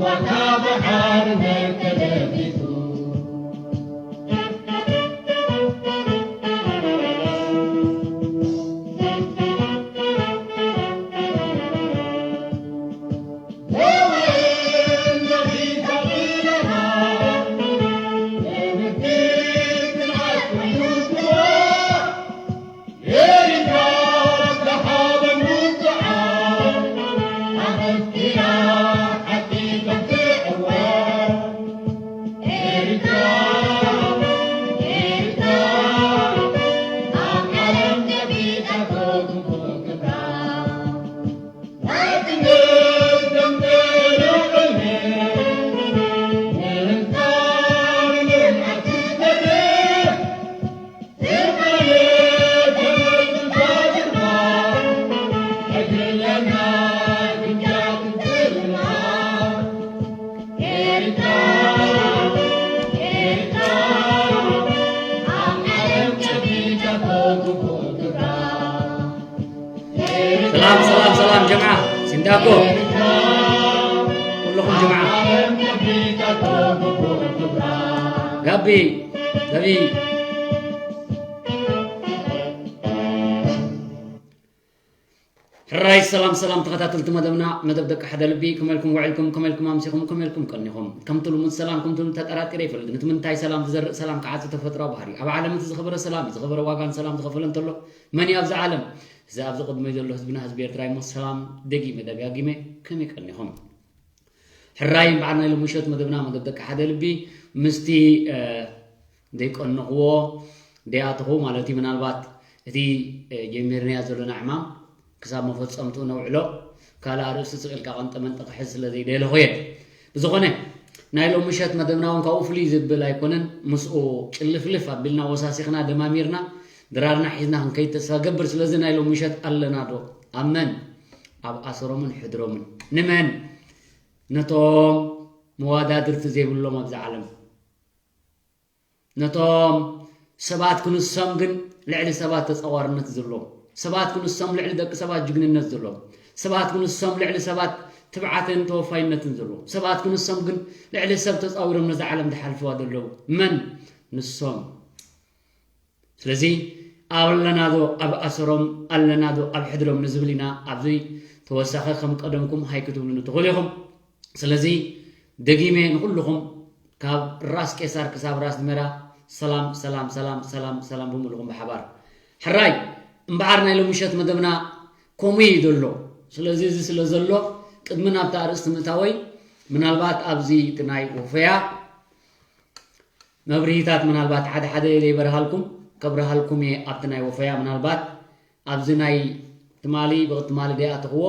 ዋታ ባሕሪ ተደፊቱ። ሰላም ሰላም ሰላም ጀምዓ ሲንዳጎ ኩልኹም ጀምዓ ጋቢ ጋቢ ሕራይ ሰላም ሰላም ተኸታተልቲ መደብና መደብ ደቂ ሓደ ልቢ ከመልኩም ውዕልኩም ከመልኩም ኣምሲኹም ከመልኩም ቀኒኹም ከምቲ ልሙድ ሰላም ከምቲ ተጠራጢረ ይፈልጥ ነቲ ምንታይ ሰላም ዝዘርእ ሰላም ክዓፂ ተፈጥሮ ባህሪ ኣብ ዓለም እቲ ዝኸበረ ሰላም እዩ ዝኸበረ ዋጋን ሰላም ዝኸፈለ እንተሎ መን እዩ ኣብዚ ዓለም እዚ ኣብዚ ቅድመይ ዘሎ ህዝብና ህዝቢ ኤርትራ ይሞ ሰላም ደጊመ ደጋጊመ ከመይ ቀኒኹም ሕራይ እምበዓር ናይ ሎምሸት መደብና መደብ ደቂ ሓደ ልቢ ምስቲ ደይቀነኽዎ ደይኣተኹ ማለት እዩ ምናልባት እቲ ጀሚርናዮ ዘለና ዕማም ክሳብ መፈፀምትኡ ነውዕሎ ካልእ ኣርእስቲ ስቕ ኢልካ ቀንጠመንጠ ክሕዝ ስለ ዘይደለኹ እየ ብዝኾነ ናይ ሎምሸት መደብና እውን ካብኡ ፍልይ ዝብል ኣይኮነን ምስኡ ጭልፍልፍ ኣቢልና ወሳሲኽና ደማሚርና ድራርና ሒዝና ክንከይድ ተስፋ ገብር ስለዚ ናይ ሎምሸት ኣለና ዶ ኣብ መን ኣብ ኣሰሮምን ሕድሮምን ንመን ነቶም መዋዳድርቲ ዘይብሎም ኣብዚ ዓለም ነቶም ሰባት ክንሶም ግን ልዕሊ ሰባት ተጻዋርነት ዘለዎም ሰባት ክንሶም ልዕሊ ደቂ ሰባት ጅግንነት ዘለዎም ሰባት ክንሶም ልዕሊ ሰባት ትብዓትን ተወፋይነትን ዘለዎም ሰባት ክንሶም ግን ልዕሊ ሰብ ተጻዊሮም ነዛ ዓለም ዝሓልፍዋ ዘለዉ መን ንሶም ስለዚ ኣብ ኣለናዶ ኣብ ኣሰሮም ኣለናዶ ኣብ ሕድሮም ንዝብል ኢና ኣብዚ ተወሳኺ ከም ቀደምኩም ሃይ ክትብሉኒ ትኽእሉ ኢኹም ስለዚ ደጊመ ንኩልኹም ካብ ራስ ቄሳር ክሳብ ራስ ድመራ ሰላም ሰላም ሰላም ሰላም ሰላም ብምልኹም ብሓባር ሕራይ እምበዓር ናይ ሎምሸት መደብና ከምኡ እዩ ዘሎ ስለዚ እዚ ስለ ዘሎ ቅድሚ ናብታ ኣርእስቲ ምእታወይ ምናልባት ኣብዚ እቲ ናይ ወፈያ መብርሂታት ምናልባት ሓደ ሓደ ዘይበርሃልኩም ከብርሃልኩም እየ ኣብቲ ናይ ወፈያ ምናልባት ኣብዚ ናይ ትማሊ ብትማሊ ደይኣተኽዎ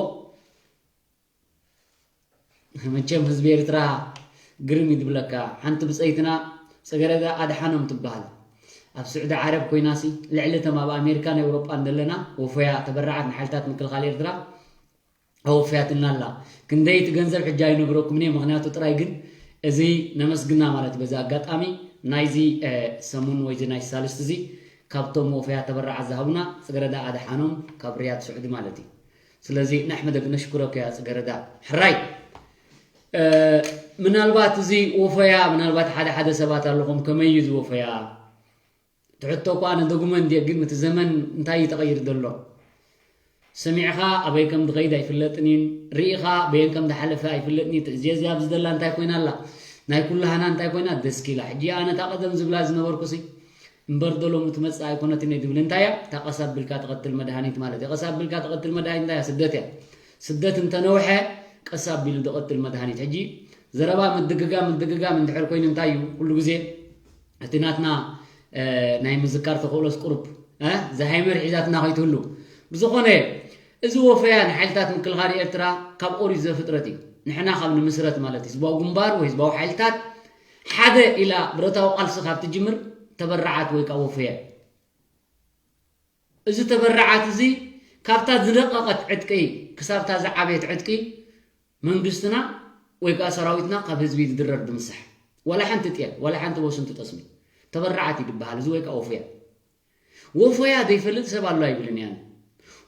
መቸም ህዝቢ ኤርትራ ግርም እዩ ዝብለካ ሓንቲ ብፀይትና ፅገረዳ ኣድሓኖም ትበሃል ኣብ ስዑዲ ዓረብ ኮይናሲ ልዕሊ እቶም ኣብ ኣሜሪካን ኤውሮጳን ዘለና ወፈያ ተበራዓት ንሓይልታት ምክልኻል ኤርትራ ኣወፍያትና ኣላ። ክንደይ እቲ ገንዘብ ሕጂ ኣይነግረኩምን እየ ምኽንያቱ ጥራይ ግን እዚ ነመስግና ማለት በዚ ኣጋጣሚ ናይዚ ሰሙን ወይ እዚ ናይ ሳልስቲ እዚ ካብቶም ወፈያት ተበራዓት ዝሃቡና ጽገረዳ ኣድሓኖም ካብ ሪያድ ስዑዲ ማለት እዩ። ስለዚ ንሕመደክ ነሽኩረክ ያ ጽገረዳ ሕራይ ምናልባት እዚ ወፈያ ምናልባት ሓደ ሓደ ሰባት ኣለኹም ከመይ እዩ እዚ ወፈያ ትሕቶ እኳ ኣነ ደጉመ እንድየ ግን እቲ ዘመን እንታይ እዩ ተቐይሩ ዘሎ? ሰሚዕኻ ኣበይ ከም ዝኸይድ ኣይፍለጥን እዩን ርኢኻ በየን ከም ዝሓለፈ ኣይፍለጥን እዩ ትእዝየ እዚኣ ኣብዚ ዘላ እንታይ ኮይና ኣላ ናይ ኩላህና እንታይ ኮይና ደስኪላ ሕጂ ኣነ እታ ቀደም ዝብላ ዝነበርኩሲ እምበር ዶ ሎሚ ትመጽእ ኣይኮነትን እየ ዝብል እንታይ እያ እታ ቀስ ኣቢልካ ትቐትል መድሃኒት ማለት እዩ ቀስ ኣቢልካ ትቐትል መድሃኒት እንታይ እያ ስደት እያ ስደት እንተነውሐ ቀስ ኣቢሉ ዝቐትል መድሃኒት ሕጂ ዘረባ ምድግጋም ምድግጋም እንድሕር ኮይኑ እንታይ እዩ ኩሉ ግዜ እቲ ናትና ናይ ምዝካር ተኽእሎስ ቁሩብ ዛሃይመር ሒዛትና ከይትህሉ። ብዝኾነ፣ እዚ ወፈያ ንሓይልታት ምክልኻል ኤርትራ ካብ ኦሪት ዘፍጥረት እዩ። ንሕና ካብ ንምስረት ማለት እዩ። ህዝባዊ ግንባር ወይ ህዝባዊ ሓይልታት ሓደ ኢላ ብረታዊ ቃልሲ ካብ ትጅምር ተበራዓት ወይ ከዓ ወፈያ እዩ። እዚ ተበራዓት እዚ ካብታ ዝደቀቐት ዕጥቂ ክሳብታ ዝዓበየት ዕጥቂ መንግስትና ወይ ከዓ ሰራዊትና ካብ ህዝቢ ዝድረር ድምሳሕ ዋላ ሓንቲ ጥየል ዋላ ሓንቲ ወስንቲ ጠስሚ ተበራዓት እዩ ድበሃል እዚ ወይ ከዓ ወፈያ ወፈያ ዘይፈልጥ ሰብ ኣሎ ኣይብልን እያን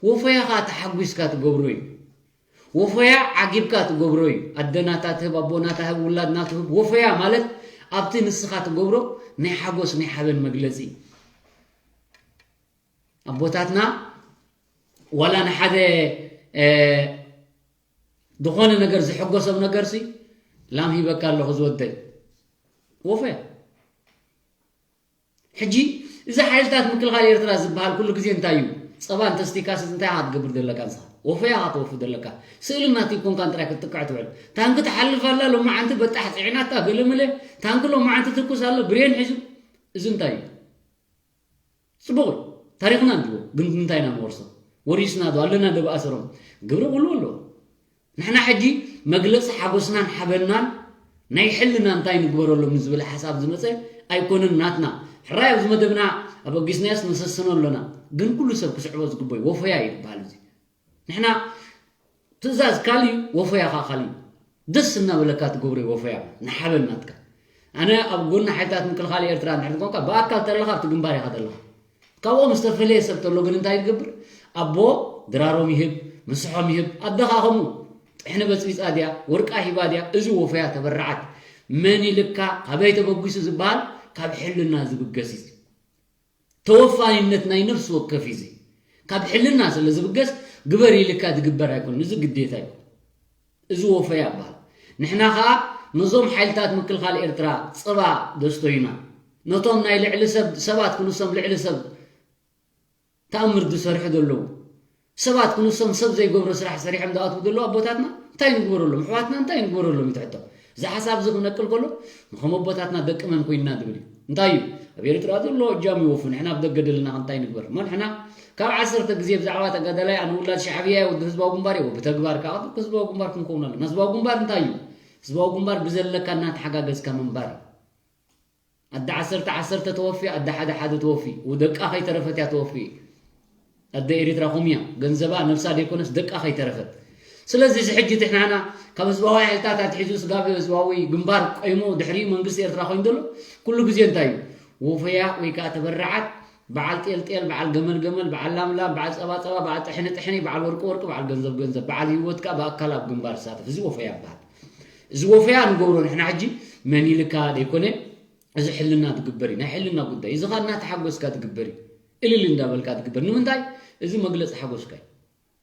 ወፈያ ከዓ ተሓጒስካ ትገብሮ እዩ ወፈያ ዓጊብካ ትገብሮ እዩ። ኣደናታ ትህብ፣ ኣቦናታ ህብ፣ ውላድና ትህብ። ወፈያ ማለት ኣብቲ ንስኻ ትገብሮ ናይ ሓጎስ ናይ ሓበን መግለጺ እዩ። ኣቦታትና ዋላ ንሓደ ዝኾነ ነገር ዝሕጎሶም ነገርሲ ላም ሂበካ ኣለኹ ዝወደይ ወፈያ። ሕጂ እዚ ሓይልታት ምክልኻል ኤርትራ ዝበሃል ኩሉ ግዜ እንታይ እዩ? ጸባ እንተስቲካስ እንታይ ኢኻ ትገብር ዘለካ ንስኻ? ወፈያ ኢኻ ትወፊ ዘለካ። ስእሊ እናትይ ኮንካን ጥራይ ክትጥቅዕ ትውዕል። ታንኪ ትሓልፍ ኣላ ሎማዓንቲ በጣሕ ጽዒናታ ገለመለ። ታንኪ ሎማዓንቲ ትኩስ ኣሎ ብሬን ሒዙ። እዚ እንታይ እዩ? ጽቡቕ እዩ። ታሪኽና እንድዎ ግን እንታይ ኢና ንወርሶ? ወሪስና ዶ ኣለና ዶ ብኣሰሮም? ግብሪ ኩሉ ኣለዎ። ንሕና ሕጂ መግለጺ ሓጎስናን ሓበንናን ናይ ሕልና እንታይ ንግበረሎም ንዝብል ሓሳብ ዝመጸ ኣይኮነን ናትና። ሕራይ ኣብዚ መደብና ኣበጊስናዮስ ነሰስኖ ኣለና። ግን ኩሉ ሰብ ክስዕቦ ዝግበዩ ወፈያ እዩ ዝበሃል እዚ። ንሕና ትእዛዝ ካልእ እዩ፣ ወፈያ ኸዓ ካልእ እዩ። ደስ እናበለካ ትገብሮ እዩ ወፈያ ንሓበን ናትካ። ኣነ ኣብ ጎኒ ሓይልታት ምክልኻል ኤርትራ እንድሕር ትኾንካ ብኣካል ተለኻ ኣብቲ ግንባር ኢኻ ዘለኻ። ካብኦም ዝተፈለየ ሰብ ተሎ ግን እንታይ ትገብር? ኣቦ ድራሮም ይህብ፣ ምስሖም ይህብ፣ ኣደ ኸዓ ከምኡ። ጥሕኒ በጽቢጻ ድያ፣ ወርቃ ሂባ ድያ፣ እዚ ወፈያ ተበራዓት። መን ኢልካ፣ ካበይ ተበጊሱ ዝበሃል ካብ ሕልና ዝብገስ እዩ። ተወፋይነት ናይ ነፍሲ ወከፍ እዩ። እዚ ካብ ሕልና ስለ ዝብገስ ግበር ኢልካ ዝግበር ኣይኮነን። እዚ ግዴታ እዩ። እዚ ወፈያ ይበሃል። ንሕና ኸዓ ነዞም ሓይልታት ምክልኻል ኤርትራ ጸባ ደስቶዩና። ነቶም ናይ ልዕሊ ሰብ ሰባት ክንሶም ልዕሊ ሰብ ተኣምር ዝሰርሑ ዘለዉ ሰባት ክንሶም ሰብ ዘይገብሮ ስራሕ ሰሪሖም ዝኣትዉ ዘለዉ ኣቦታትና እንታይ ንግበረሎም? ኣሕዋትና እንታይ ንግበረሎም እዩ እቲ ሕቶ። እዚ ሓሳብ እዚ ክነቅል ከሎ ንኸም ኣቦታትና ደቂ መን ኮይንና ዝብል እዩ። እንታይ እዩ? ኣብ ኤርትራ ዘሎ እጃም ይወፉ፣ ንሕና ኣብ ደገ ደለና እንታይ ንግበር? እሞ ንሕና ካብ ዓሰርተ ግዜ ብዛዕባ ተጋዳላይ ኣነ ውላድ ሻዕብያ እየ፣ ወዲ ህዝባዊ ግንባር እየ፣ ብተግባር ከዓ ህዝባዊ ግንባር ክንከውን ኣለና። ህዝባዊ ግንባር እንታይ እዩ? ህዝባዊ ግንባር ብዘለካ እናተሓጋገዝካ ምንባር እዩ። ኣደ ዓሰርተ ዓሰርተ ተወፊ፣ ኣደ ሓደ ሓደ ተወፊ፣ ደቃ ከይተረፈት እያ ተወፊ። ኣደ ኤሪትራ ኹምያ ገንዘባ ነብሳ ደይኮነስ ደቃ ከይተረፈት። ስለዚ እዚ ሕጂ እቲ ንሕና ካብ ህዝባዊ ሓይልታት ኣትሒዙ ስጋብ ህዝባዊ ግንባር ቆይሙ ድሕሪኡ መንግስቲ ኤርትራ ኮይኑ ዘሎ ኩሉ ግዜ እንታይ እዩ? ወፈያ ወይ ከዓ ተበራዓት በዓል ጤል ጤል፣ በዓል ገመል ገመል፣ በዓል ላም ላም፣ በዓል ጸባ ጸባ፣ በዓል ጥሕኒ ጥሕኒ፣ በዓል ወርቂ ወርቂ፣ በዓል ገንዘብ ገንዘብ፣ በዓል ህይወት ከዓ ብኣካል ኣብ ግንባር ዝሳተፍ። እዚ ወፈያ ይበሃል። እዚ ወፈያ ንገብሮ ንሕና ሕጂ መን ኢልካ ደይኮነ እዚ ሕልና ትግበር እዩ። ናይ ሕልና ጉዳይ። እዚ ኸዓ እናተሓጎስካ ትግበር እዩ። እልል እንዳበልካ ትግበር። ንምንታይ? እዚ መግለጺ ሓጎስካ እዩ።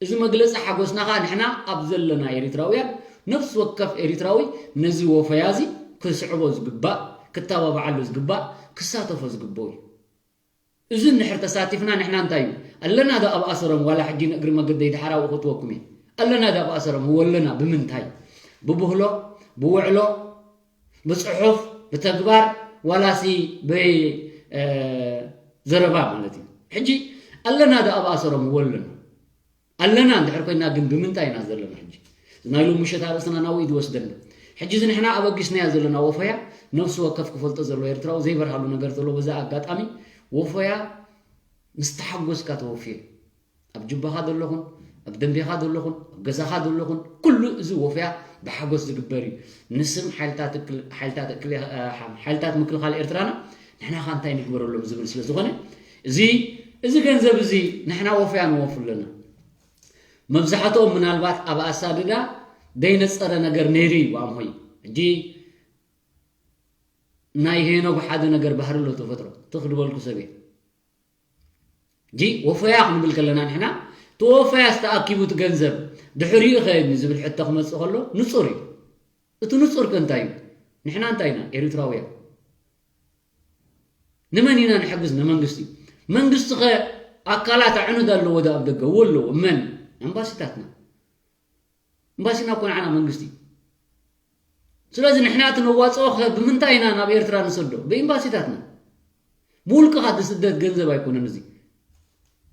እዚ መግለጺ ሓጎስና ኸዓ ንሕና ኣብ ዘለና ኤሪትራውያን ነፍሲ ወከፍ ኤሪትራዊ ነዚ ወፈያ እዚ ክስዕቦ ዝግባእ፣ ክተባብዓሉ ዝግባእ፣ ክሳተፎ ዝግብኦ እዩ። እዚ እንድሕር ተሳቲፍና ንሕና እንታይ እዩ ኣለና ዶ ኣብ ኣሰሮም? ዋላ ሕጂ ንእግሪ መገደይ ድሓር ኣብኡ ክእትወኩም እየ። ኣለና ዶ ኣብ ኣሰሮም? እወ ኣለና። ብምንታይ? ብብህሎ፣ ብውዕሎ፣ ብጽሑፍ፣ ብተግባር፣ ዋላሲ ብዘረባ ማለት እዩ። ሕጂ ኣለና ዶ ኣብ ኣሰሮም? እወ ኣለና። ኣለና እንድሕር ኮይና ግን ብምንታይ ኢና ዘለና ሕጂ? ናይ ሎሚ ምሸት ኣርእስትና ናብኡ እዩ ዝወስደና። ሕጂ እዚ ንሕና ኣበጊስናዮ ዘለና ወፈያ ነፍሲ ወከፍ ክፈልጦ ዘለዎ ኤርትራዊ ዘይበርሃሉ ነገር ዘሎ በዚ ኣጋጣሚ ወፈያ ምስ ተሓጎስካ ተወፍዮ። ኣብ ጅባኻ ዘለኹን፣ ኣብ ደንቤኻ ዘለኹን፣ ኣብ ገዛኻ ዘለኹን ኩሉ እዚ ወፈያ ብሓጎስ ዝግበር እዩ። ንስም ሓይልታት እክል-፣ ሓይልታት እክል-፣ ሓይልታት ምክልኻል ኤርትራና ንሕና ኸ እንታይ ንግበረሎም ዝብል ስለ ዝኾነ እዚ እዚ ገንዘብ እዚ ንሕና ወፈያ ንወፉ ኣለና። መብዛሕትኦም ምናልባት ኣብ ኣሳድዳ ደይነጸረ ነገር ነይሩ እዩ ኣምሆይ። ሕጂ ናይ ሄኖግ ሓደ ነገር ባህሪ ኣሎ ተፈጥሮ። ትኽ ዝበልኩ ሰብ እየ። ሕጂ ወፈያ ክንብል ከለና ንሕና እቲ ወፈያ ዝተኣኪቡ እቲ ገንዘብ ድሕሪኡ ኸ ዝብል ሕቶ ክመጽእ ከሎ ንጹር እዩ። እቲ ንጹር ከ እንታይ እዩ? ንሕና እንታይ ኢና? ኤሪትራውያን። ንመን ኢና ንሕግዝ? ንመንግስቲ። መንግስቲ ኸ ኣካላት ኣዕኑድ ኣለዎ ዶ ኣብ ደገ? እዎ ኣለዎ። መን? ኤምባሲታትና። ኤምባሲና እኮ ንዓና መንግስቲ። ስለዚ ንሕና እቲ ነዋፅኦ ኸ ብምንታይ ኢና ናብ ኤርትራ ንሰዶ? ብኤምባሲታትና። ብውልቅኻ ዝስደድ ገንዘብ ኣይኮነን እዚ።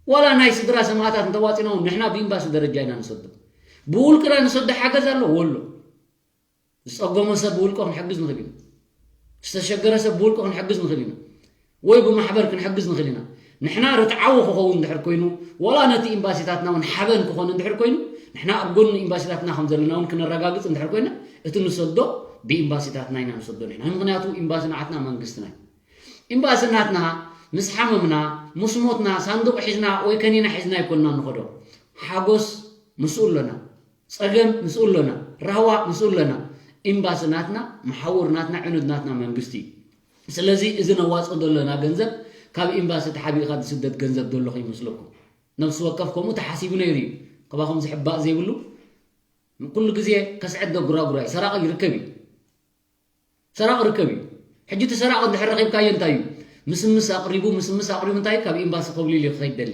ዋላ ናይ ስድራ ሰማእታት እንተዋፂና እውን ንሕና ብኤምባሲ ደረጃ ኢና ንሰዶ። ብውልቅና ንሰዶ ሓገዝ ኣሎ? እዎ ኣሎ። ዝፀገሞ ሰብ ብውልቁ ክንሕግዝ ንኽእል ኢና። ዝተሸገረ ሰብ ብውልቁ ክንሕግዝ ንኽእል ኢና። ወይ ብማሕበር ክንሕግዝ ንኽእል ኢና። ንሕና ርትዓዊ ክኸውን እንድሕር ኮይኑ፣ ዋላ ነቲ ኤምባሲታትና እውን ሓበን ክኾን እንድሕር ኮይኑ፣ ንሕና ኣብ ጎኒ ኤምባሲታትና ከም ዘለና እውን ክነረጋግጽ እንድሕር ኮይና፣ እቲ ንሰዶ ብኤምባሲታትና ኢና ንሰዶ ንሕና። ምኽንያቱ ኤምባሲ ንዓትና መንግስትና እዩ። ኤምባሲ ናትና ምስ ሓመምና፣ ምስ ሞትና፣ ሳንዱቕ ሒዝና ወይ ከኒና ሒዝና ኣይኮንና ንኸዶ። ሓጎስ ምስኡ ኣለና። ጸገም ምስኡ ኣለና፣ ራህዋ ምስኡ ኣለና። ኤምባሲ ናትና፣ መሓውር ናትና፣ ዕኑድ ናትና መንግስቲ እዩ። ስለዚ እዚ ነዋጽኦ ዘለና ገንዘብ ካብ ኤምባሲ ተሓቢእካ ዝስደድ ገንዘብ ዘሎ ከይመስለኩም። ነፍሲ ወከፍ ከምኡ ተሓሲቡ ነይሩ እዩ። ካባኹም ዝሕባእ ዘይብሉ፣ ኩሉ ግዜ ከስዕድ ዶ ጉራጉራይ፣ ሰራቒ ይርከብ እዩ። ሰራቒ ርከብ እዩ። ሕጂ እቲ ሰራቒ እንድሕር ረኺብካዮ እንታይ እዩ? ምስምስ ኣቕሪቡ፣ ምስምስ ኣቕሪቡ እንታይ እዩ? ካብ ኤምባሲ ኮብሊሉ እዩ ክኸይድ ደሊ።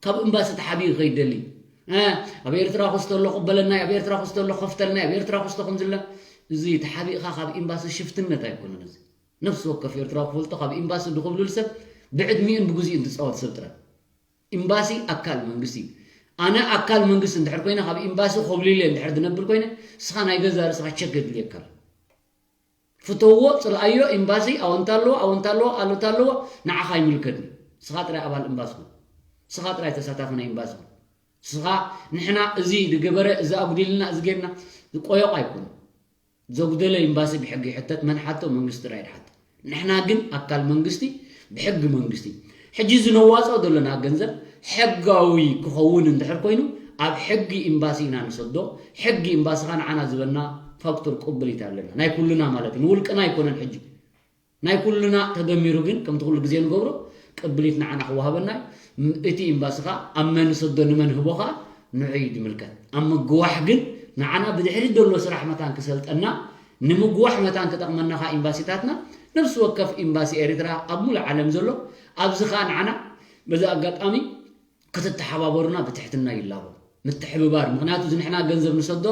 ካብ ኤምባሲ ተሓቢኡ ክኸይድ ደሊ። እ፣ ኣብ ኤርትራ ክስቶ ኣሎ ክበለና፣ ኣብ ኤርትራ ክስቶ ኣሎ ከፍተልና፣ ኣብ ኤርትራ ክስቶ ከምዝለ፣ እዚ ተሓቢእካ ካብ ኤምባሲ ሽፍትነት ኣይኮነን። እዚ ነፍሲ ወከፍ ኤርትራዊ ክፈልጦ፣ ካብ ኤምባሲ ድኹብልል ሰብ ብዕድሚኡን ብግዚኡን ዝጻወት ሰብ ጥራይ። ኤምባሲ ኣካል መንግስቲ እዩ። ኣነ ኣካል መንግስቲ እንድሕር ኮይነ፣ ካብ ኤምባሲ ኮብሊለ እንድሕር ዝነብር ኮይነ፣ ንስኻ ናይ ገዛ ርእስኻ ቸክ የድልየካ ኣሎ። ፍተዎ፣ ጽልኣዮ፣ ኤምባሲ ኣወንታ ኣለዎ፣ ኣወንታ ኣለዎ፣ ኣሉታ ኣለዎ፣ ንዓኻ ይምልከትኒ። ንስኻ ጥራይ ኣባል ኤምባሲ ኩን። ንስኻ ጥራይ ተሳታፊ ናይ ኤምባሲ ኩን። ንስኻ ንሕና እዚ ዝገበረ፣ እዚ ኣጉዲልና፣ እዚ ጌርና፣ ዝቆዮቕ ኣይኮነ። ዘጉደለ ኤምባሲ ብሕጊ ይሕተት፣ መን ሓቶ? መንግስቲ ጥራይ ድሓቶ። ንሕና ግን ኣካል መንግስቲ፣ ብሕጊ መንግስቲ። ሕጂ እዚ ነዋጽኦ ዘለና ገንዘብ ሕጋዊ ክኸውን እንድሕር ኮይኑ፣ ኣብ ሕጊ ኤምባሲ ኢና ንሰዶ። ሕጊ ኤምባሲ ኸኣ ንዓና ዝበና ፋክቱር ቅብሊት ኣለና። ናይ ኩልና ማለት እዩ። ንውልቅና ኣይኮነን ሕጂ። ናይ ኩልና ተደሚሩ ግን፣ ከምቲ ኩሉ ግዜ ንገብሮ፣ ቅብሊት ንዓና ክወሃበና እዩ። ም-፣ እቲ ኤምባሲ ኸኣ ኣብ መን ንሰዶ፣ ንመን ህቦ ኸኣ ንዑ እዩ ዝምልከት። ኣብ ምግዋሕ ግን ንዓና ብድሕሪት ዘሎ ስራሕ መታን ክሰልጠና፣ ንምግዋሕ መታን ክጠቕመና ኸኣ ኤምባሲታትና፣ ነፍሲ ወከፍ ኤምባሲ ኤርትራ ኣብ ሙሉእ ዓለም ዘሎ፣ ኣብዚ ኸኣ ንዓና በዚ ኣጋጣሚ ክትተሓባበሩና ብትሕትና ይላቦ። ምትሕብባር፣ ምኽንያቱ እዚ ንሕና ገንዘብ ንሰዶ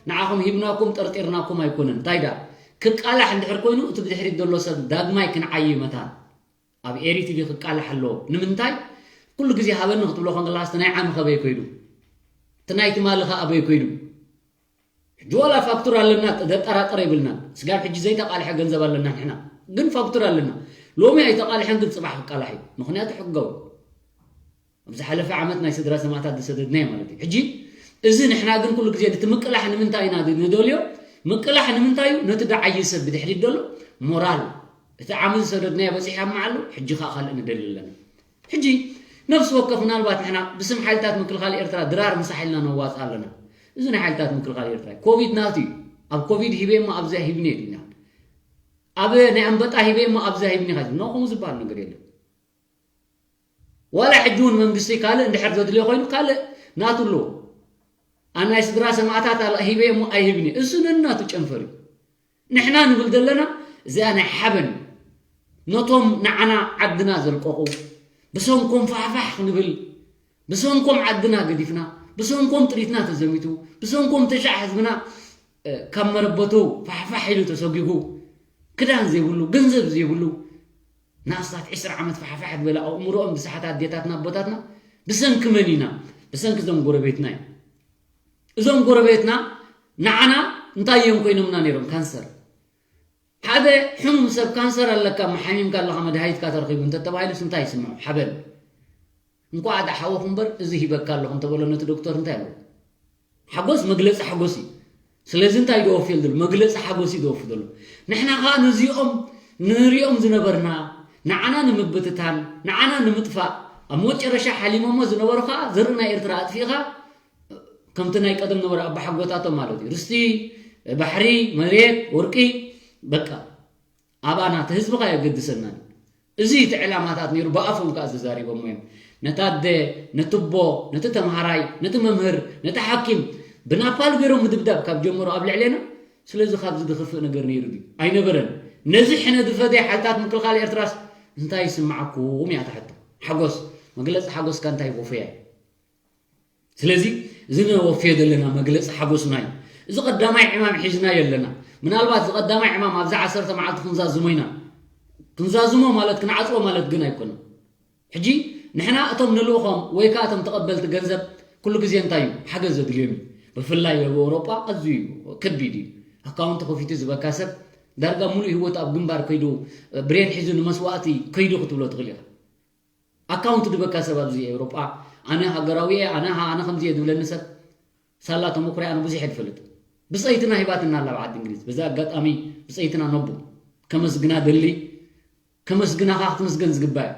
ንዓኹም ሂብናኩም ጠርጢርናኩም ኣይኮነን። እንታይ ደኣ ክቃላሕ እንድሕር ኮይኑ እቲ ብድሕሪት ዘሎ ሰብ ዳግማይ ክንዓዪ መታን ኣብ ኤሪ ቲቪ ክቃላሕ ኣለዎ። ንምንታይ? ኩሉ ግዜ ሃበኒ ክትብሎ ከለኻ እቲ ናይ ዓሚ ከበይ ኮይዱ? እቲ ናይ ትማሊ ከ ኣበይ ኮይዱ? ሕጂ ዋላ ፋክቱር ኣለና፣ ዘጠራጥር የብልናን። ስጋብ ሕጂ ዘይተቃልሐ ገንዘብ ኣለና ንሕና። ግን ፋክቱር ኣለና። ሎሚ ኣይተቃልሐን፣ ግን ጽባሕ ክቃላሕ እዩ። ምኽንያቱ ሕጋዊ። ኣብ ዝሓለፈ ዓመት ናይ ስድራ ሰማእታት ዝሰደድናዮ ማለት እዩ። ሕጂ እዚ ንሕና ግን ኩሉ ግዜ እቲ ምቅላሕ ንምንታይ ኢና ንደልዮ? ምቅላሕ ንምንታይ እዩ? ነቲ ደዓዪ ሰብ ብድሕሪት ደሎ ሞራል፣ እቲ ዓሚ ዝሰደድናዮ በጺሑ ኣብ መዓሉ፣ ሕጂ ከኣ ካልእ ንደሊ ኣለና። ሕጂ ነፍሲ ወከፍ ምናልባት ንሕና ብስም ሓይልታት ምክልኻል ኤርትራ ድራር ምሳሕ ኢልና ነዋጽእ ኣለና። እዚ ናይ ሓይልታት ምክልኻል ኤርትራ እዩ። ኮቪድ ናቱ እዩ። ኣብ ኮቪድ ሂበ እሞ ኣብዚኣ ሂብኒ ኢልና። ኣብ ናይ ኣንበጣ ሂበ እሞ ኣብዚኣ ሂብኒ ኢኻ። ኖ፣ ከምኡ ዝበሃል ነገር የለን። ዋላ ሕጂ እውን መንግስቲ ካልእ እንድሕር ዘድልዮ ኮይኑ ካልእ ናቱ ኣለዎ። ኣብ ናይ ስድራ ሰማእታት ኣላ ሂበ እሞ ኣይሂብኒ። እሱ ነናቱ ጨንፈር እዩ። ንሕና ንብል ዘለና እዚኣ ናይ ሓበን እዩ። ነቶም ንዓና ዓድና ዘልቀቑ፣ ብሰንኮም ፋሕፋሕ ክንብል፣ ብሰንኮም ዓድና ገዲፍና፣ ብሰንኮም ጥሪትና ተዘሚቱ፣ ብሰንኮም ተሻዕ ህዝብና፣ እ፣ ካብ መረበቱ ፋሕፋሕ ኢሉ ተሰጒጉ፣ ክዳን ዘይብሉ፣ ገንዘብ ዘይብሉ፣ ንኣስታት ዕስራ ዓመት ፋሕፋሕ ዝበለ ኣእምሮኦም ዝሰሓተ ኣዴታትና ኣቦታትና ብሰንኪ መን ኢና? ብሰንኪ እዞም ጎረቤትና እዮም። እዞም ጎረቤትና ንዓና እንታይ እዮም ኮይኖምና ነይሮም? ካንሰር። ሓደ ሕሙም ሰብ ካንሰር ኣለካ፣ እሞ ሓሚምካ ኣለኻ፣ መድሃኒትካ ተረኺቡ እንተተባሂሉስ እንታይ ይስምዖ? ሓበን። እንኳዕ ደሓወኹ እምበር፣ እዚ ሂበካ ኣለኹ እንተበሎ ነቲ ዶክተር እንታይ ኣለዎ? ሓጎስ መግለጺ ሓጎስ እዩ። ስለዚ እንታይ ደወፍዮ ዘሎ? መግለጺ ሓጎስ እዩ ደወፍ ዘሎ። ንሕና ኸኣ ነዚኦም ንሪኦም ዝነበርና፣ ንዓና ንምብትታን፣ ንዓና ንምጥፋእ፣ ኣብ መጨረሻ ሓሊሞሞ ዝነበሩ ኸኣ ዘርኢ ናይ ኤርትራ ኣጥፊእኻ፣ ከምቲ ናይ ቀደም ነበረ ኣባሓጎታቶም ማለት እዩ። ርስቲ፣ ባሕሪ፣ መሬት፣ ወርቂ፣ በቃ። ኣባና፣ እቲ ህዝቢ ኸኣ የገድሰናን። እዚ እቲ ዕላማታት ነይሩ፣ ብኣፎም ከኣ ዘዛሪቦሞ እዮም። ነታ ኣደ፣ ነቲ ኣቦ፣ ነቲ ተምሃራይ፣ ነቲ መምህር፣ ነቲ ሓኪም፣ ብናፓል ገይሮም ምድብዳብ ካብ ጀመሩ ኣብ ልዕሌና፣ ስለዚ ካብዚ ዝኸፍእ ነገር ነይሩ ድዩ? ኣይነበረን። ነዚ ሕነ ዝፈደየ ሓይልታት ምክልኻል ኤርትራስ እንታይ ይስምዓኩም እያ እታ ሕቶ። ሓጎስ፣ መግለጺ ሓጎስካ እንታይ ወፈያ እዩ? ስለዚ እዚ ነወፍዮ ዘለና መግለጺ ሓጎስና እዩ። እዚ ቀዳማይ ዕማም ሒዝናዮ ኣለና። ምናልባት እዚ ቀዳማይ ዕማም ኣብዛ ዓሰርተ መዓልቲ ክንዛዝሞ ኢና። ክንዛዝሞ ማለት ክንዓጽዎ ማለት ግን ኣይኮነን። ሕጂ ንሕና እቶም ንልእኾም ወይ ከኣ እቶም ተቐበልቲ ገንዘብ ኩሉ ግዜ እንታይ እዩ? ሓገዝ ዘድልዮም እዩ። ብፍላይ ኣብ ኤውሮጳ ኣዝዩ እዩ ከቢድ እዩ። ኣካውንት ከፊቱ ዝበካ ሰብ ዳርጋ ሙሉእ ህይወቱ ኣብ ግንባር ከይዱ፣ ብሬን ሒዙ ንመስዋእቲ ከይዱ ክትብሎ ትኽእል ኢኻ። ኣካውንት ዝበካ ሰብ ኣብዚ ኤውሮጳ፣ ኣነ ሃገራዊ እየ፣ ኣነ ሃ-፣ ኣነ ከምዚ እየ ዝብለኒ ሰብ፣ ሳላ ተመኩሮይ ኣነ ብዙሕ እየ ዝፈልጥ። ብጸይትና ሂባትና ኣላ ኣብ ዓዲ እንግሊዝ። በዚ ኣጋጣሚ ብጸይትና ነቡ ከመስግና ደሊ፣ ከመስግናኻ ክትምስገን ዝግባእ እዩ።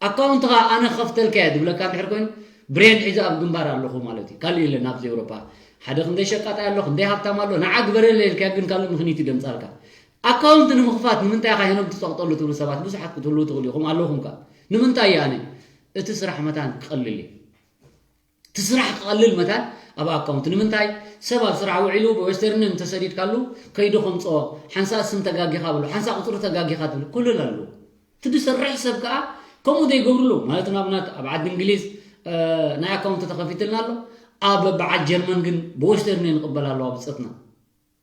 ኣካውንትኻ ኣነ ክኸፍተልካ እየ ዝብለካ እንድሕር ኮይኑ፣ ብሬን ሒዘ ኣብ ግንባር ኣለኹ ማለት እዩ። ካልእ የለን ኣብዚ ኤውሮጳ። ሓደ ክንደይ ሸቃጣይ ኣሎ፣ ክንደይ ሃብታም ኣሎ፣ ንዓ ግበረለይ ኢልካዮ ግን ካልእ ምኽንያት እዩ ደምጻልካ። ኣካውንት ንምኽፋት ንምንታይ ኢኻ ሄኖም ትጸቕጠሉ ትብሉ ሰባት ብዙሓት ክትህልዉ ትኽእሉ ኢኹም፣ ኣለኹም ከኣ። ንምንታይ እየ ኣነ? እቲ ስራሕ መታን ክቐልል እዩ። እቲ ስራሕ ክቐልል መታን ኣብ ኣካውንት። ንምንታይ? ሰብ ኣብ ስራሕ ውዒሉ ብዌስተርንን እንተሰዲድካሉ ከይዱ ከምጽኦ፣ ሓንሳእ ስም ተጋጊኻ ብሎ፣ ሓንሳእ ቁጽሪ ተጋጊኻ ትብል፣ ኩልል ኣለዎ። እቲ ዝሰርሕ ሰብ ከኣ ከምኡ ዘይገብርሉ ማለት፣ ንኣብነት ኣብ ዓዲ እንግሊዝ ናይ ኣካውንት ተኸፊትልና ኣሎ። ኣብ በዓል ጀርመን ግን ብወስተርን ንቕበል ኣለዋ ብፀትና።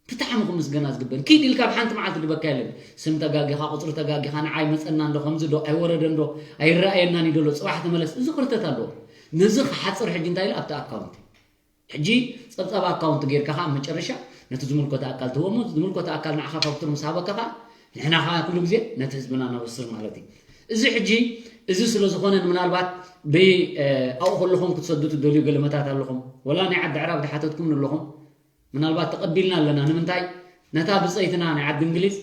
ብጣዕሚ ክምስገና ዝግበን። ኪድ ኢልካ ኣብ ሓንቲ መዓልቲ ድበካ የለን። ስም ተጋጊኻ፣ ቁፅሪ ተጋጊኻ፣ ንዓይ መፀና እንዶ ከምዚ ዶ ኣይወረደ እንዶ ኣይረኣየናን እዩ ደሎ፣ ፅባሕ ተመለስ። እዚ ክርተት ኣለዎ። ነዚ ክሓፅር ሕጂ እንታይ ኢለ ኣብቲ ኣካውንት ሕጂ ጸብጻብ ኣካውንት ጌርካ ከኣ ኣብ መጨረሻ ነቲ ዝምልከቶ ኣካል ትህቦ እሞ፣ ዝምልከቶ ኣካል ንዓኻ ፋክቱር ምስ ሃበካ ከኣ ንሕና ከኣ ኩሉ ግዜ ነቲ ህዝብና ነብስር ማለት እዩ። እዚ ሕጂ እዚ ስለ ዝኾነ ምናልባት ብይ ኣብኡ ከለኹም ክትሰዱ ትደልዩ ገለመታት ኣለኹም፣ ወላ ናይ ዓዲ ዕራብ ድሓተትኩም ኣለኹም፣ ምናልባት ተቐቢልና ኣለና። ንምንታይ ነታ ብጸይትና ናይ ዓዲ እንግሊዝ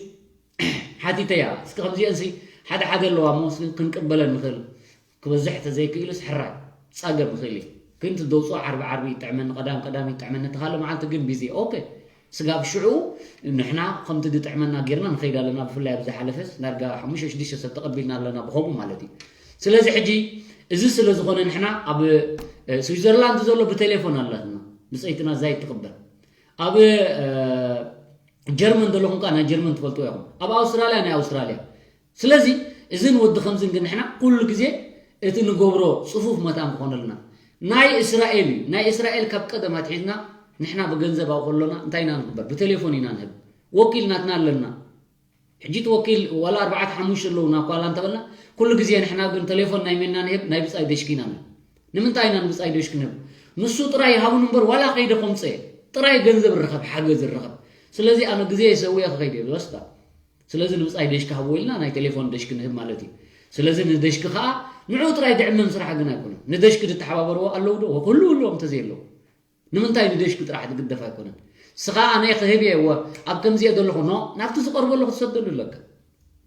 ሓቲተያ እስኪ ከምዚአንሲ ሓደ ሓደ ኣለዋ እሞ እስኪ ክንቅበለን ንኽእል ክበዝሕ ተዘይክኢሉስ ሕራይ ጸገም ይኽእል እዩ። ግን እቲ ደውፅኦ ዓርቢ ዓርቢ ይጥዕመኒ፣ ቀዳም ቀዳም ይጥዕመኒ፣ እቲ ካልእ መዓልቲ ግን ቢዚ። ኦኬ፣ ስጋብ ሽዑ ንሕና ከምቲ ዝጥዕመና ጌርና ንኸይድ ኣለና። ብፍላይ ኣብ ዝሓለፈስ ዳርጋ ሓሙሽተ ሽዱሽተ ሰብ ተቐቢልና ኣለና ብኸምኡ ማለት እዩ። ስለዚ ሕጂ እዚ ስለ ዝኾነ ንሕና ኣብ ስዊዘርላንድ ዘሎ ብቴሌፎን ኣላትና ብፀይትና እዛ ይትቕበል። ኣብ ጀርመን ዘለኹም ከኣ ናይ ጀርመን ትፈልጥዎ ኢኹም። ኣብ ኣውስትራልያ ናይ ኣውስትራልያ ስለዚ እዝን ወዲ ከምዝን ግን ንሕና ኩሉ ግዜ እቲ ንገብሮ ጽፉፍ መታን ክኾነልና። ናይ እስራኤል እዩ። ናይ እስራኤል ካብ ቀደም ኣትሒዝና ንሕና ብገንዘብ ኣብኡ ከሎና እንታይ ኢና ንግበር? ብቴሌፎን ኢና ንህብ። ወኪል ናትና ኣለና። ሕጂ እቲ ወኪል ዋላ ኣርባዕተ ሓሙሽተ ኣለውና እኳ ኣላ እንተበልና ኩሉ ግዜ ንሕና ግን ቴሌፎን ናይ መን ኢና ንህብ? ናይ ብጻይ ደሽኪ ኢና ንህብ። ንምንታይ ኢና ንብጻይ ደሽኪ ንህብ? ንሱ ጥራይ ይሃቡን እምበር ዋላ ከይደ ከምጽእ ጥራይ ገንዘብ ርኸብ ሓገዝ ርኸብ። ስለዚ ኣነ ግዜ የሰውየ ክኸይድ እየ በስታ። ስለዚ ንብጻይ ደሽኪ ሃብዎ ኢልና ናይ ቴሌፎን ደሽኪ ንህብ ማለት እዩ። ስለዚ ንደሽኪ ከኣ ንዕኡ ጥራይ ድዕመም ስራሕ ግን ኣይኮነን። ንደሽኪ ድተሓባበርዎ ኣለዉ ዶ? ክህልዉ ኣለዎም እንተዘየለዉ። ንምንታይ ንደሽኪ ጥራሕ ድግደፍ ኣይኮነን። ስኻ ኣነ ክህብ እየ እወ ኣብ ከምዚ እየ ዘለኹ ኖ ናብቲ ዝቐርበሉ ክትሰደሉ ኣለካ።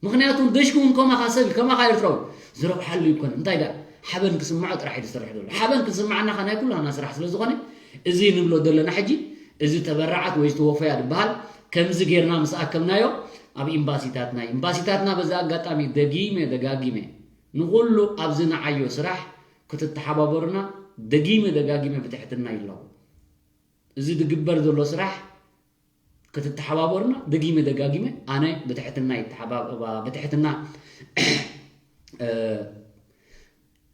ምኽንያቱ ደሽኪ እውን ከማኻ ሰብ እዩ፣ ከማኻ ኤርትራዊ ዝረብሓሉ ይኮነን። እንታይ ደኣ ሓበን ክስምዖ ጥራሕ እዩ ዝሰርሕ ዘሎ። ሓበን ክስምዓና ከ ናይ ኩላና ስራሕ ስለ ዝኾነ እዚ ንብሎ ዘለና ሕጂ እዚ ተበራዓት ወይ ዝተወፈያ ዝበሃል ከምዚ ጌርና ምስ ኣከብናዮ ኣብ ኤምባሲታትና እዩ። ኤምባሲታትና በዚ ኣጋጣሚ ደጊመ ደጋጊመ ንኹሉ ኣብዚ ንዓዮ ስራሕ ክትተሓባበሩና ደጊመ ደጋጊመ ብትሕትና ይላቦ። እዚ ዝግበር ዘሎ ስራሕ ክትተሓባበሩና ደጊመ ደጋጊመ ኣነ ብትሕትና ይተሓባበ ብትሕትና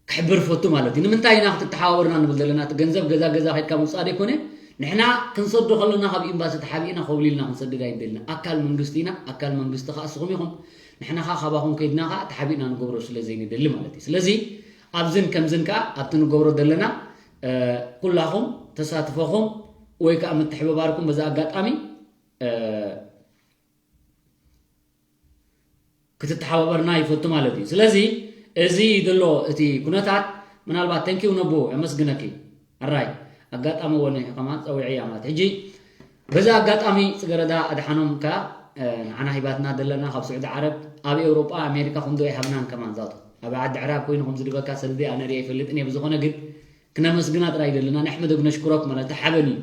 ክሕብር ፈቱ ማለት እዩ። ንምንታይ ኢና ክትተሓባበርና ንብል ዘለና? እቲ ገንዘብ ገዛ ገዛ ከድካ ምውፃእ ዘይኮነ ንሕና ክንሰዶ ከለና ካብ ኤምባሲ ተሓቢእና ኮብሊልና ክንሰድድ ኣይንደልና። ኣካል መንግስቲ ኢና። ኣካል መንግስቲ ከዓ እስኹም ኢኹም። ንሕና ከዓ ካባኹም ከይድና ከዓ ተሓቢእና ንገብሮ ስለ ዘይንደሊ ማለት እዩ። ስለዚ ኣብዝን ከምዝን ከዓ ኣብቲ ንገብሮ ዘለና ኩላኹም ተሳትፎኹም ወይ ከዓ ምትሕብባርኩም በዚ ኣጋጣሚ ክትተሓባበርና ይፈቱ ማለት እዩ። ስለዚ እዚ ዘሎ እቲ ኩነታት ምናልባት ተንኪው ነቦ የመስግነኪ ኣራይ ኣጋጣሚ ወነ ከማን ፀዊዐያ ማለት ሕጂ በዚ ኣጋጣሚ ፅገረዳ ኣድሓኖም ከ ንዓና ሂባትና ዘለና ካብ ስዑዲ ዓረብ ኣብ ኤውሮጳ ኣሜሪካ ክንዶ ይሃብናን ከማን ዛቱ ኣብ ዓዲ ዕራብ ኮይኑ ከምዝድበካ ሰልዲ ኣነ ሪአ ይፈልጥን እየ ብዝኾነ ግን ክነመስግና ጥራይ ደለና ንሕመደግ ነሽኩረክ ማለት ሓበን እዩ።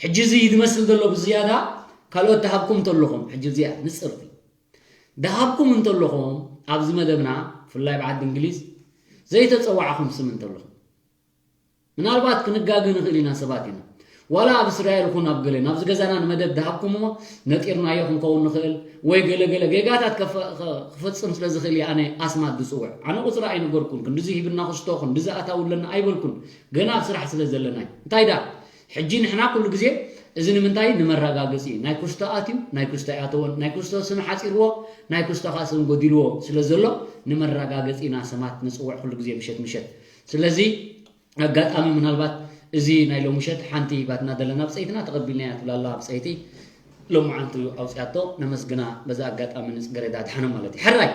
ሕጂ እዚ ዝመስል ዘሎ ብዝያዳ ካልኦት ተሃብኩም እንተለኹም ሕጂ እዚኣ ንፅርቲ ደሃብኩም እንተለኹም ኣብዚ መደብና ብፍላይ ብዓዲ እንግሊዝ ዘይተፀዋዕኹም ስም እንተለኹም ምናልባት ክንጋገ ንኽእል ኢና ሰባት ኢና ዋላ ኣብ እስራኤል ኹን ኣብ ገለ ናብዚ ገዛና ንመደብ ደሃብኩምዎ ነጢርናዮ ክንከውን ንኽእል ወይ ገለገለ ጌጋታት ክፈፅም ስለ ዝኽእል ኣነ ኣስማት ዝፅውዕ ኣነ ቁፅሪ ኣይነገርኩን ክንድዚ ሂብና ክስቶ ክንድዚ ኣታዊ ኣለና ኣይበልኩን ገና ኣብ ስራሕ ስለ ዘለና እዩ እንታይ ዳ ሕጂ ንሕና ኩሉ ግዜ እዚ ንምንታይ ንመረጋገፂ እዩ ናይ ኩስቶ ኣትዩ ናይ ኩስቶ ኣይኣተወን ናይ ኩስቶ ስም ሓፂርዎ ናይ ኩስቶ ከዓ ስም ጎዲልዎ ስለ ዘሎ ንመረጋገፂ ኢና ስማት ንፅውዕ ኩሉ ግዜ ምሸት ምሸት ስለዚ ኣጋጣሚ ምናልባት እዚ ናይ ሎምሸት ሓንቲ ሂባትና ዘለና ብፀይትና ተቐቢልናያ ትብላ ኣላ ብፀይቲ ሎምዓንቲ ኣውፅያቶ ነመስግና በዛ ኣጋጣሚ ንፅገረዳ ድሓነ ማለት እዩ ሕራይ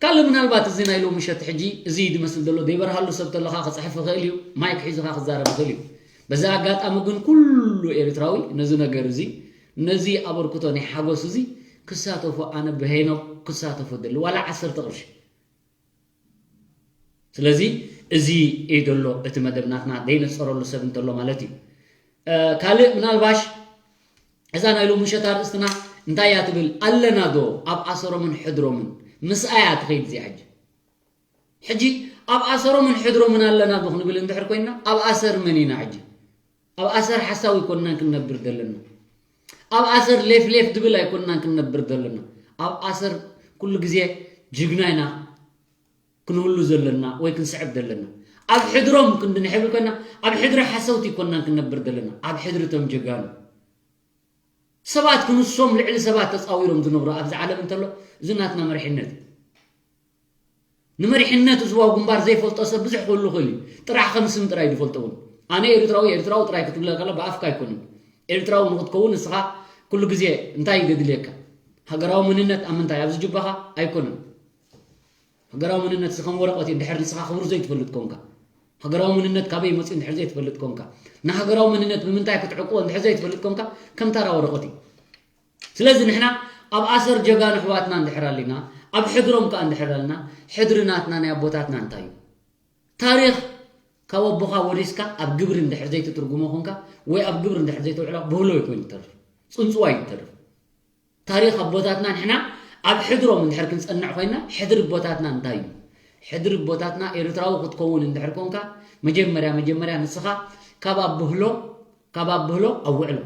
ካልእ ምናልባት እዚ ናይ ሎምሸት ሕጂ እዚ ዝመስል ዘሎ ዘይበርሃሉ ሰብ ተለኻ ክፅሕፍ ይኽእል እዩ ማይክ ሒዙኻ ክዛረብ ይኽእል እዩ በዛ ኣጋጣሚ ግን ኩሉ ኤርትራዊ ነዚ ነገር እዚ ነዚ ኣበርክቶ ናይ ሓጎስ እዚ ክሳተፎ ኣነ ብሄኖ ክሳተፎ ደሊ ዋላ ዓሰርተ ቅርሺ ስለዚ እዚ እዩ ዘሎ እቲ መደብ ናትና ዘይነፀረሉ ሰብ እንተሎ ማለት እዩ ካልእ ምናልባሽ እዛ ናይ ሎሚ ምሸት ኣርእስትና እንታይ እያ ትብል? ኣለና ዶ ኣብ ኣሰሮምን ሕድሮምን? ምስኣ እያ ትኸይድ እዚኣ ሕጂ። ሕጂ ኣብ ኣሰሮምን ሕድሮምን ኣለና ዶ ክንብል እንድሕር ኮይና፣ ኣብ ኣሰር መን ኢና ሕጂ? ኣብ ኣሰር ሓሳዊ ኣይኮንናን ክንነብር ዘለና። ኣብ ኣሰር ሌፍ ሌፍ ድብል ኣይኮንናን ክንነብር ዘለና። ኣብ ኣሰር ኩሉ ግዜ ጅግና ኢና ክንህሉ ዘለና ወይ ክንስዕብ ዘለና። ኣብ ሕድሮም ክንድንሕብል ኮይና፣ ኣብ ሕድሪ ሓሰውቲ ኣይኮንናን ክንነብር ዘለና። ኣብ ሕድሪ እቶም ጀጋኑ ሰባት ክንሶም ልዕሊ ሰባት ተጻዊሮም ዝነብሩ ኣብዚ ዓለም እንተሎ፣ እዚ ናትና መሪሕነት እዩ። ንመሪሕነት ህዝባዊ ግንባር ዘይፈልጦ ሰብ ብዙሕ ክህሉ ይኽእል እዩ። ጥራሕ ከም ስም ጥራይ ዝፈልጦ እውን። ኣነ ኤርትራዊ፣ ኤርትራዊ ጥራይ ክትብለ ከላ ብኣፍካ ኣይኮነን። ኤርትራዊ ንክትከውን ንስኻ ኩሉ ግዜ እንታይ እዩ ዘድልየካ? ሃገራዊ መንነት ኣብ ምንታይ? ኣብዚ ጁባኻ ኣይኮነን። ሃገራዊ መንነት እዚ ከም ወረቐት እዩ። እንድሕር ንስኻ ክብሩ ዘይትፈልጥ ኮንካ፣ ሃገራዊ መንነት ካበይ መፅኡ እንድሕር ዘይትፈልጥ ኮንካ፣ ንሃገራዊ መንነት ብምንታይ ክትዕቅቦ እንድሕር ዘይትፈልጥ ኮንካ፣ ከም ታራ ወረቐት እዩ። ስለዚ ንሕና ኣብ ኣሰር ጀጋኑ ኣሕዋትና እንድሕር ኣሊና፣ ኣብ ሕድሮም ከኣ እንድሕር ኣልና፣ ሕድሪ ናትና ናይ ኣቦታትና እንታይ እዩ? ታሪኽ ካብ ኣቦኻ ወሪስካ ኣብ ግብሪ እንድሕር ዘይትትርጉሞ ኮንካ፣ ወይ ኣብ ግብሪ እንድሕር ዘይተውዕሎ ብህሎ እዩ ኮይኑ ትተርፍ፣ ጽንጽዋ እዩ ትተርፍ። ታሪኽ ኣቦታትና ንሕና ኣብ ሕድሮም እንድሕር ክንጸንዕ ኮይና፣ ሕድሪ ኣቦታትና እንታይ እዩ? ሕድሪ ኣቦታትና ኤርትራዊ ክትከውን እንድሕር ኮንካ፣ መጀመርያ መጀመርያ ንስኻ ካብ ኣብህሎ ካብ ኣብህሎ ኣውዕሎ።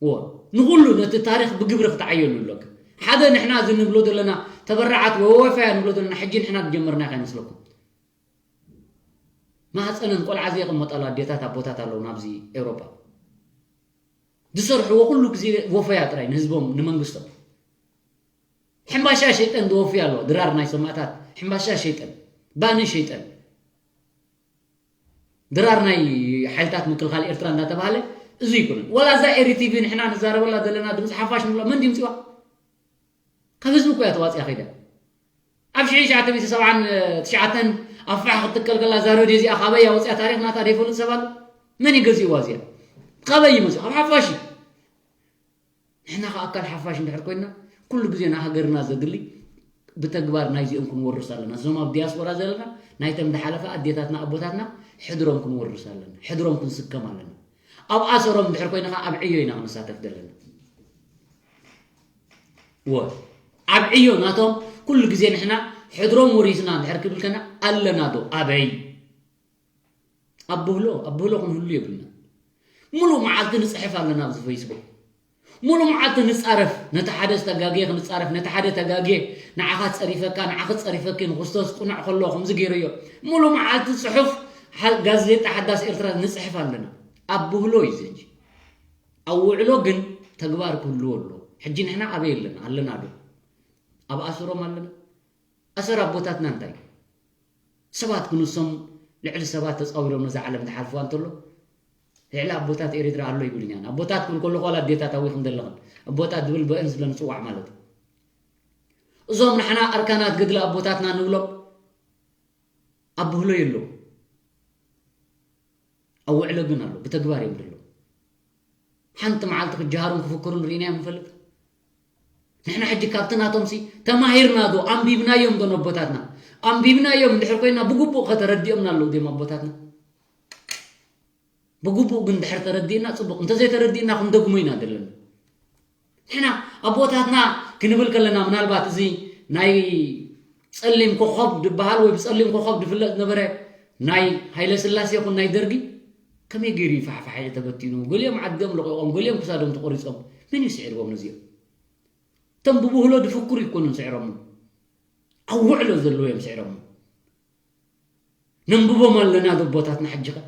እዎ፣ ንኹሉ ነቲ ታሪኽ ብግብሪ ክትዓየሉ ኣለካ። ሓደ ንሕና እዚ ንብሎ ዘለና ተበራዓት ወይ ወፈያ ንብሎ ዘለና ሕጂ ንሕና ዝጀመርና ከይመስለኩም። ማህፀነን ቆልዓ ዘየቐመጣሉ ኣዴታት ኣቦታት ኣለዉ ናብዚ ኤውሮጳ። ዝሰርሕዎ ኩሉ ግዜ ወፈያ ጥራይ ንህዝቦም ንመንግስቶም። ሕምባሻ ሸይጠን ዝወፍያ ኣለዋ። ድራር ናይ ሰማእታት ሕምባሻ ሸይጠን፣ ባኒ ሸይጠን፣ ድራር ናይ ሓይልታት ምክልኻል ኤርትራ እንዳተባሃለ እዚ ይኩንን። ወላ እዛ ኤሪ ቲቪ ንሕና ንዛረበላ ዘለና ድምፂ ሓፋሽ ንብላ መን ድምፂዋ? ካብ ህዝቢ እኮ እያ ተዋፅያ ከይዳ። ኣብ ሽሕን ትሽዓተ ሚእቲ ሰብዓን ትሽዓተን ኣብ ፋሕ ክትከል ከላ እዛ ሬድዮ እዚኣ ካበይ ኣውፅያ ታሪኽ ናታ ዘይፈልጥ ሰብ ኣሎ? መን እዩ ገዚእዋ እዚኣ? ካበይ እዩ መፅኡ? ካብ ሓፋሽ እዩ። ንሕና ከኣ ኣካል ሓፋሽ እንድሕር ኮይንና፣ ኩሉ ግዜ ንሃገርና ዘድሊ ብተግባር ናይዚኦም ክንወርስ ኣለና። እዞም ኣብ ዲያስፖራ ዘለና፣ ናይቶም ዝሓለፈ ኣዴታትና ኣቦታትና ሕድሮም ክንወርስ ኣለና። ሕድሮም ክንስከም ኣለና። ኣብ ኣሰሮም እንድሕር ኮይና ከኣ ኣብ ዕዮ ኢና ክንሳተፍ ዘለና። እወ፣ ኣብ ዕዮ ናቶም ኩሉ ግዜ ንሕና ሕድሮም ወሪስና እንድሕር ክብል ከና ኣለና ዶ? ኣበይ? ኣብ ብህሎ፣ ኣብ ብህሎ ክንህሉ የብልና። ሙሉእ መዓልቲ ንጽሕፍ ኣለና ኣብዚ ፌስቡክ። ሙሉእ መዓልቲ ንጻረፍ፣ ነቲ ሓደ ዝተጋግየ ክንጻረፍ፣ ነቲ ሓደ ተጋግየ ንዓኻ ጸሪፈካ፣ ንዓኺ ጸሪፈኪ፣ ንክስቶስ ቅኑዕ ከሎ ከምዚ ገይረዮ። ሙሉእ መዓልቲ ጽሑፍ ሓ-፣ ጋዜጣ ሓዳስ ኤርትራ ንጽሕፍ ኣለና። ኣብ ብህሎ እዩ እዚ ሕጂ። ኣብ ውዕሎ ግን ተግባር ክህልዎ ኣለዎ። ሕጂ ንሕና ኣበይ ኣለና? ኣለና ዶ? ኣብ ኣሰሮም ኣለና? ኣሰር ኣቦታትና እንታይ? ሰባት ክንሶም ልዕሊ ሰባት ተጻዊሮም ነዛ ዓለም ዝሓልፍዋ እንተሎ፣ ልዕሊ ኣቦታት ኤርትራ ኣሎ ይብሉኛን። ኣቦታት ክብል ከለኹ ዋላ ኣዴታት ኣዊኹም ዘለኽን። ኣቦታት ዝብል ብእን ስለ ንጽዋዕ ማለት እዩ። እዞም ንሕና ኣርካናት ገድሊ ኣቦታትና ንብሎም ኣብ ብህሎ የለዉ። ኣብ ውዕሎ ግን ኣሎ፣ ብተግባር እዮም ዘለዉ። ሓንቲ መዓልቲ ክጀሃሩን ክፍክሩን ርኢናዮም ንፈልጥ። ንሕና ሕጂ ካብቲ ናቶምሲ ተማሂርና ዶ? ኣንቢብናዮም ዶ ነቦታትና? ኣንቢብናዮም እንድሕር ኮይና ብግቡእ ከተረዲኦምና ኣለዉ ድዮም ኣቦታትና? ብግቡእ ግን እንድሕር ተረዲእና ጽቡቕ፣ እንተዘይተረዲእና ክንደግሞ ኢና ዘለና። ንሕና ኣቦታትና ክንብል ከለና ምናልባት እዚ ናይ ጸሊም ኮኾብ ዝበሃል ወይ ብጸሊም ኮኾብ ዝፍለጥ ዝነበረ ናይ ሃይለ ስላሴ ይኹን ናይ ደርጊ ከመይ ገይሩ እዩ ፋሕፋሕ ኢሉ ተበቲኑ? ገሊኦም ዓዶም ለቒቖም፣ ገሊኦም ክሳዶም ተቖሪጾም። መን እዩ ስዒርዎም ነዚኦም? እቶም ብብህሎ ዝፍክሩ ኣይኮኑን ስዒሮሞም። ኣብ ውዕሎ ዘለዉ እዮም ስዒሮሞም። ነንብቦም ኣለና ዶ ኣቦታትና ሕጂ ኸ?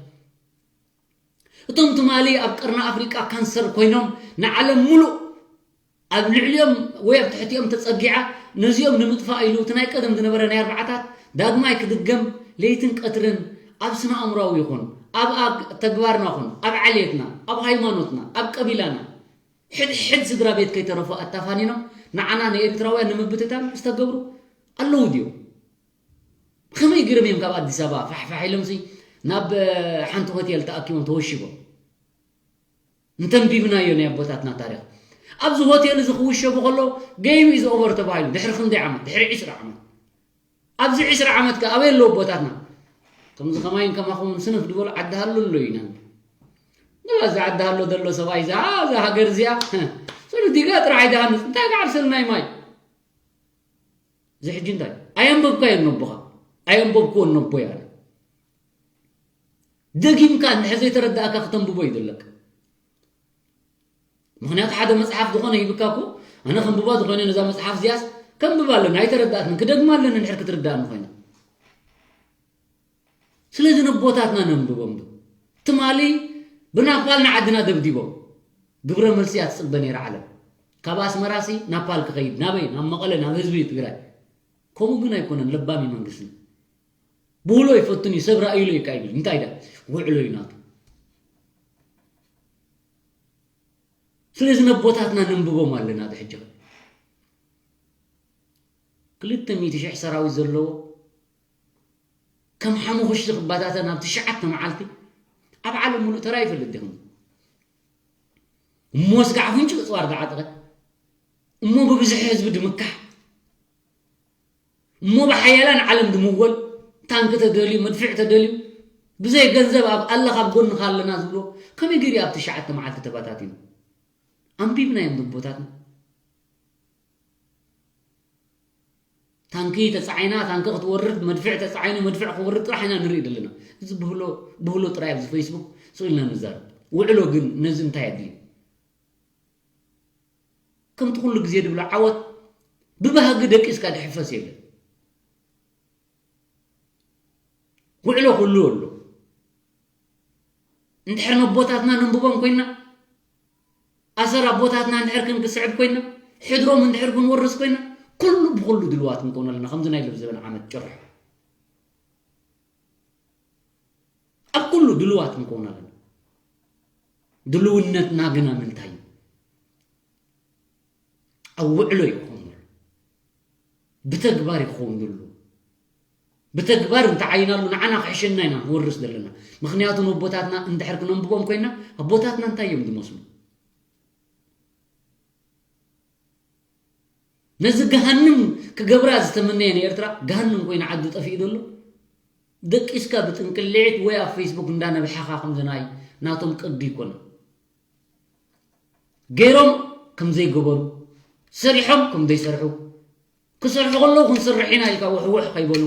እቶም ትማሊ ኣብ ቀርኒ ኣፍሪቃ ካንሰር ኮይኖም ንዓለም ሙሉእ ኣብ ልዕሊኦም ወይ ኣብ ትሕቲኦም ተጸጊዓ ነዚኦም ንምጥፋእ ኢሉ እቲ ናይ ቀደም ዝነበረ ናይ ኣርባዓታት ዳግማይ ክድገም ለይትን ቀትርን ኣብ ስነ ኣእምራዊ ይኹን ኣብ ኣግ-፣ ተግባርና ይኹን ኣብ ዓሌትና፣ ኣብ ሃይማኖትና፣ ኣብ ቀቢላና ሕድሕድ ስድራ ቤት ከይተረፉ ኣታፋኒኖም ንዓና ንኤርትራውያን ንምብትታን ዝተገብሩ ኣለዉ ድዮም? ብኸመይ ገይሮም እዮም ካብ ኣዲስ ኣበባ ፋሕፋሕ ኢሎምሲ ናብ፣ እ፣ ሓንቲ ሆቴል ተኣኪቦም ተወሺቦም? እንተንቢብናዮ ናይ ኣቦታትና ታሪኽ። ኣብዚ ሆቴል እዚ ክውሸቡ ከሎ game is over ተባሂሉ ድሕሪ ክንደይ ዓመት? ድሕሪ ዕስራ ዓመት። ኣብዚ ዕስራ ዓመት ከ ኣበይ ኣለዉ ኣቦታትና? ከምዚ ከማይን ከማኹምን ስንፍ ዝበሉ ዓዲ ሃሉ ኣሎ ኢና። ንባዛ ዓዲ ሃሎ ዘሎ ሰብኣይ እዛ እዛ ሃገር እዚኣ ሰሉ ዲጋ ጥራሕ ኣይትሃንፅ እንታይ ከዓ ሰናይ ማይ እዚ ሕጂ እንታይ ኣየንበብካዮ ነቦኻ ኣየንበብክዎ ነቦ ያለ ደጊምካ እንድሕር ዘይተረዳእካ ክተንብቦ እዩ ዘለካ ምክንያቱ ሓደ መፅሓፍ ዝኾነ ሂብካ እኮ ኣነ ከንብባ ዝኾነ ነዛ መፅሓፍ እዚኣስ ከንብባ ኣለና ኣይተረዳእትን ክደግማ ኣለኒ እንድሕር ክትርዳእኒ ኮይና ስለዚ ነቦታትና ነንብቦም ዶ ትማሊ ብናፓል ንዓድና ደብዲቦም ግብረ መልሲ እያ ትፅበ ነይራ ዓለም ካብ ኣስመራሲ ናፓል ክኸይድ ናበይ ናብ መቐለ ናብ ህዝቢ ትግራይ ከምኡ ግን ኣይኮነን ለባሚ መንግስቲ ብውሎ ይፈትን እዩ ሰብ ራእይሎ ይካ ይብል እንታይ ዳ ውዕሎ እዩ ናቱ ስለዚ ነቦታትና ነንብቦም ኣለና ሕጂ ክልተ ሚእቲ ሺሕ ሰራዊት ዘለዎ ከም ሓሙኽሽቲ ክባታተን ኣብ ትሽዓተ መዓልቲ ኣብ ዓለም ሙሉእ ተራ ይፈልጥ ዲኹም እሞ ስጋዕ ፍንጭ እፅዋር ዝዓጠቐ እሞ ብብዝሒ ህዝቢ ድምካሕ እሞ ብሓያላን ዓለም ድምወል ታንክ ተደልዩ መድፍዕ ተደልዩ ብዘይ ገንዘብ ኣብ ኣለ ካብ ጎንኻ ኣለና ዝብሎ ከመይ ገይሩ ኣብ ትሽዓተ መዓልቲ ተባታቲኑ ኣንቢብናዮም ድቦታትና ታንኪ ተፃዒና ታንኪ ክትወርድ መድፍዕ ተፃዒኑ መድፍዕ ክወርድ ጥራሕ ኢና ንርኢ ዘለና እዚ ብህሎ ጥራይ ኣብዚ ፌስቡክ ስቕ ኢልና ንዛረብ ውዕሎ ግን ነዚ እንታይ ኣድልዩ ከምቲ ኩሉ ግዜ ድብሎ ዓወት ብባህጊ ደቂስካ ድሕፈስ የለን ውዕሎ ኩሉ ኣሎ እንድሕር ነቦታትና ነንብቦም ኮይና ኣሰር ኣቦታትና እንድሕር ክንክስዕብ ኮይና ሕድሮም እንድሕር ክንወርስ ኮይና ኩሉ ብኩሉ ድልዋት ንኮን ኣለና ከምዚ ናይ ለብ ዘበን ዓመት ጭርሖ ኣብ ኩሉ ድልዋት ንኮን ኣለና ድልውነትና ግና ምንታይ እዩ ኣብ ውዕሎ ይኸውን ብተግባር ይኸውን ዘሎ ብተግባር እንተዓይናሉ ንዓና ክሕሸና ኢና ንወርስ ዘለና ምክንያቱ ንቦታትና እንድሕር ክነንብቦም ኮይና ኣቦታትና እንታይ እዮም ዝመስሉ ነዚ ገሃንም ክገብራ ዝተመነየ ንኤርትራ ገሃንም ኮይና ዓዱ ጠፊኡ ዘሎ ደቂስካ ብጥንቅልዒት ወይ ኣብ ፌስቡክ እንዳነብሓኻ ከምዚ ናይ ናቶም ቅዲ ይኮነ ገይሮም ከም ዘይገበሩ ሰሪሖም ከም ዘይሰርሑ ክሰርሑ ከለዉ ክንሰርሕ ኢና ኢልካ ውሕውሕ ከይበሉ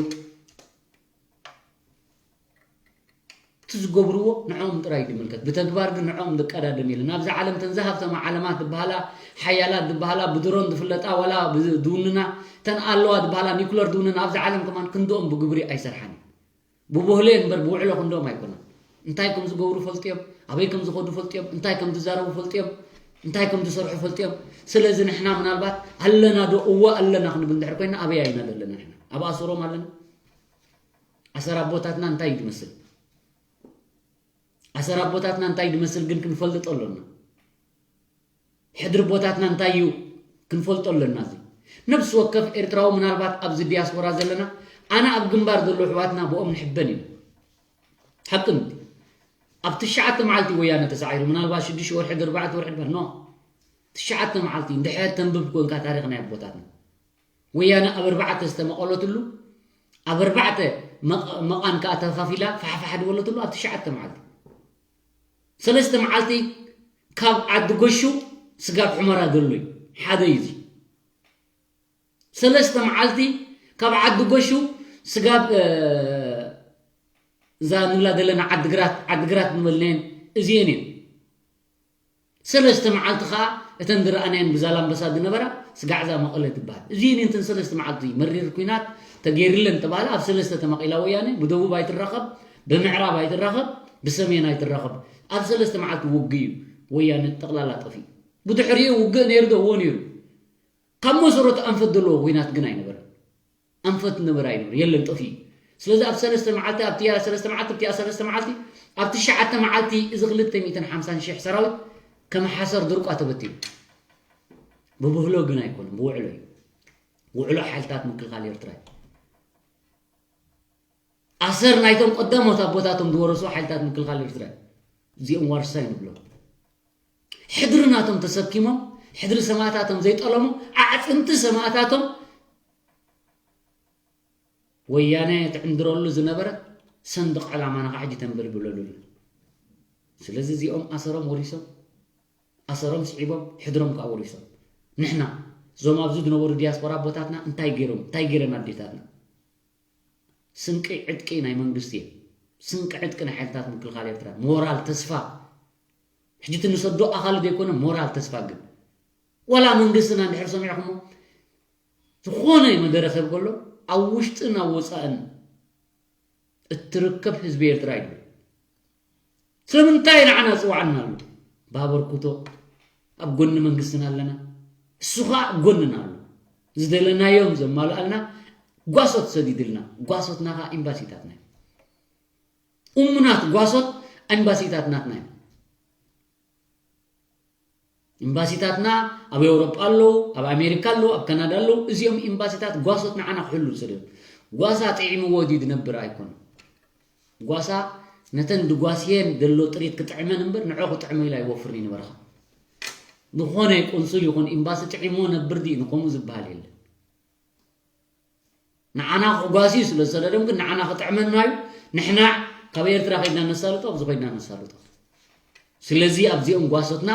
እቲ ዝገብርዎ ንዕኦም ጥራይ ድምልከት ብተግባር ግን ንዕኦም ዝቀዳደም የለን ኣብዚ ዓለም ተን ዝሃብተማ ዓለማት ዝበሃላ ሓያላት ዝበሃላ ብድሮን ዝፍለጣ ዋላ ዝውንና ተን ኣለዋ ዝበሃላ ኒኩለር ዝውንና ኣብዚ ዓለም ከማን ክንድኦም ብግብሪ ኣይሰርሓን ብቦህለ እምበር ብውዕሎ ክንድኦም ኣይኮነን እንታይ ከም ዝገብሩ ፈልጥዮም ኣበይ ከም ዝኸዱ ፈልጥዮም እንታይ ከም ዝዛረቡ ፈልጥዮም እንታይ ከም ዝሰርሑ ፈልጥዮም ስለዚ ንሕና ምናልባት ኣለና ዶ እዋ ኣለና ክንብል እንድሕር ኮይና ኣበይ ኣይና ዘለና ንሕና ኣብ ኣስሮም ኣለና ኣሰር ኣቦታትና እንታይ እዩ ዝመስል ኣሰር ኣቦታትና እንታይ ዝመስል ግን ክንፈልጦ ኣሎና ሕድሪ ኣቦታትና እንታይ እዩ ክንፈልጦ ኣሎና እዚ ነብሲ ወከፍ ኤርትራዊ ምናልባት ኣብዚ ዲያስፖራ ዘለና ኣነ ኣብ ግንባር ዘሎ ኣሕዋትና ብኦም ንሕበን ኢና ሓቂ ምዲ ኣብ ትሽዓተ መዓልቲ ወያነ ተሳዒሩ ምናልባት ሽዱሽተ ወርሒ ድርባዕተ ወርሒ ድበር ኖ ትሽዓተ መዓልቲ እንድሕር ተንብብ ኮንካ ታሪኽ ናይ ኣቦታትና ወያነ ኣብ ኣርባዕተ ዝተመቐለትሉ ኣብ ኣርባዕተ መቓን ከዓ ተኸፊላ ፋሕፋሕ ዝበለትሉ ኣብ ትሽዓተ መዓልቲ ሰለስተ መዓልቲ ካብ ዓዲ ጎሹ ስጋብ ሑመራ ዘሎ እዩ ሓደ እዩ እዚ ሰለስተ መዓልቲ ካብ ዓዲ ጎሹ ስጋብ እዛ ንብላ ዘለና ዓድግራት ዓድግራት ንበልናየን እዚአን እየን ሰለስተ መዓልቲ ከዓ እተን ዝረኣናየን ብዛላምበሳ ዝነበራ ስጋዕዛ መቐለ ትበሃል እዚአን እየን እተን ሰለስተ መዓልቲ መሪር ኩናት ተገይርለን ተባሃለ ኣብ ሰለስተ ተመቒላ ወያነ ብደቡብ ኣይትራኸብ ብምዕራብ ኣይትራኸብ ብሰሜን ኣይትራኸብ ኣብ ሰለስተ መዓልቲ ውግእ እዩ ወያነ ጠቕላላ ጠፊኡ ብድሕሪኡ ውግእ ነይሩ ዶ እዎ ነይሩ ካብ መሰረቱ ኣንፈት ዘለዎ ኩናት ግን ኣይነበረን ኣንፈት ነበረ ኣይነበረ የለን ጠፊኡ ስለዚ ኣብ ሰለስተ መዓልቲ ኣብቲ ሰለስተ መዓልቲ ኣብቲ ሰለስተ መዓልቲ ኣብ ትሽዓተ መዓልቲ እዚ ክልተ ሚእትን ሓምሳን ሺሕ ሰራዊት ከም ሓሰር ድርቋ ተበቲኑ ብብህሎ ግን ኣይኮነን ብውዕሎ እዩ ውዕሎ ሓይልታት ምክልኻል ኤርትራ እዩ ኣሰር ናይቶም ቀዳሞት ኣቦታቶም ዝወረሱ ሓይልታት ምክልኻል ኤርትራ እዩ እዚኦም ዋርሳይ ንብሎም ሕድሪ ናቶም ተሰኪሞም ሕድሪ ሰማእታቶም ዘይጠለሙ ኣዕፅምቲ ሰማእታቶም ወያነ ትዕንድረሉ ዝነበረት ሰንደቕ ዕላማ ንኻ ሕጂ ተንበልብለሉ ስለዚ እዚኦም ኣሰሮም ወሪሶም፣ ኣሰሮም ስዒቦም፣ ሕድሮም ከዓ ወሪሶም። ንሕና እዞም ኣብዚ ዝነበሩ ዲያስፖራ ኣቦታትና እንታይ ገይሮም፣ እንታይ ገይረን ኣዴታትና? ስንቂ ዕጥቂ ናይ መንግስቲ እዮም። ስንቂ ዕጥቂ ናይ ሓይልታት ምክልኻል ኤርትራ፣ ሞራል፣ ተስፋ። ሕጂ እቲ ንሰዶ ኣኻሊ ዘይኮነ፣ ሞራል፣ ተስፋ ግን ዋላ መንግስትና እንድሕር ሰሚዕኹሞ፣ ዝኾነ መደረ ሰብ ከሎ ኣብ ውሽጥን ኣብ ወፃእን እትርከብ ህዝቢ ኤርትራ እዩ። ስለምንታይ ንዓና ጽዋዕና ኣሎ? ብኣበርክቶ ኣብ ጎኒ መንግስትና ኣለና። እሱ ኸኣ ኣብ ጎንና ኣሎ። ዝደለናዮም ዘማልኣልና ጓሶት ሰዲድልና። ጓሶትና ኸኣ ኤምባሲታትና እዮም። እሙናት ጓሶት ኤምባሲታት ናትና እዮም። ኤምባሲታትና ኣብ ኤውሮጳ ኣለዉ፣ ኣብ ኣሜሪካ ኣለዉ፣ ኣብ ካናዳ ኣለዉ። እዚኦም ኤምባሲታት ጓሶት ንዓና ክሕሉ ዝሰደዱ። ጓሳ ጥዒምዎ ድዩ ዝነብር? ኣይኮነን። ጓሳ ነተን ድጓስየን ዘሎ ጥሪት ክጥዕመን እምበር ንዖ ክጥዕሞ ኢሉ ኣይወፍርን እዩ ንበረኻ። ዝኾነ ቆንሱል ይኹን ኤምባሲ ጥዒምዎ ነብር ድዩ? ንከምኡ ዝበሃል የለን። ንዓና ክጓስዩ ስለ ዝሰደዶም ግን ንዓና ክጥዕመና እዩ። ንሕና ካብ ኤርትራ ከይድና ነሳልጦ፣ ኣብዚ ኮይድና ነሳልጦ። ስለዚ ኣብዚኦም ጓሶትና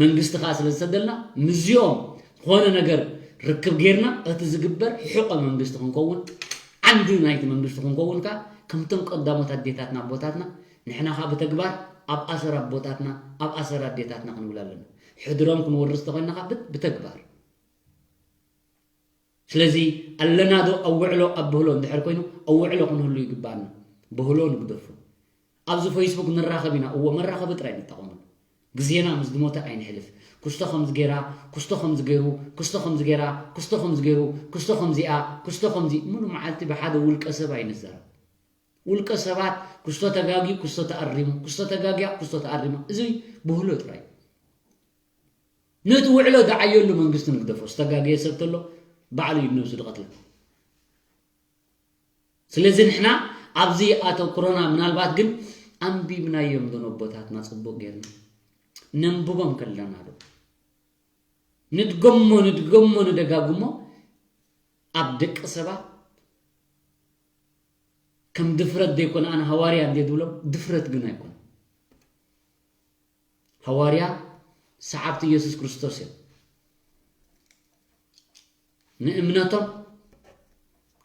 መንግስቲ ከኣ ስለ ዝሰደልና ምስዚኦም ዝኾነ ነገር ርክብ ጌርና እቲ ዝግበር ሕቖ መንግስቲ ክንከውን፣ ዓንዲ ናይቲ መንግስቲ ክንከውን ከኣ ከምቶም ቀዳሞት ኣዴታትና ኣቦታትና ንሕና ከኣ ብተግባር ኣብ ኣሰር ኣቦታትና ኣብ ኣሰር ኣዴታትና ክንብል ኣለና። ሕድሮም ክንወርስ ተኾይንና ከኣ ብት-፣ ብተግባር። ስለዚ ኣለና ዶ ኣብ ውዕሎ ኣብ ብህሎ እንድሕር ኮይኑ ኣብ ውዕሎ ክንህሉ ይግባኣና። ብህሎ ንግደፎ። ኣብዚ ፌስቡክ ንራኸብ ኢና። እዎ መራኸቢ ጥራይ ንጠቐመሉ። ግዜና ምስ ዝሞተ ኣይንሕልፍ። ክስቶ ከምዚ ገይራ፣ ክስቶ ከምዚ ገይሩ፣ ክስቶ ከምዚ ገይራ፣ ክስቶ ከምዚ ገይሩ፣ ክስቶ ከምዚኣ፣ ክስቶ ከምዚ ሙሉ መዓልቲ ብሓደ ውልቀ ሰብ ኣይንዛረብ። ውልቀ ሰባት ክስቶ ተጋግዩ፣ ክስቶ ተኣሪሙ፣ ክስቶ ተጋግያ፣ ክስቶ ተኣሪማ። እዚ ብህሎ ጥራይ። ነቲ ውዕሎ ዝዓየሉ መንግስቲ ንግደፎ። ዝተጋገየ ሰብ ተሎ ባዕሉ እዩ ነብሱ ዝቐትላ። ስለዚ ንሕና ኣብዚ ኣተኩሮና ምናልባት ግን ኣንቢብናዮም ዶ ነቦታትና ጽቡቕ ጌርና? ነንብቦም ከለና ዶ? ንድገሞ፣ ንድገሞ፣ ንደጋግሞ ኣብ ደቂ ሰባት ከም ድፍረት ዘይኮነ ኣነ ሃዋርያ እንዴ ዝብሎም ድፍረት ግን ኣይኮነ። ሃዋርያ ሰዓብቲ ኢየሱስ ክርስቶስ እዮም። ንእምነቶም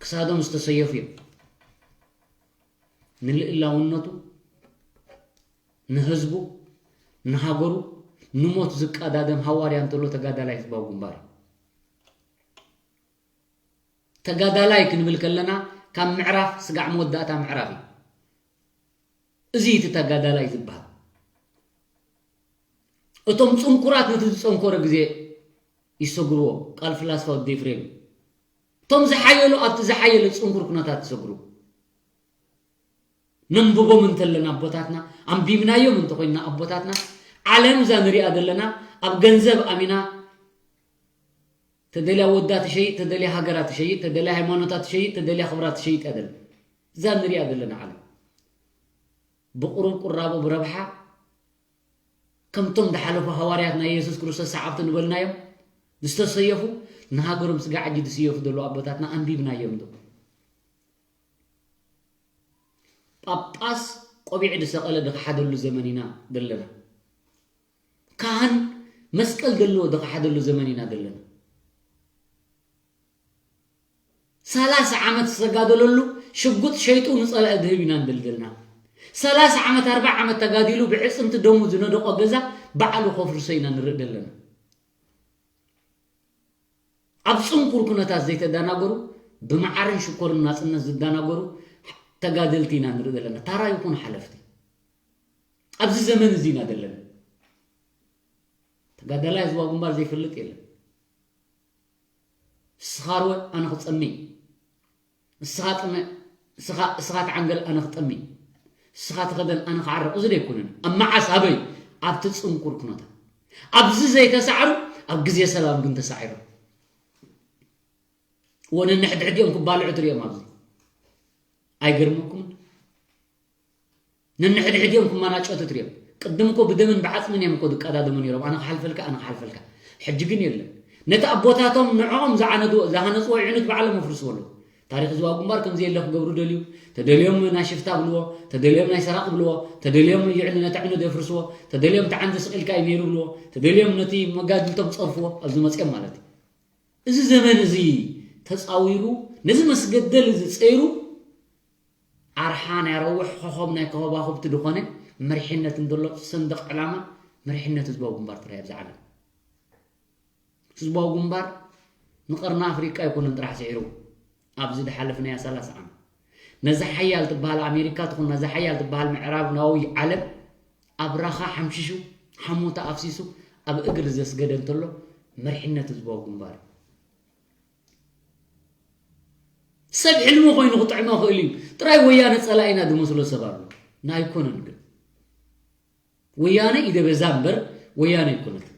ክሳዶም ዝተሰየፉ እዮም። ንልእላውነቱ፣ ንህዝቡ፣ ንሃገሩ፣ ንሞት ዝቀዳደም ሃዋርያ እንተሎ ተጋዳላይ ህዝባዊ ግንባር እዩ። ተጋዳላይ ክንብል ከለና ካብ ምዕራፍ ስጋዕ መወዳእታ ምዕራፍ እዩ። እዚ እቲ ተጋዳላይ ዝበሃል። እቶም ጽንኩራት ነቲ ዝጸንኮረ ግዜ ይሰግርዎ፣ ቃል ፍላስፋ ወዲ ኤፍሬም። እቶም ዝሓየሉ ኣብቲ ዝሓየለ ጽንኩር ኩነታት ይሰግሩ። ነንብቦም እንተለና ኣቦታትና፣ ኣንቢብናዮም እንተኾይንና ኣቦታትና፣ ዓለም እዛ ንሪኣ ዘለና ኣብ ገንዘብ ኣሚና ተደልያ ወዳ ትሸይጥ፣ ተደልያ ሃገራ ትሸይጥ፣ ተደልያ ሃይማኖታ ትሸይጥ፣ ተደልያ ክብራ ትሸይጥ እያ ዘላ። እዛ ንሪኣ ዘለና ዓለም ብቁሩብ ቁራቦ ብረብሓ ከምቶም ዝሓለፉ ሃዋርያት ናይ የሱስ ክርስቶስ ሰዓብቲ ንበልናዮም ዝተሰየፉ ንሃገሮም ስጋዕ ሕጂ ዝስየፉ ዘለዉ ኣቦታትና ኣንቢብናዮም ዶ? ጳጳስ ቆቢዕ ዝሰቐለ ዝኸሓደሉ ዘመን ኢና ዘለና። ካህን መስቀል ዘለዎ ዝኸሓደሉ ዘመን ኢና ዘለና። ሰላሳ ዓመት ዝተጋደለሉ ሽጉጥ ሸይጡ ንጸላኢ ዝህብ ኢና ንደልደልና። ሰላሳ ዓመት ኣርባዓ ዓመት ተጋዲሉ ብዕጽምቲ ደሙ ዝነደቆ ገዛ ባዕሉ ከፍርሶ ኢና ንርኢ ዘለና። ኣብ ጽንኩር ኩነታት ዘይተደናገሩ ብመዓርን ሽኮርን ናጽነት ዝደናገሩ ተጋደልቲ ኢና ንርኢ ዘለና። ታራ ይኹን ሓለፍቲ ኣብዚ ዘመን እዚ ኢና ዘለና። ተጋዳላይ ህዝባዊ ግንባር ዘይፈልጥ የለን። እስኻ ርወ ኣነ ክጸሚ፣ እስኻ ጥመ፣ እስኻ እስኻ ተዓንገል ኣነ ክጠሚ፣ እስኻ ተኸደን ኣነ ክዓረቕ እዚ ደይኮነን። ኣብ መዓስ ኣበይ ኣብቲ ጽንኩር ኩነታት ኣብዚ ዘይተሳዕሩ ኣብ ግዜ ሰላም ግን ተሳዒሮም። ወነንሕድሕዲኦም ክባልዑ ትሪኦም ኣብዚ ኣይገርመኩምን? ነንሕድሕዲኦም ክመናጨቱ ትሪኦም። ቅድም እኮ ብደምን ብዓፅምን እዮም እኮ ዝቀዳደሙ ነይሮም። ኣነ ክሓልፈልካ፣ ኣነ ክሓልፈልካ። ሕጂ ግን የለን። ነቲ ኣቦታቶም ንዕኦም ዝዓነዱ-፣ ዝሃነፅዎ ዕኑት ባዕሎም ኣፍርስዎ ኣለዉ። ታሪኽ ህዝባዊ ግንባር ከምዚ የለ ክገብሩ ደልዩ። ተደልዮም ናይ ሽፍታ ብልዎ፣ ተደልዮም ናይ ሰራቕ ብልዎ፣ ተደልዮም ይዕኑ ነቲ ዕኑድ የፍርስዎ፣ ተደልዮም እቲ ዓንዲ ስቕ ኢልካ እዩ ነይሩ ብልዎ፣ ተደልዮም ነቲ መጋድልቶም ጸርፍዎ፣ ኣብዚ መጽኦም ማለት እዩ። እዚ ዘመን እዚ ተጻዊሩ፣ ነዚ መስገደል እዚ ጸይሩ፣ ኣርሓ ናይ ረውሕ ኮኸብ ናይ ከዋኽብቲ ዝኾነ መሪሕነት እንተሎ፣ ሰንደቕ ዕላማ መሪሕነት ህዝባዊ ግንባር ጥራይ ኣብዚ ዓለም። ህዝባዊ ግንባር ንቀርኒ ኣፍሪቃ ኣይኮነን ጥራሕ ስዒሩ፣ ኣብዚ ዝሓለፍናያ ሰላሳ ዓመት ነዛ ሓያል ትበሃል ኣሜሪካ ትኹን ነዛ ሓያል ትበሃል ምዕራባዊ ዓለም ኣብ ራኻ ሓምሽሹ፣ ሓሞታ ኣፍሲሱ ኣብ እግሪ ዘስገደ እንተሎ መሪሕነት ህዝባዊ ግንባር እዩ። ሰብ ሕልሚ ኮይኑ ክጥዕሞ ክእል እዩ። ጥራይ ወያነ ጸላኢና ዝመስሎ ሰብ ኣሎ። ናይኮነን ግን ወያነ ኢደ በዛ እምበር ወያነ ኣይኮነትን።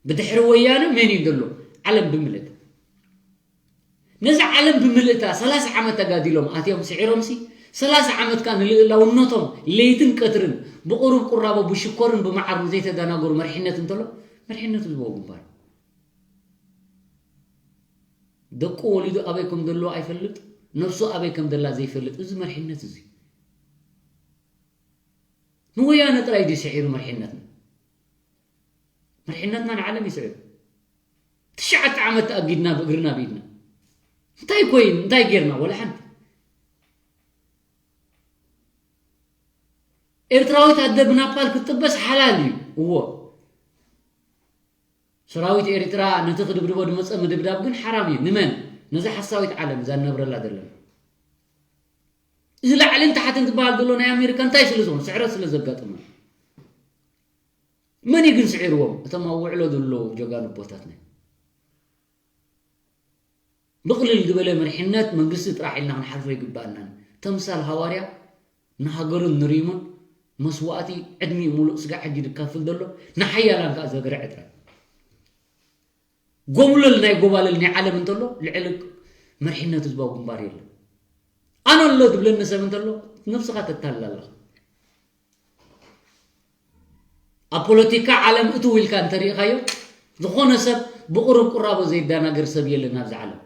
ብድሕሪ ወያነ መን እዩ ዘሎ? ዓለም ብምልእታ። ነዚ ዓለም ብምልእታ ሰላሳ ዓመት ተጋዲሎም ኣትዮም ስዒሮምሲ፣ ሰላሳ ዓመት ከኣ ንልእላውነቶም ለይትን ቀትርን ብቁሩብ ቁራቦ ብሽኮርን ብመዓርን ዘይተደናገሩ መሪሕነት እንተሎ፣ መሪሕነት ህዝባዊ ግንባር። ደቁ ወሊዱ ኣበይ ከም ዘሎ ኣይፈልጥ፣ ነብሱ ኣበይ ከም ዘላ ዘይፈልጥ፣ እዚ መሪሕነት እዚ። ንወያነ ጥራይ ድዩ ስዒሩ መሪሕነትና? መሪሕነትና ንዓለም እዩ ስዒሩ። ትሽዓተ ዓመት ተኣጊድና ብእግርና ብኢድና። እንታይ ኮይኑ? እንታይ ጌርና? ወላ ሓንቲ። ኤርትራዊት ኣደ ብናፓል ክትጥበስ ሓላል እዩ። እዎ። ሰራዊት ኤርትራ ነቲ ክድብድቦ ዝመጸ ምድብዳብ ግን ሓራም እዩ። ንመን? ነዛ ሓሳዊት ዓለም እዛ ንነብረላ ዘለና። እዚ ላዕልን ታሕትን ዝበሃል ዘሎ ናይ ኣሜሪካ እንታይ ስለ ዝኾነ? ስዕረት ስለ ዘጋጥመ። መን እዩ ግን ስዒርዎም? እቶም ኣብ ውዕሎ ዘለዉ ጀጋኑ ኣቦታትና። ብቕልል ዝበለ መሪሕነት መንግስቲ ጥራሕ ኢልና ክንሓልፎ ኣይግባኣናን። ተምሳል ሃዋርያ ንሃገሩን ንሪሙን መስዋእቲ ዕድሚኡ ሙሉእ ስጋዕ ሕጂ ዝካፍል ዘሎ ንሓያላን ከኣ ዘግርዕ ጥራይ። ጎብለል ናይ ጎባልል ናይ ዓለም እንተሎ ልዕሊ መሪሕነት ህዝባዊ ግንባር የለን። ኣነ ኣሎ ዝብለኒ ሰብ እንተሎ ነብስኻ ተታልል ኣለኻ። ኣብ ፖለቲካ ዓለም እትው ኢልካ እንተሪኢኻዮ ዝኾነ ሰብ ብቁሩብ ቁራቦ ዘይደናገር ሰብ የለን ኣብዚ ዓለም።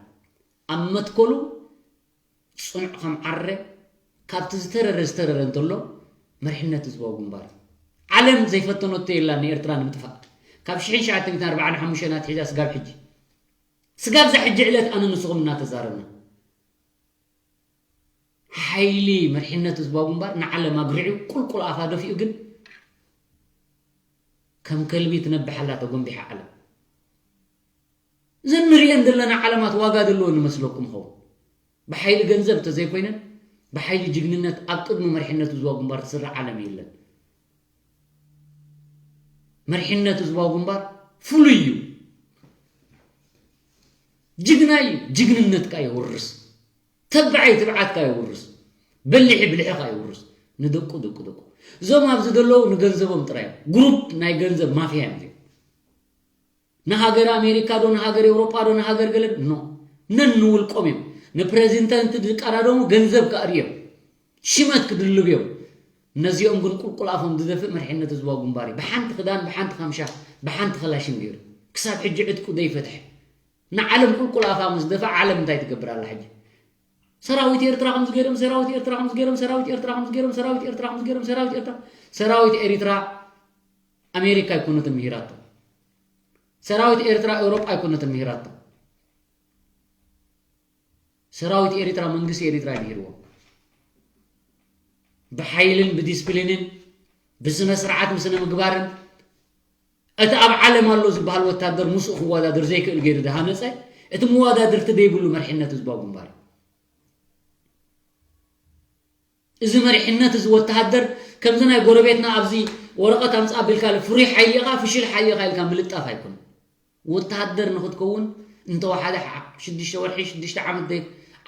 ኣብ መትከሉ ጽኑዕ ከም ዓረ ካብቲ ዝተረረ ዝተረረ እንተሎ መሪሕነት ህዝባዊ ግንባር እዩ። ዓለም ዘይፈተነቶ የላን ንኤርትራ ንምጥፋእ። ካብ ሽሕን ትሽዓተ ሚእትን ኣርባዓን ሓሙሽተን ኣትሒዛ ስጋብ ሕጂ። ስጋብ እዛ ሕጂ ዕለት ኣነ ንስኹም እናተዛረብና። ሓይሊ መሪሕነት ህዝባዊ ግንባር ንዓለም ኣግሪዑ ቁልቁል ኣፋ ደፊኡ ግን ከም ከልቢ ትነብሕ ኣላ ተጎንቢሓ ዓለም። እዘን ንሪኤን ዘለና ዓለማት ዋጋ ዘለዎ ንመስለኩም ኸውን። ብሓይሊ ገንዘብ እንተዘይኮይነን ብሓይሊ ጅግንነት ኣብ ቅድሚ መሪሕነት ህዝባዊ ግንባር ዝስራዕ ዓለም የለን። መሪሕነት ህዝባዊ ግንባር ፍሉይ እዩ። ጅግና እዩ። ጅግንነትካ የውርስ። ተባዓይ ትብዓትካ የውርስ። በሊሒ ብልሕኻ የውርስ። ንደቁ ደቁ ደቁ እዞም ኣብዚ ዘለዉ ንገንዘቦም ጥራይ እዮም። ግሩፕ ናይ ገንዘብ ማፍያ እዮም እዚኦም። ንሃገር ኣሜሪካ ዶ ንሃገር ኤውሮጳ ዶ ንሃገር ገለ ኖ ነን ንውልቆም እዮም። ንፕሬዚደንት ዝቀዳደሙ ገንዘብ ከእርዮም ሽመት ክድልብ እዮም። ነዚኦም ግን ቁልቁል ኣፎም ዝደፍእ መሪሕነት ህዝባዊ ግንባር እዩ። ብሓንቲ ክዳን ብሓንቲ ካምሻ ብሓንቲ ከላሽን ገይሩ ክሳብ ሕጂ ዕጥቁ ዘይፈትሐ ንዓለም ቁልቁል ኣፋ ምስ ደፋ ዓለም እንታይ ትገብር ኣላ ሕጂ? ሰራዊት ኤርትራ ከምዚ ገይሮም ሰራዊት ኤርትራ ከምዚ ገይሮም ሰራዊት ኤርትራ ከምዚ ገይሮም ሰራዊት ኤርትራ ከምዚ ገይሮም ሰራዊት ኤርትራ ሰራዊት ኤርትራ ኣሜሪካ ኣይኮነትን ምሂራቶ። ሰራዊት ኤርትራ ኤውሮጳ ኣይኮነትን ምሂራቶ። ሰራዊት ኤርትራ መንግስቲ ኤርትራ ይምሂርዎ። ብሓይልን ብዲስፕሊንን ብስነ ስርዓት ምስነ ምግባርን እቲ ኣብ ዓለም ኣሎ ዝበሃል ወታደር ምስኡ ክወዳደር ዘይክእል ገይሩ ዝሃነፀ እቲ መወዳድርቲ ዘይብሉ መሪሕነት ህዝባዊ ግንባር እዩ። እዚ መሪሕነት እዚ ወተሃደር ከምዚ ናይ ጎረቤትና ኣብዚ ወረቐት ኣምፅእ ኣቢልካ ፍሩይ ሓይሊ ኢኻ ፍሽል ሓይሊ ኢኻ ኢልካ ምልጣፍ ኣይኮነን። ወተሃደር ንኽትከውን እንተወሓደ ዓ- ሽዱሽተ ወርሒ ሽዱሽተ ዓመት ደይ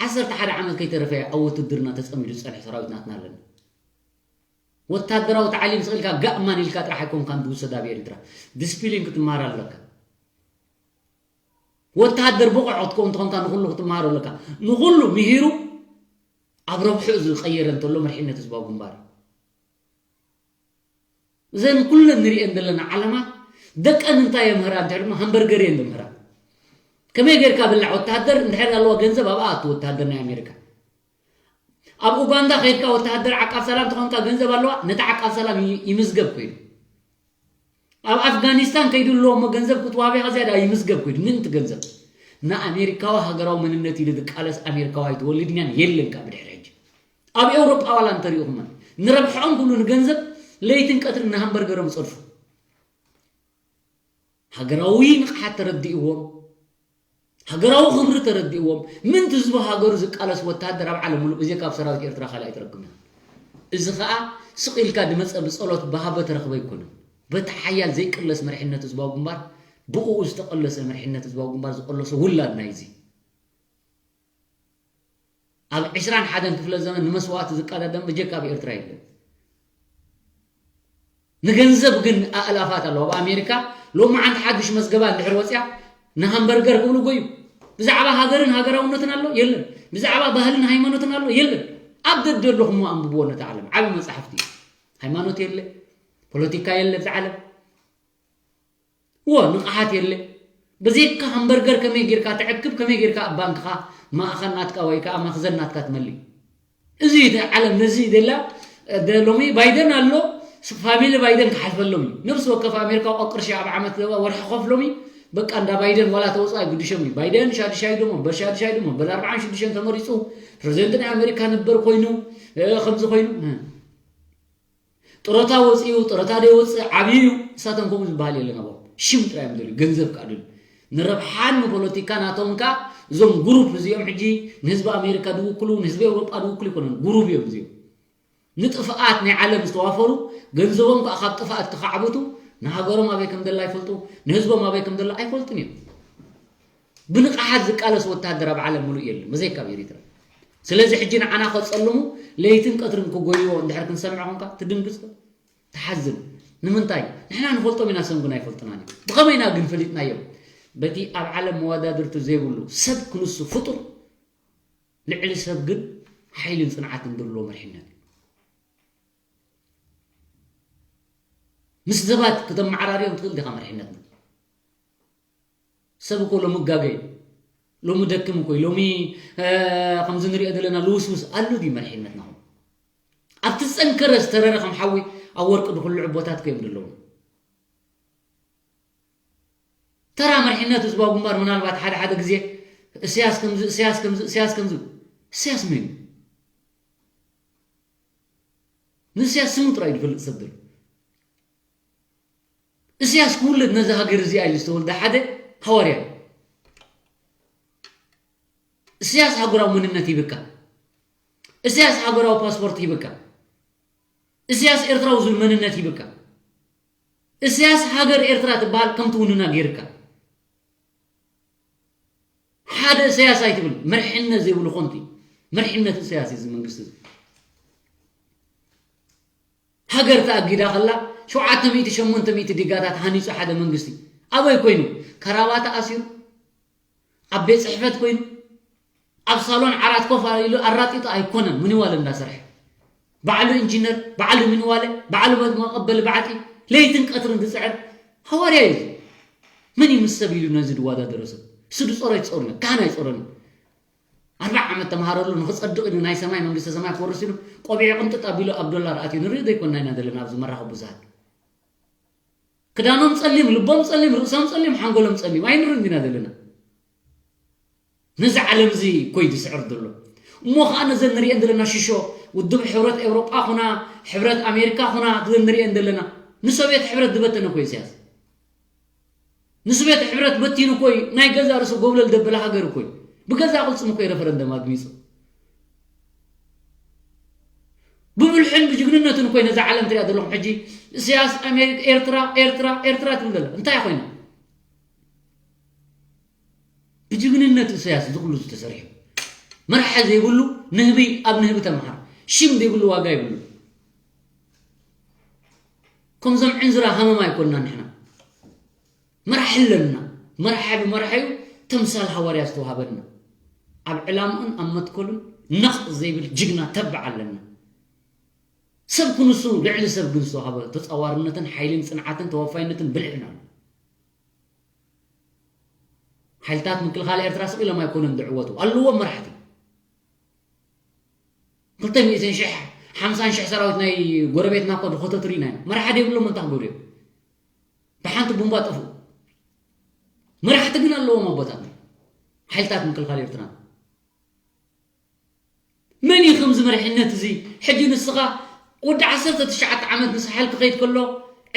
ዓሰርተ ሓደ ዓመት ከይተረፈ ኣብ ውትድርና ተፀሚዱ ዝፀንሐ ሰራዊት ናትና ኣለና። ወታደራዊ ታዕሊም ስቕ ኢልካ ጋእማን ኢልካ ጥራሕ ኣይኮንካን ዝውሰድ ኣብ ኤርትራ ዲስፕሊን ክትመሃር ኣለካ። ወተሃደር ብቑዕ ክትከውን እንተኾንካ ንኹሉ ክትመሃሮ ኣለካ። ንኹሉ ምሂሩ ኣብ ረብሑ ዝቀየረ እንተሎ መሪሕነት ህዝባዊ ግንባር እዩ። እዘን ኩለን ንሪኤን ዘለና ዓለማት ደቀን እንታይ የምህራ እንተ ድማ ሃምበርገር እየን ዘምህራ። ከመይ ጌርካ ብላዕ ወተሃደር እንድሕር ኣለዋ ገንዘብ ኣብኣ ኣቱ ወተሃደር ናይ ኣሜሪካ። ኣብ ኡጋንዳ ከይድካ ወተሃደር ዓቃብ ሰላም ተኾንካ ገንዘብ ኣለዋ፣ ነቲ ዓቃብ ሰላም ይ- ይምዝገብ ኮይኑ። ኣብ ኣፍጋኒስታን ከይዱ ኣለዎ እሞ ገንዘብ ክትዋሃብ ኢኻ ዝያዳ ይምዝገብ ኮይኑ ምንቲ ገንዘብ ንኣሜሪካዊ ሃገራዊ መንነት ኢሉ ዝቃለስ ኣሜሪካዊ ኣይትወልድኛን የለን ካብ ድሕሪ ሕጂ። ኣብ ኤውሮጳ ዋላ እንተሪእኹም ንረብሕኦም ክብሉ ንገንዘብ ለይትን ቀትርን ንሃምበርገሮም ይጸድፉ። ሃገራዊ ንቕሓት ተረዲእዎም፣ ሃገራዊ ክብሪ ተረዲእዎም፣ ምንቲ ህዝቢ ሃገሩ ዝቃለስ ወተሃደር ኣብ ዓለም ሙሉእ ብዘይካ ኣብ ሰራዊት ኤርትራ ካልእ ኣይትረክብን። እዚ ኸኣ ስቕ ኢልካ ድመጸ ብጸሎት ብሃበ ተረኽበ ኣይኮነን። በቲ ሓያል ዘይቅለስ መሪሕነት ህዝባዊ ግንባር፣ ብእኡ ዝተቐለሰ መሪሕነት ህዝባዊ ግንባር ዝቐለሶ ውላድ ናይዚ። ኣብ ዕስራን ሓደን ክፍለ ዘመን ንመስዋእቲ ዝቀዳደም ብጀካ ኣብ ኤርትራ የለን። ንገንዘብ ግን ኣእላፋት ኣለዋ። ኣብ ኣሜሪካ ሎሚ ሓንቲ ሓድሽ መዝገባ እንድሕር ወፅያ ንሃምበርገር ክብሉ ጎዩ። ብዛዕባ ሃገርን ሃገራውነትን ኣሎ የለን። ብዛዕባ ባህልን ሃይማኖትን ኣሎ የለን። ኣብ ደደ ኣለኹም ኣንብብዎ ነቲ ዓለም ዓቢ መፅሓፍቲ እዩ። ሃይማኖት የለ፣ ፖለቲካ የለ ኣብዛ ዓለም። እዎ ንቕሓት የለ። ብዘይካ ሃምበርገር ከመይ ጌርካ ትዕክብ፣ ከመይ ጌርካ ኣብ ባንክኻ ማእኸል ናትካ ወይ ከዓ መኽዘን ናትካ ትመልእ። እዚ እዩ እቲ ዓለም ነዚ እዩ ደላ። ደ- ሎሚ ባይደን ኣሎ፣ ፋሚሊ ባይደን ክሓልፈሎም እዩ። ነብሲ ወከፍ ኣሜሪካ ቋ ቅርሺ ኣብ ዓመት ወርሒ ከፍሎም እዩ። በቃ እንዳ ባይደን ዋላ ተወፅኦ ኣይግድሾም እዩ። ባይደን ሻድሻይ ደሞ በሻድሻይ ደሞ በል ኣርባዓን ሽዱሽተን ተመሪፁ ፕሬዚደንት ናይ ኣሜሪካ ነበር ኮይኑ እ፣ ከምዚ ኮይኑ እ። ጥሮታ ወፂኡ ጥሮታ ደይወፅእ ዓብዩ እዩ። እሳቶም ከምኡ ዝበሃል የለን። ኣብ ሽም ጥራይ እዮም ደልዩ ገንዘብ ከዓ ደልዩ ንረብሓን ንፖለቲካ ናቶም ከዓ እዞም ጉሩፕ እዚኦም ሕጂ ንህዝቢ ኣሜሪካ ድውክሉ ንህዝቢ ኤውሮጳ ድውክሉ ይኮነን። ጉሩፕ እዮም እዚኦም ንጥፍኣት ናይ ዓለም ዝተዋፈሩ ገንዘቦም ከዓ ካብ ጥፍኣት ክካዕብቱ ንሃገሮም ኣበይ ከም ደላ ኣይፈልጡ ንህዝቦም ኣበይ ከም ደላ ኣይፈልጡን እዮም። ብንቕሓት ዝቃለስ ወተሃደር ኣብ ዓለም ሙሉእ የለን ብዘይካ ኣብ ኤሪትራ። ስለዚ ሕጂ ንዓና ከጸልሙ ለይትን ቀትርን ክጎይዎ እንድሕር ክንሰምዕ ኮንካ ትድንግጽ ትሓዝን። ንምንታይ ንሕና ንፈልጦም ኢና ሰም ግን ኣይፈልጥናን እዮም። ብኸመይ ኢና ግን ፈሊጥናዮም? በቲ ኣብ ዓለም መወዳድርቲ ዘይብሉ ሰብ ክንሱ ፍጡር ልዕሊ ሰብ ግን ሓይልን ጽንዓትን ዘለዎ መርሕነት እዩ። ምስ ሰባት ክተመዓራርዮም ትኽእል ዲኻ መርሕነትና? ሰብ እኮ ሎሚ ጋገ እዩ። ሎሚ ደክም እኮ እዩ። ሎሚ ከምዚ ንሪኦ ዘለና ልውስውስ ኣሎ ድዩ መርሒነትና? ኣብቲ ዝፀንከረ ዝተረረ ከም ሓዊ ኣብ ወርቂ ድኩልዑ ቦታት እኮ እዮም ዘለዉ። ተራ መርሒነት ህዝባዊ ግንባር ምናልባት ሓደ ሓደ ግዜ እስያስ ከምዚ እስያስ ከምዚ እስያስ ከምዚ እስያስ መን እዩ? ንእስያስ ስሙ ጥራይ ዝፈልጥ ሰብ ዘሎ። እስያስ ክውለድ ነዚ ሃገር እዚኣ ኢሉ ዝተወልደ ሓደ ሃዋርያ እዩ። እስያስ ሃገራዊ መንነት ሂብካ። እስያስ ሃገራዊ ፓስፖርት ሂብካ። እስያስ ኤርትራዊ ዝብል መንነት ሂብካ። እስያስ ሃገር ኤርትራ ትበሃል ከም ትውንና ገይርካ። ሓደ እሰያስ ኣይትብል መርሕነት ዘይብሉ ኮንቲ መርሕነት እሰያስ እዚ መንግስቲ እዚ ሃገር ተኣጊዳ ከላ ሸውዓተ ሚእቲ ሸሞንተ ሚእቲ ዲጋታት ሃኒጹ ሓደ መንግስቲ ኣበይ ኮይኑ ከራባታ ኣሲሩ ኣብ ቤት ጽሕፈት ኮይኑ ኣብ ሳሎን ዓራት ኮፍ ኢሉ ኣራጢጡ ኣይኮነን ምንዋለ እንዳሰርሐ ባዕሉ ኢንጂነር ባዕሉ ምንዋለ ባዕሉ መቀበሊ ባዕጢ ለይትን ቀትርን ዝጽዕር ሃዋርያ እዩ። መን እዩ ምስ ሰብ ኢሉ ነዚ ዝወዳደሮ ሰብ? እሱ ድጾሮ ኣይትጾሩን እዩ። ካህን ኣይጾሮን እዩ። ኣርባዓ ዓመት ተምሃረሉ ንኽጸድቕ ኢሉ ናይ ሰማይ መንግስተ ሰማይ ክወርስ ኢሉ ቆቢዑ ቅንጥጥ ኣቢሉ ኣብ ዶላር ኣትዩ ንርኢ ዘይኮንና ኢና ዘለና ኣብዚ መራኸቢ ብዙሃን። ክዳኖም ጸሊም፣ ልቦም ጸሊም፣ ርእሶም ጸሊም፣ ሓንጎሎም ጸሊም ኣይንርኢ እንዲና ዘለና። ነዚ ዓለም እዚ እኮ እዩ ዝስዕር ዘሎ። እሞ ኸዓ ነዘን ንሪኤን ዘለና ሽሾ ውድብ ሕብረት ኤውሮጳ ኹና ሕብረት ኣሜሪካ ኹና እዘን ንሪኤን ዘለና ንሶብየት ሕብረት ዝበተነ እኮ እዩ ኢሳያስ። ንሶብየት ሕብረት በቲኑ እኮ እዩ ናይ ገዛ ርእሱ ጎብለል ደበለ ሃገር እኮ እዩ። ብገዛ ቅልፅሙ እኮ እዩ ረፈረንደም ኣድሚፁ። ብብልሕን ብጅግንነትን እኮ እዩ ነዛ ዓለም ትሪኣ ዘለኹም ሕጂ ኢሳያስ ኣሜሪካ ኤርትራ ኤርትራ ኤርትራ ትብል ዘላ እንታይ ኮይና? ብጅግንነት ኢሳያስ እዚ ኩሉ ዝተሰርሐ መርሓ ዘይብሉ ንህቢ ኣብ ንህቢ ተምሃር ሽም ዘይብሉ ዋጋ የብሉ። ከምዞም ዕንዝራ ሃመማ ኣይኮንና ንሕና መራሒ ኣለና። መራሒ ብመራሒኡ ተምሳል ሃዋርያ ዝተዋሃበና ኣብ ዕላምኡን ኣብ መትከሉን ነቕ ዘይብል ጅግና ተባዕ ኣለና። ሰብ ክንሱ ልዕሊ ሰብ ግን ዝተዋሃበ ተፃዋርነትን ሓይልን ፅንዓትን ተወፋይነትን ብልሕን ኣሎ። ሓይልታት ምክልኻል ኤርትራ ስቕ ኢሎም ኣይኮኑን ዝዕወቱ፣ ኣለዎም መራሕቲ። ክልተ ሚእትን ሽሕ ሓምሳን ሽሕ ሰራዊት ናይ ጎረቤትና እኮ ዝኸተቱ ርኢና ኢና። መራሒ ዘይብሎም እንታይ ክገብሩ እዮም? ብሓንቲ ቡምባ ጠፍኡ። መራሕቲ ግን ኣለዎም ኣቦታትና፣ ሓይልታት ምክልኻል ኤርትራ። መን እዩ ከምዚ መሪሕነት እዚ? ሕጂ ንስኻ ወዲ ዓሰርተ ትሽዓተ ዓመት ንሳሕል ክኸይድ ከሎ፣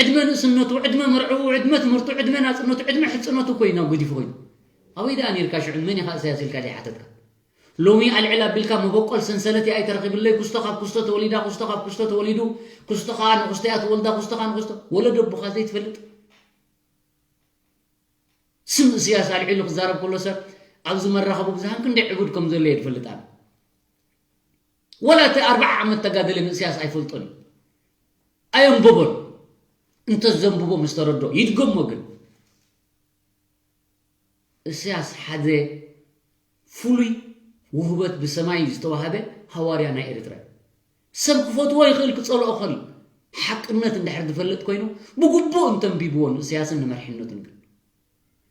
ዕድመ ንእስነቱ፣ ዕድመ መርዕኡ፣ ዕድመ ትምህርቱ፣ ዕድመ ናጽነቱ፣ ዕድመ ሕጽነቱ እኮ እዩ ናብ ገዲፉ ኮይኑ። ኣበይ ደኣ ነርካ ሽዑ? መን ኢኻ እሳያስ ኢልካ ዘይሓተትካ? ሎሚ ኣልዕል ኣቢልካ መበቆል ሰንሰለት እያ ኣይተረኺብለይ። ኩስቶ ካብ ኩስቶ ተወሊዳ፣ ኩስቶ ካብ ኩስቶ ተወሊዱ፣ ኩስቶ ኸኣ ንኹስቶ እያ ትወልዳ፣ ኩስቶ ኸኣ ንኹስቶ። ወለዶ ኣቦኻ ዘይትፈልጥ? ስም እስያስ ኣልዒሉ ክዛረብ ከሎ ሰብ ኣብዚ መራኸቢ ብዙሃን ክንደይ ዕቡድ ከም ዘሎ እየ ዝፈልጥ ኣነ። ወላ እቲ ኣርብዓ ዓመት ተጋደለ ንእስያስ ኣይፈልጦን እዩ። ኣየንበቦን። እንተዘንብቦ ምስ ተረድኦ ይድገሞ ግን። እስያስ ሓደ ፍሉይ ውህበት ብሰማይ ዝተዋህበ ሃዋርያ ናይ ኤርትራ እዩ። ሰብ ክፈትዎ ይኽእል፣ ክጸልኦ ይኽእል። ሓቅነት እንድሕር ዝፈልጥ ኮይኑ ብግቡእ እንተንቢብዎ ንእስያስን ንመርሒነቱን ግን።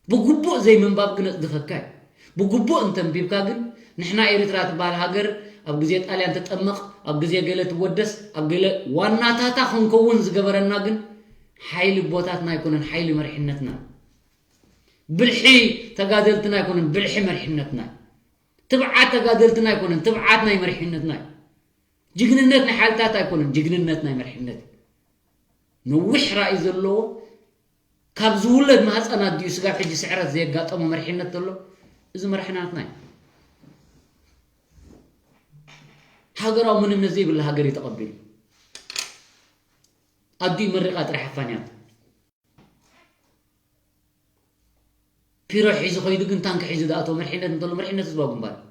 ብግቡእ ዘይምንባብ ግን ኣጽድፈካ እዩ። ብግቡእ እንተንቢብካ ግን ንሕና ኤርትራ ትበሃል ሃገር ኣብ ግዜ ጣልያን ትጠምቕ፣ ኣብ ግዜ ገለ ትወደስ፣ ኣብ ገለ ዋናታታ ክንከውን ዝገበረና ግን ሓይሊ ኣቦታትና ኣይኮነን፣ ሓይሊ መርሒነትና። ብልሒ ተጋደልትና ኣይኮነን፣ ብልሒ መርሒነትና። ትብዓት ተጋደልትና ኣይኮነን፣ ትብዓት ናይ መርሒነትና እዩ። ጅግንነት ናይ ሓይልታት ኣይኮነን፣ ጅግንነት ናይ መርሒነት እዩ። ነዊሕ ራእይ ዘለዎ፣ ካብ ዝውለድ ማህፀን ኣዲኡ ስጋብ ሕጂ ስዕረት ዘየጋጠሞ መርሒነት ዘሎ፣ እዚ መራሒ ናትና እዩ። ሃገራዊ መንነት ዘይብላ ሃገር እዩ ተቐቢሉ። ኣዲኡ መሪቓ ጥራሕ ኣፋንያቶ። ፒሮ ሒዙ ኸይዱ ግን ታንኪ ሒዙ ዝኣተወ መርሒነት እንተሎ መርሒነት ህዝባዊ ግንባር እዩ።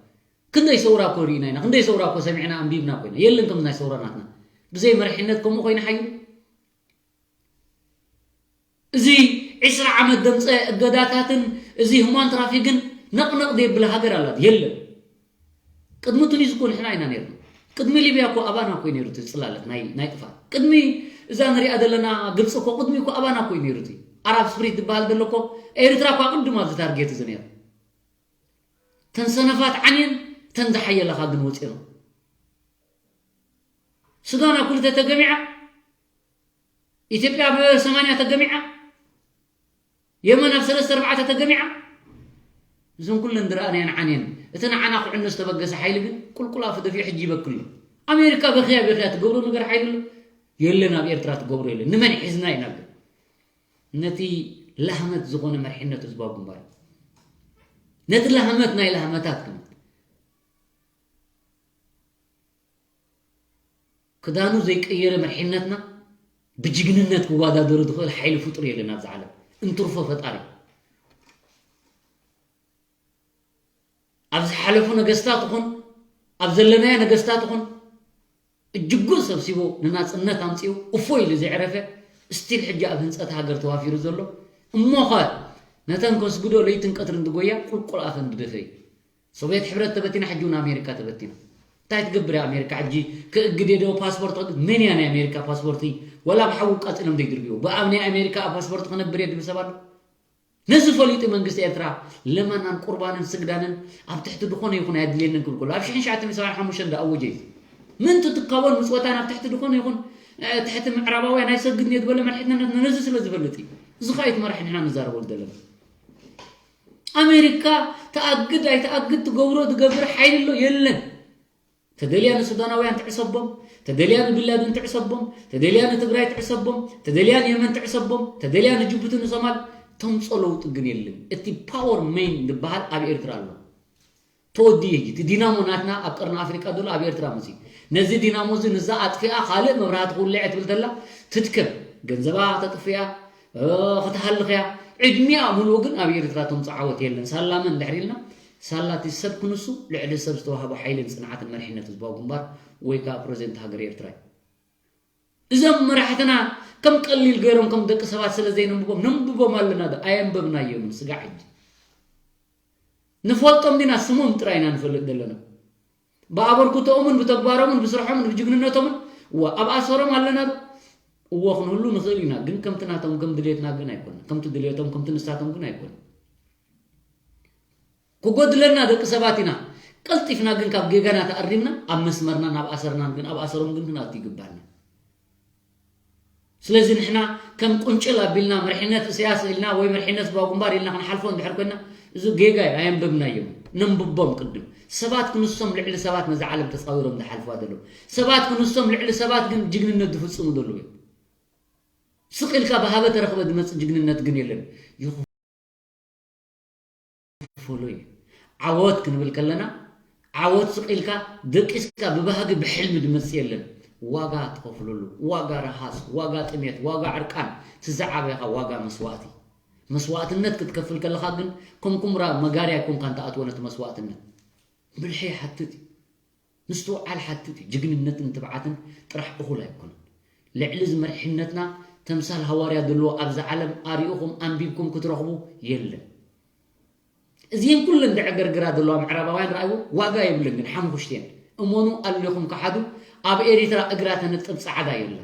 ክንደይ ሰውራ እኮ ርኢና ኢና፣ ክንደይ ሰውራ እኮ ሰሚዕና ኣንቢብና እኮ ኢና። የለን ከምዚ ናይ ሰውራ ናትና። ብዘይ መርሒነት ከምኡ ኮይና ሓይሉ። እዚ ዕስራ ዓመት ደምፀ እገዳታትን እዚ ሁማን ትራፊክን ነቕነቕ ዘየብላ ሃገር ኣላት የለን። ቅድሚ ቱኒዝ እኮ ንሕና ኢና ነርና። ቅድሚ ሊብያ እኮ ኣባና እኮ እዩ ነይሩ እቲ ፅላለት ናይ ናይ ጥፋት። ቅድሚ እዛ ንሪኣ ዘለና ግብፂ እኮ ቅድሚ እኮ ኣባና እኮ እዩ ነይሩ እቲ ኣራብ ስፕሪት ዝበሃል ዘሎ እኮ ኤርትራ እኳ ቅድም ኣብዚ ታርጌት እዚ ነይሩ። ተን ሰነፋት ዓንየን ተን ዝሓየለኻ ግን ወፂኖም። ሱዳን ኣብ ክልተ ተገሚዓ፣ ኢትዮጵያ ኣብ ሰማንያ ተገሚዓ፣ የመን ኣብ ሰለስተ ኣርባዕተ ተገሚዓ። እዞን ኩለን ዝረኣናየን ዓንየን እቲ ንዓና ክዕኖ ዝተበገሰ ሓይሊ ግን ቁልቁል ኣፉ ደፊኡ ሕጂ ይበክል ኣሎ። ኣሜሪካ በኽያ በኽያ ትገብሮ ነገር ሓይሊ ኣሎ የለን፣ ኣብ ኤርትራ ትገብሮ የለን። ንመን ሒዝና ኢና ግን ነቲ ላህመት ዝኾነ መርሒነት ህዝባዊ ግንባር ነቲ ላህመት ናይ ላህመታት ግን ክዳኑ ዘይቀየረ መርሒነትና ብጅግንነት ክወዳደሩ ዝኽእል ሓይሊ ፍጡር የለን ኣብዚ ዓለም እንትርፎ ፈጣሪ። ኣብ ዝሓለፉ ነገስታት ይኹን ኣብ ዘለናዮ ነገስታት ይኹን እጅጉ ሰብሲቡ ንናጽነት ኣምጺኡ እፎ ኢሉ ዘዕረፈ ስቲል ሕጂ ኣብ ህንጸት ሃገር ተዋፊሩ ዘሎ እሞኸ ነተን ከስግዶ ለይትን ቀትርን ዝጎያ ቁልቁል ኣፈን ዝደፈ እዩ። ሶቪየት ሕብረት ተበቲና ሕጂ እውን ኣሜሪካ ተበቲና። እንታይ ትገብር እያ ኣሜሪካ ሕጂ? ክእግድ እየ ዶ ፓስፖርት ክእግድ? መን እያ ናይ ኣሜሪካ ፓስፖርቲ ወላ ብሓዊ ቃጺሎም ዘይድርብዮ ብኣብ ናይ ኣሜሪካ ኣብ ፓስፖርት ክነብር እየ ድብል ሰብ ኣሎ? ነዚ ፈሊጡ መንግስቲ ኤርትራ ለመናን ቁርባንን ስግዳንን ኣብ ትሕቲ ዝኾነ ይኹን ኣየድልየንን ክብል ከሎ ኣብ ሽሕን ትሽዓተ ሚእትን ሰብዓን ሓሙሽተን ዝኣወጀ እዩ። ምእንቲ ትካቦን ምጽወታን ኣብ ትሕቲ ዝኾነ ይኹን ትሕቲ ምዕራባውያን ኣይሰግድን እየ ዝበለ መርሒትነት ነዚ ስለ ዝፈልጥ እዩ። እዚ ከዓ እቲ መራሒ ንሕና ንዛረበሉ ዘለና። ኣሜሪካ ትኣግድ ኣይትኣግድ ትገብሮ ትገብር ሓይሊ ኣሎ የለን። ተደልያ ንሱዳናውያን ትዕሰቦም፣ ተደልያ ንቢላድን ትዕሰቦም፣ ተደልያ ንትግራይ ትዕሰቦም፣ ተደልያ ንየመን ትዕሰቦም፣ ተደልያ ንጅቡቲ ንሶማል ተምጾ ለውጢ ግን የለን። እቲ ፓወር ሜን ዝበሃል ኣብ ኤርትራ ኣሎ። ተወዲኡ ሕጂ እቲ ዲናሞ ናትና ኣብ ቀርኒ ኣፍሪቃ ዘሎ ኣብ ኤርትራ መፅዩ። ነዚ ዲናሞ እዚ ንዛ ኣጥፊኣ ካልእ መብራህቲ ክውልዕ እያ ትብል ተላ ትድከም። ገንዘባ ከተጥፍያ ክትሃልኽያ ዕድሚኣ ምሉእ ግን ኣብ ኤርትራ ተምፅኦ ዓወት የለን። ሳላ መን እንድሕር ኢልና ሳላ እቲ ሰብ ክንሱ ልዕሊ ሰብ ዝተዋህቦ ሓይልን ፅንዓትን መሪሕነት ህዝባዊ ግንባር ወይ ከዓ ፕረዚደንት ሃገር ኤርትራ እዩ። እዞም መራሕትና ከም ቀሊል ገይሮም ከም ደቂ ሰባት ስለ ዘይነንብቦም ነንብቦም ኣለና ዶ ኣየንበብናዮምን ስጋዕ ሕጂ ንፈልጦም ዲና ስሞም ጥራይ ኢና ንፈልጥ ዘለና ብኣበርክቶኦምን ብተግባሮምን ብስርሖምን ብጅግንነቶምን እወ ኣብ ኣሰሮም ኣለና ዶ እወ ክንህሉ ንኽእል ኢና ግን ከምቲ ናቶም ከም ድሌትና ግን ኣይኮነ ከምቲ ድሌቶም ከምቲ ንሳቶም ግን ኣይኮነ ክጎድለና ደቂ ሰባት ኢና። ቀልጢፍና ግን ካብ ጌጋና ተኣሪምና ኣብ መስመርና ናብ ኣሰርናን ግን ኣብ ኣሰሮም ግን ክንኣቱ ይግባና። ስለዚ ንሕና ከም ቁንጭል ኣቢልና መርሒነት እስያስ ኢልና ወይ መርሒነት ህዝባዊ ግንባር ኢልና ክንሓልፎ እንድሕር ኮይና፣ እዚ ጌጋ እዩ፣ ኣየንበብናዮም። ነንብቦም ቅድም። ሰባት ክንሶም ልዕሊ ሰባት ነዛ ዓለም ተጻዊሮም ዝሓልፍዋ ዘለዉ። ሰባት ክንሶም ልዕሊ ሰባት ግን ጅግንነት ዝፍጽሙ ዘለዉ እዮም። ስቕ ኢልካ ብሃበ ተረኽበ ዝመጽእ ጅግንነት ግን የለን። ይኹ ክፈሎ እዩ። ዓወት ክንብል ከለና፣ ዓወት ስቕ ኢልካ ደቂስካ ብባህጊ ብሕልሚ ዝመጽእ የለን። ዋጋ ትኸፍለሉ፣ ዋጋ ረሃጽ፣ ዋጋ ጥሜት፣ ዋጋ ዕርቃን፣ እቲ ዝዓበኻ ዋጋ መስዋእቲ። መስዋእትነት ክትከፍል ከለኻ ግን ከም ኩምራ መጋርያ ኣይኮንካን ትኣትዎ ነቲ መስዋእትነት። ብልሒ ይሓትት እዩ። ምስትውዓል ሓትት እዩ። ጅግንነትን ትብዓትን ጥራሕ እኹል ኣይኮነን። ልዕሊ እዚ መሪሕነትና ተምሳል ሃዋርያ ዘለዎ ኣብዚ ዓለም ኣሪእኹም ኣንቢብኩም ክትረኽቡ የለን። እዚን ኩለን ድዕግርግራ ዘለዋ ምዕራባውያን ረኣይዎ ዋጋ የብለን፣ ግን ሓሙኽሽቲየን እመኑ ኣለኹም ከሓዱ ኣብ ኤሪትራ እግራ ተነጥብ ጻዕዳ የለን።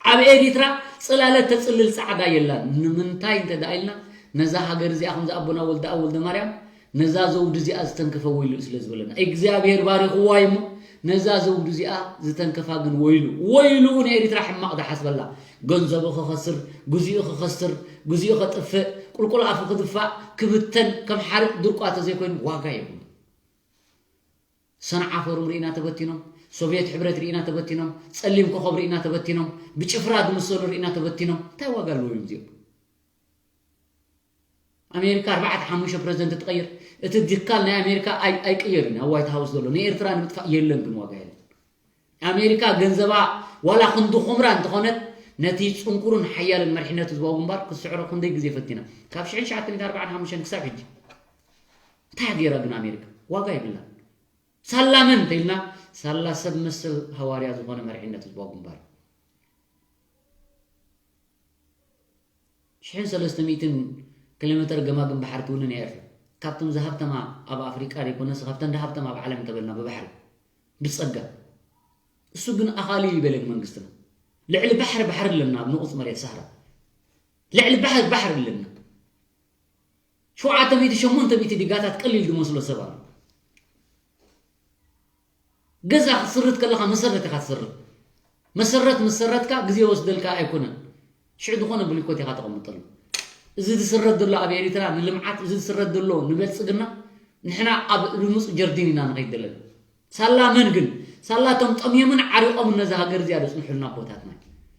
ኣብ ኤሪትራ ጽላለት ተጽልል ጻዕዳ የላን። ንምንታይ እንተ ደኣ ኢልና፣ ነዛ ሃገር እዚኣ ከምዚ ኣቦና ወልደኣብ ወልደማርያም ነዛ ዘውዲ እዚኣ ዝተንከፈ ወይሉ ስለ ዝበለና። እግዚኣብሔር ባሪኽዋ እሞ ነዛ ዘውዲ እዚኣ ዝተንከፋ ግን ወይሉ። ወይሉ ንኤሪትራ ሕማቕ ዝሓስበላ። ገንዘቡ ክኸስር፣ ግዚኡ ክኸስር፣ ግዚኡ ከጥፍእ፣ ቁልቁል ኣፉ ክድፋእ፣ ክብተን፣ ከም ሓርጭ ድርቋ ተዘይኮይኑ ዋጋ የብሉን። ሰንዓ ፎርም ርኢና ተበቲኖም፣ ሶቭየት ሕብረት ርኢና ተበቲኖም፣ ጸሊም ኮኸብ ርኢና ተበቲኖም፣ ብጭፍራ ዝምሰሉ ርኢና ተበቲኖም። እንታይ ዋጋ ኣለዎ እዮም እዚኦም? ኣሜሪካ ኣርባዕተ ሓሙሽተ ፕረዚደንት ትቐይር፣ እቲ ድካል ናይ ኣሜሪካ ኣይ-፣ ኣይቅየርን እዩ፣ ኣብ ዋይት ሃውስ ዘሎ። ንኤርትራ ንምጥፋእ የለን ግን ዋጋ የለን። ኣሜሪካ ገንዘባ ዋላ ክንዲ ኹምራ እንተኾነት፣ ነቲ ጽንኩርን ሓያልን መሪሕነት ህዝባዊ ግንባር ክትስዕሮ ክንደይ ግዜ ፈቲና። ካብ ሽሕን ትሽዓተ ሚእትን ኣርባዓን ሓሙሽተን ክሳብ ሕጂ። እንታይ ገይራ ግን ኣሜሪካ? ዋጋ የብላን። ሳላ መን እንተኢልና፣ ሳላ ሰብ መሰል ሃዋርያ ዝኾነ መሪሕነት ህዝባዊ ግንባር። ሽሕን ሰለስተ ሚእትን ኪሎ ሜተር ገማግም ባሕሪ ትውንን እያ ኤርትራ። ካብቶም ዝሃብተማ ኣብ ኣፍሪቃ ዘይኮነስ፣ ካብተን ዝሃብተማ ኣብ ዓለም እንተበልና ብባሕሪ፣ ብጸጋ። እሱ ግን ኣኻሊ እዩ በለን መንግስትና። ልዕሊ ባሕሪ ባሕሪ ኣለና ኣብ ንቑጽ መሬት ሳህራ። ልዕሊ ባሕሪ ባሕሪ ኣለና። ሸውዓተ ሚእቲ ሸሞንተ ሚእቲ ዲጋታት ቀሊል ዝመስሎ ሰብ ኣሎ። ገዛ ክትስርት ከለኻ መሰረት ኢኻ ትስርት። መሰረት ምስ ሰረትካ ግዜ ይወስደልካ ኣይኮነን። ሽዑ ዝኾነ ብሊኮት ኢኻ ተቐምጠሉ። እዚ ዝስረት ዘሎ ኣብ ኤሪትራ ንልምዓት፣ እዚ ዝስረት ዘሎ ንበልጽግና፣ ንሕና ኣብ ልሙጽ ጀርዲን ኢና ንኸይድ ዘለና። ሳላ መን ግን? ሳላ እቶም ጠምዮምን ዓሪቖምን ነዛ ሃገር እዚኣ ዘጽንሑልና ኣቦታትና።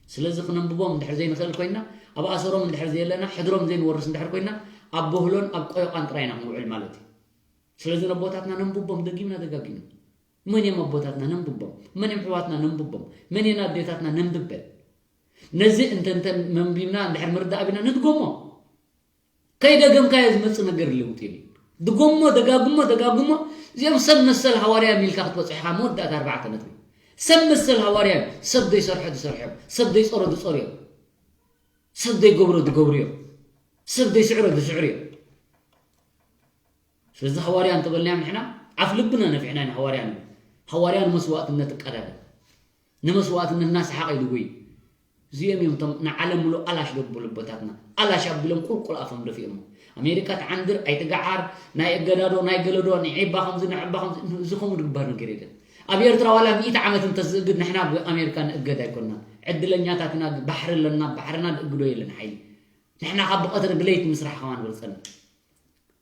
ስለዚ ክነንብቦም እንድሕር ዘይንኽእል ኮይና፣ ኣብ ኣሰሮም እንድሕር ዘየለና፣ ሕድሮም ዘይንወርስ እንድሕር ኮይና፣ ኣብ ቦህሎን ኣብ ቆዮቓን ጥራይ ኢና ክንውዕል ማለት እዩ። ስለዚ ነቦታትና ነንብቦም፣ ደጊምና ደጋጊምና። መን እዮም ኣቦታትና? ነንብቦም። መን እዮም ኣሕዋትና? ነንብቦም። መን እየን ኣዴታትና? ነንብበን። ነዚ እንተ፣ እንተ መንቢብና እንድሕር ምርዳእ ኣቢና ንድገሞ። ከይደገምካዮ ዝመጽእ ነገር ለውጢ የለን። ድገሞ፣ ደጋግሞ፣ ደጋግሞ። እዚኦም ሰብ መሰል ሃዋርያ ሚልካ ክትበጽሕ ኢኻ። መወዳእታ ኣርባዕተ ነጥቢ። ሰብ መሰል ሃዋርያ እዮም። ሰብ ዘይሰርሖ ዝሰርሑ እዮም። ሰብ ዘይጸሮ ዝጸሩ እዮም። ሰብ ዘይገብሮ ዝገብሩ እዮም። ሰብ ዘይስዕሮ ዝስዕሩ እዮም። ስለዚ ሃዋርያ እንተበልናዮም ንሕና ኣፍ ልብና ነፊሕና ኢና ሃዋርያ ንብል። ሃዋርያ ንመስዋእትነት እቀዳደም። ንመስዋእትነት እናሰሓቐ ይድጉይ። እዚኦም እዮም እቶም ንዓለም ምሉእ ኣላሽ ደብሉ ኣቦታትና። ኣላሽ ኣቢሎም ቁልቁል ኣፎም ደፊኦሞ። ኣሜሪካ ትዓንድር፣ ኣይትገዓር፣ ናይ እገዳዶ፣ ናይ ገለዶ፣ ንዒባ ከምዚ፣ ንዕባ ከምዚ፣ እዚ ከምኡ ዝግበር ነገር የለን። ኣብ ኤርትራ ዋላ ሚእቲ ዓመት እንተዝእግድ ንሕና ብኣሜሪካ ንእገድ ኣይኮንናን። ዕድለኛታት ኢና፣ ባሕሪ ኣለና፣ ባሕርና ዝእግዶ የለን ሓይሊ። ንሕና ካብ ብቐትሪ ብለይቲ ምስራሕ ከማን በልጸና።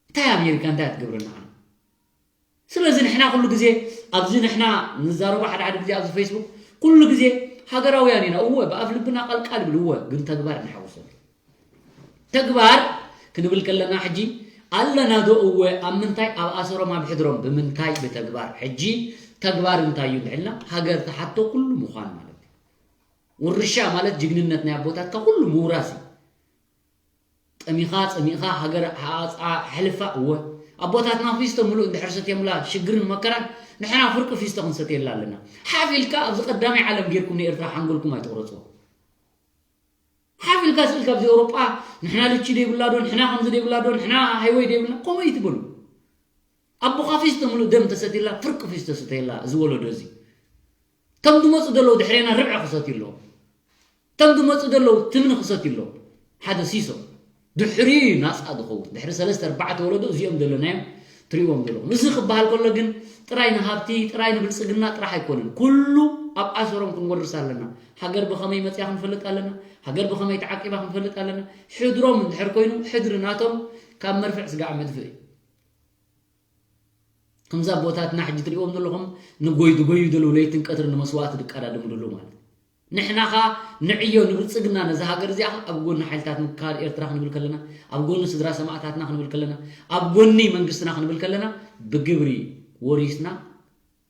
እንታይ ኣሜሪካ እንታይ እያ ትገብረና? ስለዚ ንሕና ኩሉ ግዜ ኣብዚ ንሕና ንዛረቦ ሓደ ሓደ ግዜ ኣብዚ ፌስቡክ ኩሉ ግዜ ሃገራውያን ኢና። እወ፣ ብኣፍ ልብና ቃልቃል ይብል፣ እወ፣ ግን ተግባር ንሓውሶ። ተግባር ክንብል ከለና ሕጂ ኣለና ዶ? እወ፣ ኣብ ምንታይ? ኣብ ኣሰሮም፣ ኣብ ሕድሮም። ብምንታይ? ብተግባር። ሕጂ ተግባር እንታይ እዩ እንድሕልና ሃገር ትሓቶ ኩሉ ምዃን ማለት እዩ። ውርሻ ማለት ጅግንነት ናይ ኣቦታትካ ኩሉ ምውራስ እዩ። ጠሚኻ፣ ጸሚእኻ፣ ሃገር ሓ-፣ ኣሕልፋ፣ እወ። ኣቦታትና ፊስቶ ምሉእ እንድሕር ሰትዮምላ ሽግርን መከራን፣ ንሕና ፍርቂ ፊስቶ ክንሰትየላ ኣለና። ሓፍ ኢልካ ኣብዚ ቀዳማይ ዓለም ጌርኩም ንኤርትራ ሓንጎልኩም ኣይትቑረጽዎ። ሓፍ ኢልካ ስኢልካ ኣብዚ ኤውሮጳ፣ ንሕና ልቺ ደይብላ ዶ፣ ንሕና ከምዚ ደይብላ ዶ፣ ንሕና ሃይወይ ደይብልና፣ ከምኡ ኣይትበሉ። ኣቦኻ ፊስቶ ምሉእ ደም ተሰትየላ፣ ፍርቂ ፊስቶ ስተየላ፣ እዚ ወለዶ እዚ። ከም ዝመጹ ዘለዉ ድሕሬና ርብዒ ክሰትዩ ኣለዎም። ከም ዝመጹ ዘለዉ ትምኒ ክሰትዩ ኣለዎም። ሓደ ሲሶ። ድሕሪ ናጻ ዝኸውን። ድሕሪ ሰለስተ ኣርባዕተ ወለዶ እዚኦም ዘለናዮም ትሪእዎም ዘለኹም። እዚ ክበሃል ከሎ ግን ጥራይ ንሃብቲ፣ ጥራይ ንብልጽግና ጥራሕ ኣይኮነን። ኩሉ ኣብ ኣሰሮም ክንወርስ ኣለና። ሃገር ብኸመይ መጽያ ክንፈልጥ ኣለና። ሃገር ብኸመይ ተዓቂባ ክንፈልጥ ኣለና። ሕድሮም እንድሕር ኮይኑ፣ ሕድሪ ናቶም ካብ መርፍዕ ስጋዕ መድፍእ እዩ። ከምዛ ኣቦታትና ሕጂ ትሪእዎም ዘለኹም፣ ንጎይ ዝጎዩ ዘለዉ ለይትን ቀትርን ንመስዋእቲ ዝቀዳደሙ ዘለዉ ማለት እዩ። ንሕና ኸኣ ንዕዮ ንብልጽግና ነዛ ሃገር እዚኣ ኣብ ጎኒ ሓይልታት ምክልኻል ኤርትራ ክንብል ከለና፣ ኣብ ጎኒ ስድራ ሰማእታትና ክንብል ከለና፣ ኣብ ጎኒ መንግስትና ክንብል ከለና፣ ብግብሪ ወሪስና፣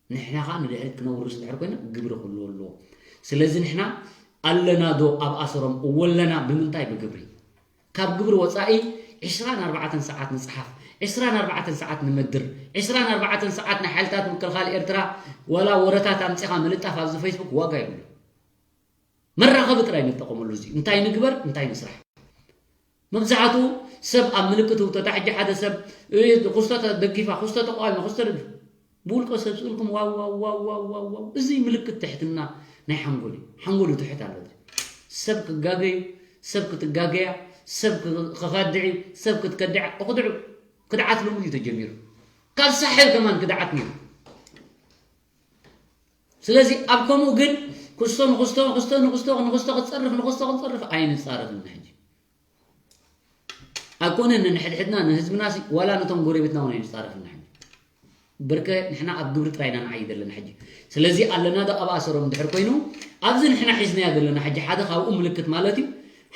ንሕና ኸኣ ንድሕሪት ክነውርስ እንድሕር ኮይና ግብሪ ክህልዎ ኣለዎ። ስለዚ ንሕና ኣለና ዶ ኣብ ኣሰሮም? እወ ኣለና። ብምንታይ? ብግብሪ። ካብ ግብሪ ወጻኢ ዕስራን ኣርባዕተን ሰዓት ንጽሓፍ፣ ዕስራን ኣርባዕተን ሰዓት ንመድር፣ ዕስራን ኣርባዕተን ሰዓት ናይ ሓይልታት ምክልኻል ኤርትራ ዋላ ወረታት ኣምጺኻ ምልጣፍ ኣብዚ ፌስቡክ ዋጋ የብሉ። መራኸቢ ጥራይ ንጠቐመሉ። እዚ እንታይ ንግበር፣ እንታይ ንስራሕ። መብዛሕቱ ሰብ ኣብ ምልክት ህውተታ፣ ሕጂ ሓደ ሰብ እ፣ ክስቶ ተደጊፋ፣ ክስቶ ተቃዊማ፣ ክስቶ ደግ ብውልቀ ሰብ ስእልኩም ዋው ዋው ዋው ዋው ዋው ዋው። እዚ ምልክት ትሕትና ናይ ሓንጎል እዩ። ሓንጎሉ ትሕት ኣሎ። ሰብ ክጋገዩ፣ ሰብ ክትጋገያ፣ ሰብ ክ- ክኸድዕ እዩ፣ ሰብ ክትከድዕ ክድዑ ክድዓት ልሙድ እዩ ተጀሚሩ። ካብ ሳሕል ከማን ክድዓት ነይሩ። ስለዚ ኣብ ከምኡ ግን ክስቶ ንክስቶ ክስቶ ንክስቶ ንክስቶ ክትጸርፍ ንክስቶ ክትጸርፍ ኣይንጻረፍን ሕጂ። ኣይኮነን ንሕድሕድና ንህዝብና ሲ ዋላ ነቶም ጎረቤትና እውን ኣይንጻረፍና ሕጂ። ብርከ ንሕና ኣብ ግብሪ ጥራይ ኢና ንዓይ ዘለና ሕጂ። ስለዚ ኣለና ዶ ኣብ ኣሰሮም እንድሕር ኮይኑ ኣብዚ ንሕና ሒዝናያ ዘለና ሕጂ ሓደ ካብኡ ምልክት ማለት እዩ።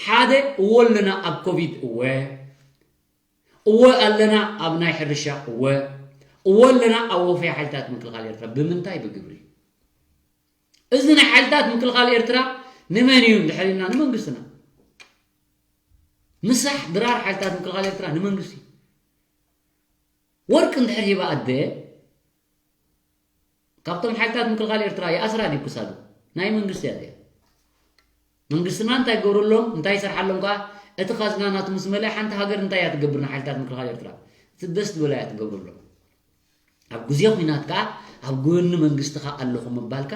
ሓደ እወ ኣለና ኣብ ኮቪድ እወ እወ ኣለና ኣብ ናይ ሕርሻ እወ እወ ኣለና ኣብ ወፈያ ሓይልታት ምክልኻል ኤርትራ ብምንታይ ብግብሪ። እዚ ናይ ሓይልታት ምክልኻል ኤርትራ ንመን እዩ እንድሕር ኢልና ንመንግስትና። ምሳሕ ድራር ሓይልታት ምክልኻል ኤርትራ ንመንግስቲ። ወርቂ እንድሕር ሂባ ኣደ ካብቶም ሓይልታት ምክልኻል ኤርትራ ይኣስራ ድዩ ክሳዱ? ናይ መንግስቲ እያ እዚኣ። መንግስትና እንታይ ይገብረሎም እንታይ ይሰርሓሎም ከዓ እቲ ካዝና ናቱ ምስ መለአ ሓንቲ ሃገር እንታይ እያ ትገብር ንሓይልታት ምክልኻል ኤርትራ? እቲ ደስ ዝበላ እያ ትገብረሎም። ኣብ ግዜ ኲናት ከዓ ኣብ ጎኒ መንግስትኻ ኣለኹ ምባልካ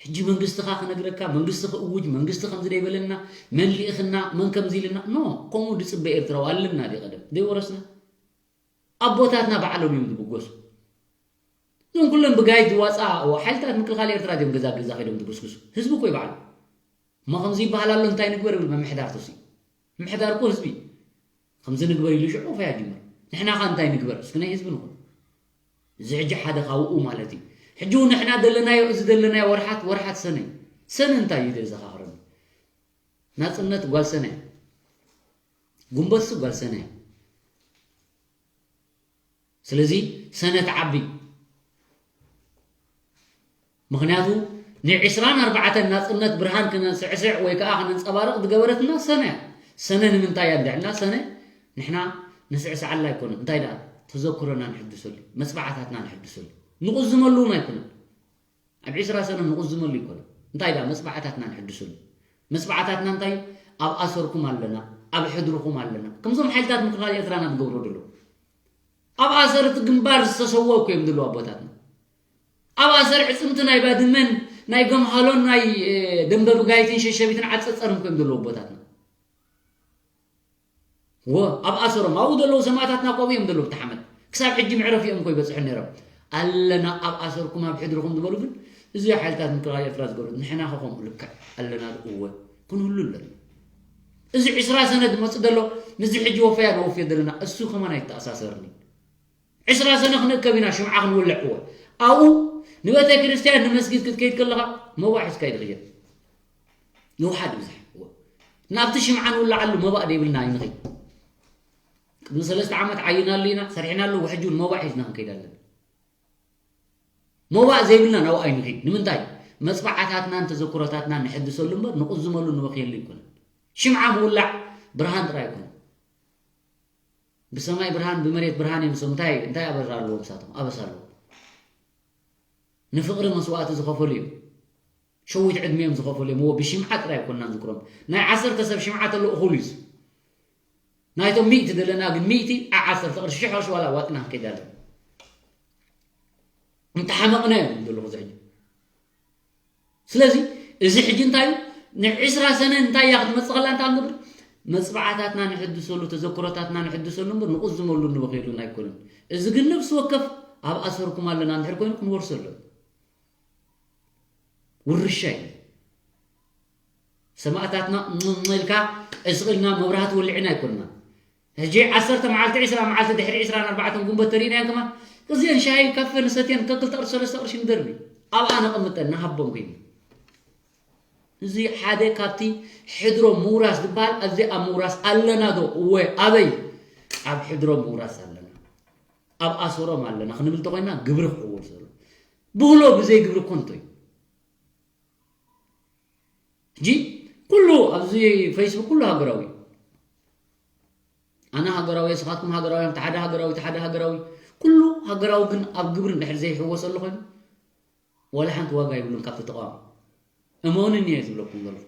ሕጂ መንግስትኻ ክነግረካ መንግስቲ ክእውጅ መንግስቲ ከምዚ ደይበለና መን ልኢኽና መን ከምዚ ኢልና ኖ ከምኡ ድፅበ ኤርትራዊ ኣለና ድዩ ቀደም ዘይወረስና ኣቦታትና ባዕሎም እዮም ዝብገሱ እዞም ኩሎም ብጋይድ ዝዋፃ ሓይልታት ምክልኻል ኤርትራ እዮም ገዛ ገዛ ከይዶም ዝብስብሱ ህዝቢ እኮ ይባዕሉ እሞ ከምዚ ይበሃል ኣሎ እንታይ ንግበር ይብል ምምሕዳር ተሲ ምምሕዳር እኮ ህዝቢ ከምዚ ንግበር ኢሉ ሽዑ ፈያ ጅምር ንሕና ኻ እንታይ ንግበር እስኪ ናይ ህዝቢ ንኹን እዚ ሕጂ ሓደ ካብኡ ማለት እዩ ሕጂ እውን ንሕና ዘለናዮ እዚ ዘለናዮ ወርሓት ወርሓት ሰነ ሰነ እንታይ እዩ ዘዘኻኽረኒ ናፅነት ጓል ሰነ ጉንበትሲ ጓል ሰነ ስለዚ ሰነ ትዓቢ ምኽንያቱ ንዕስራን ኣርባዕተን ናፅነት ብርሃን ክነስዕስዕ ወይ ከዓ ክነንፀባርቕ ዝገበረትና ሰነ እያ ሰነ ንምንታይ እያ እንድዕልና ሰነ ንሕና ንስዕስዓላ ኣይኮነን እንታይ ደኣ ተዘክሮና ንሕድሰሉ መፅባዕታትና ንሕድሰሉ ንቕዝመሉ እውን ኣይኮነን ኣብ ዕስራ ሰነ ንቕዝመሉ ኣይኮነን እንታይ ደኣ መፅባዕታትና ንሕድሰሉ መፅባዕታትና እንታይ ኣብ ኣሰርኩም ኣለና ኣብ ሕድርኹም ኣለና ከምዞም ሓይልታት ምክልኻል ኤርትራና ዝገብሮ ዘለዉ ኣብ ኣሰር እቲ ግንባር ዝተሰወ እኮ እዮም ዘለዉ ኣቦታትና ኣብ ኣሰር ዕፅምቲ ናይ ባድመን ናይ ገምሃሎን ናይ ደንበ ብጋይትን ሸሸቢትን ዓፀፀርም እኮ እዮም ዘለዉ ኣቦታትና ወ ኣብ ኣሰሮም ኣብኡ ዘለዉ ሰማእታትና እኮ ኣብኡ እዮም ዘለዉ ብቲ ሓመድ ክሳብ ሕጂ መዕረፊኦም እኮ ይበፅሑ ነይሮም ኣለና ኣብ ኣሰርኩም ኣብ ሕድርኹም ዝበሉ ግን እዚ ሓይልታት ምክልኻል ኤርትራ ዝገብሩ ንሕና ከ ከምኡ ልክዕ ኣለና እወ ክንህሉ ኣለና እዚ ዕስራ ሰነ ዝመፅእ ዘሎ ምስዚ ሕጂ ወፈያ ንወፍዮ ዘለና እሱ ከማን ኣይተኣሳሰርኒ ዕስራ ሰነ ክንእከብ ኢና ሽምዓ ክንውልዕ እወ ኣብኡ ንቤተ ክርስትያን ንመስጊድ ክትከይድ ከለኻ መዋዕ ሒዝካ እዩ ዝኽየድ ንውሓድ ብዝሕ እወ ናብቲ ሽምዓ ንውላዓሉ መባእ ዘይብልና ኣይንኸይድ ቅድሚ ሰለስተ ዓመት ዓይናሉ ኢና ሰሪሕናሉ ውሕጂ እውን መባእ ሒዝና ክንከይድ ኣለና መዋእ ዘይብልና ናብኡ ኣይንኸይድ ንምንታይ መፅባዕታትናን ተዘክሮታትናን ንሕድሰሉ እምበር ንቕዝመሉ ንበኽየሉ ኣይኮነን ሽምዓ ምውላዕ ብርሃን ጥራይ ኣይኮነን ብሰማይ ብርሃን ብመሬት ብርሃን እዮም ሰው እንታይ እንታይ ኣበራ ኣለዎም ሳቶም ኣበሳ ኣለዎም ንፍቕሪ መስዋእቲ ዝኸፈሉ እዮም ሸዊት ዕድሚኦም ዝኸፈሉ እዮም እዎ ብሽምዓ ጥራይ ኣይኮንና ንዝክሮም ናይ ዓሰርተ ሰብ ሽምዓ ተሎ እኹል እዩ ናይቶም ሚእቲ ዘለና ግን ሚእቲ ዓዓሰርተ ቅርሺ ሽሕ ቅርሺ ዋላ ዋጥና ክንከይድ ኣለና እንተሓመቕና እዮም ዘለኹ እዚ ሕጂ ስለዚ እዚ ሕጂ እንታይ እዩ ንዕስራ ሰነ እንታይ እያ ክትመፅእ ከላ እንታይ ክንገብር መፅብዓታትና ንሕድሰሉ፣ ተዘክሮታትና ንሕድሰሉ እምበር ንቁዝመሉ እንበኽየሉን ኣይኮነን። እዚ ግን ነፍሲ ወከፍ ኣብ ኣሰርኩም ኣለና እንድሕር ኮይኑ ክንወርሶ ኣሎ። ውርሻ እዩ። ሰማእታትና እም ኢልካ እስቕ ኢልና መብራህቲ ወሊዕና ኣይኮንና። ሕጂ ዓሰርተ መዓልቲ፣ ዕስራ መዓልቲ ድሕሪ ዕስራን ኣርባዕተን ጉንበት ተሪእናዮ ከማን፣ እዚአን ሻሂ ካፈ ንሰትየን ከክልተ ቅርሺ ሰለስተ ቅርሺ ንደርቢ። ኣብኣ ነቐምጠን ንሃቦም ኮይኑ። እዚ ሓደ ካብቲ ሕድሮ ምውራስ ዝበሃል ኣብዚ ኣብ ምውራስ ኣለና ዶ? እወ። ኣበይ? ኣብ ሕድሮ ምውራስ ኣለና። ኣብ ኣሰሮም ኣለና ክንብል ተኾይና ግብሪ ክኽወል ዘሎ። ብህሎ ብዘይ ግብሪ ኮንቶ እዩ። ሕጂ ኩሉ ኣብዚ ፌስቡክ ኩሉ ሃገራዊ እዩ። ኣነ ሃገራዊ፣ ስኻትኩም ሃገራውያን፣ እቲ ሓደ ሃገራዊ፣ እቲ ሓደ ሃገራዊ፣ ኩሉ ሃገራዊ ግን ኣብ ግብሪ እንድሕር ዘይሕወሰሉ ኮይኑ ዋላ ሓንቲ ዋጋ የብሉን ካብቲ ተቃዋሚ። እመኑኒ እየ ዝብለኩም ዘለኹ።